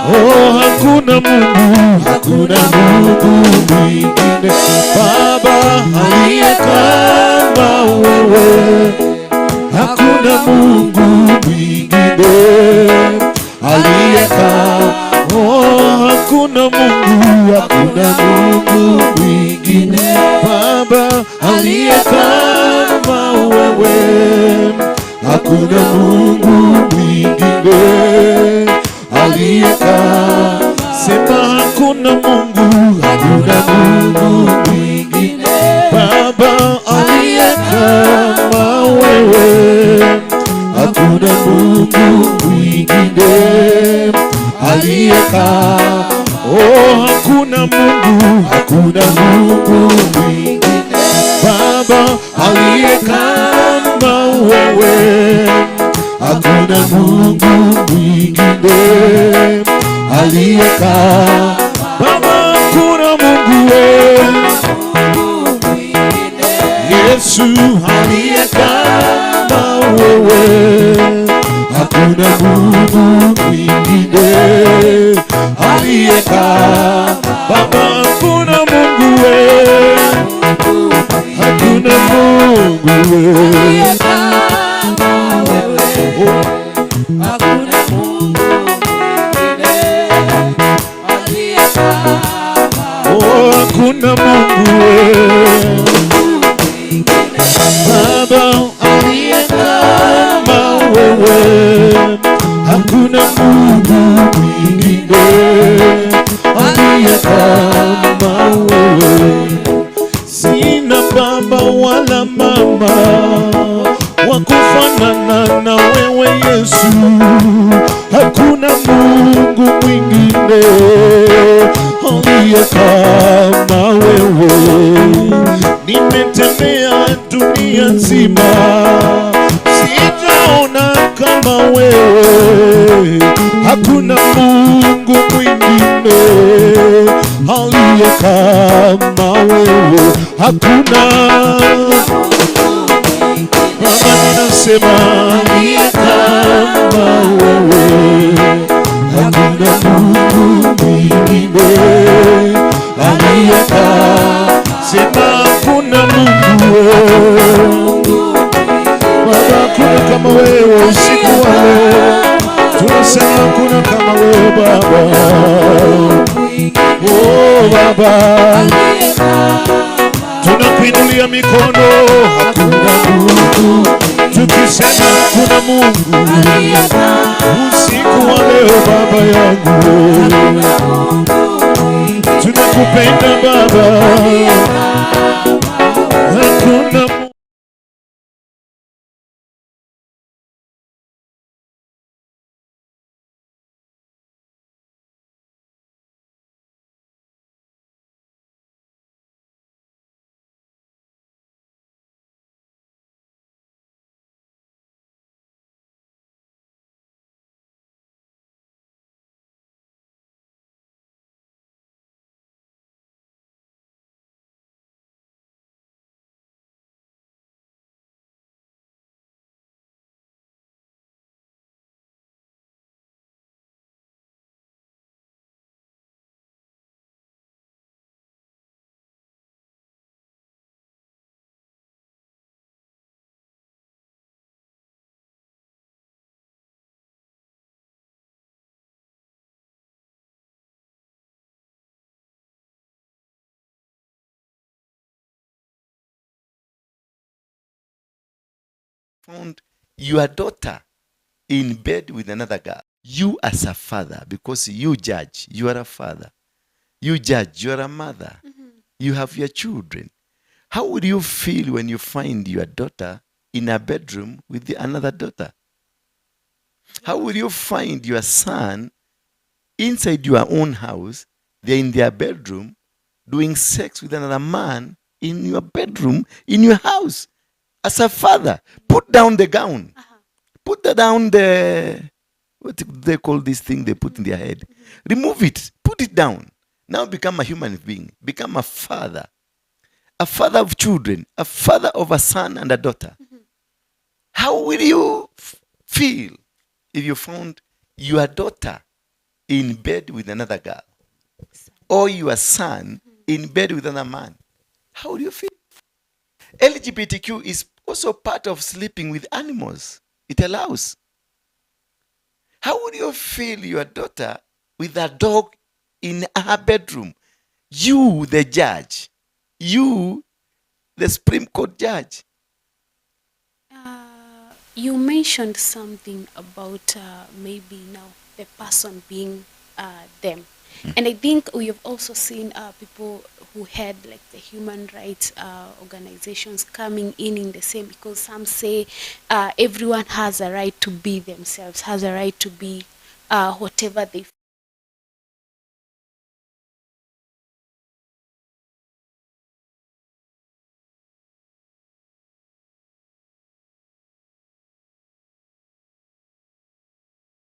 Oh, hakuna Mungu, Hakuna Mungu mwingine Baba aliye kama wewe, hakuna Mungu mwingine aliye kama, oh, hakuna Mungu, hakuna Mungu mwingine Baba aliye kama wewe, hakuna Mungu mwingine aliye kama. Sema hakuna Mungu, hakuna Mungu mwingine Baba aliye kama wewe, hakuna Mungu mwingine aliye kama, oh, hakuna Mungu, hakuna Mungu mwingine Baba aliye kama wewe, hakuna Mungu mwingine aliye kama Baba, hakuna Mungu wewe Yesu aliye kama wewe, hakuna Mungu mwingine aliye kama Baba, hakuna Mungu wewe, hakuna Mungu wewe kama wewe, hakuna Mungu mwingine aliye kama, oh, hakuna Mungu wewe Baba aliye kama wewe, hakuna Mungu mwingine aliye kama wewe. Sina baba wala mama wa kufanana na wewe Yesu, hakuna Mungu mwingine aliye kama wewe. Nimetembea dunia nzima, sijaona kama wewe, hakuna Mungu mwingine aliye kama wewe, hakuna. Baba ninasema aliye kama wewe, hakuna Mungu mwingine aliye kama, sema hakuna Mungu wewe Baba, hakuna kama wewe usiku wa leo, tunasema hakuna kama wewe Baba, oh Baba, tunakuinulia mikono, hakuna Mungu, tukisema hakuna Mungu usiku wa leo Baba yangu, tunakupenda Baba, hakuna Mungu. Found your daughter in bed with another girl. You as a father, because you judge, you are a father. You judge, you are a mother. You have your children. How would you feel when you find your daughter in a bedroom with another daughter? How will you find your son inside your own house, they're in their bedroom, doing sex with another man in your bedroom, in your house? As a father, put down the gown. Put down the, what do they call this thing they put in their head? Remove it. Put it down. Now become a human being. Become a father. A father of children. A father of a son and a daughter. How will you feel if you found your daughter in bed with another girl? or your son in bed with another man? How would you feel? LGBTQ is also part of sleeping with animals. It allows. How would you feel your daughter with a dog in her bedroom? You, the judge. You, the Supreme Court judge. You mentioned something about maybe now the person being them. And I think we have also seen people who had like the human rights organizations coming in the same, because some say everyone has a right to be themselves, has a right to be whatever they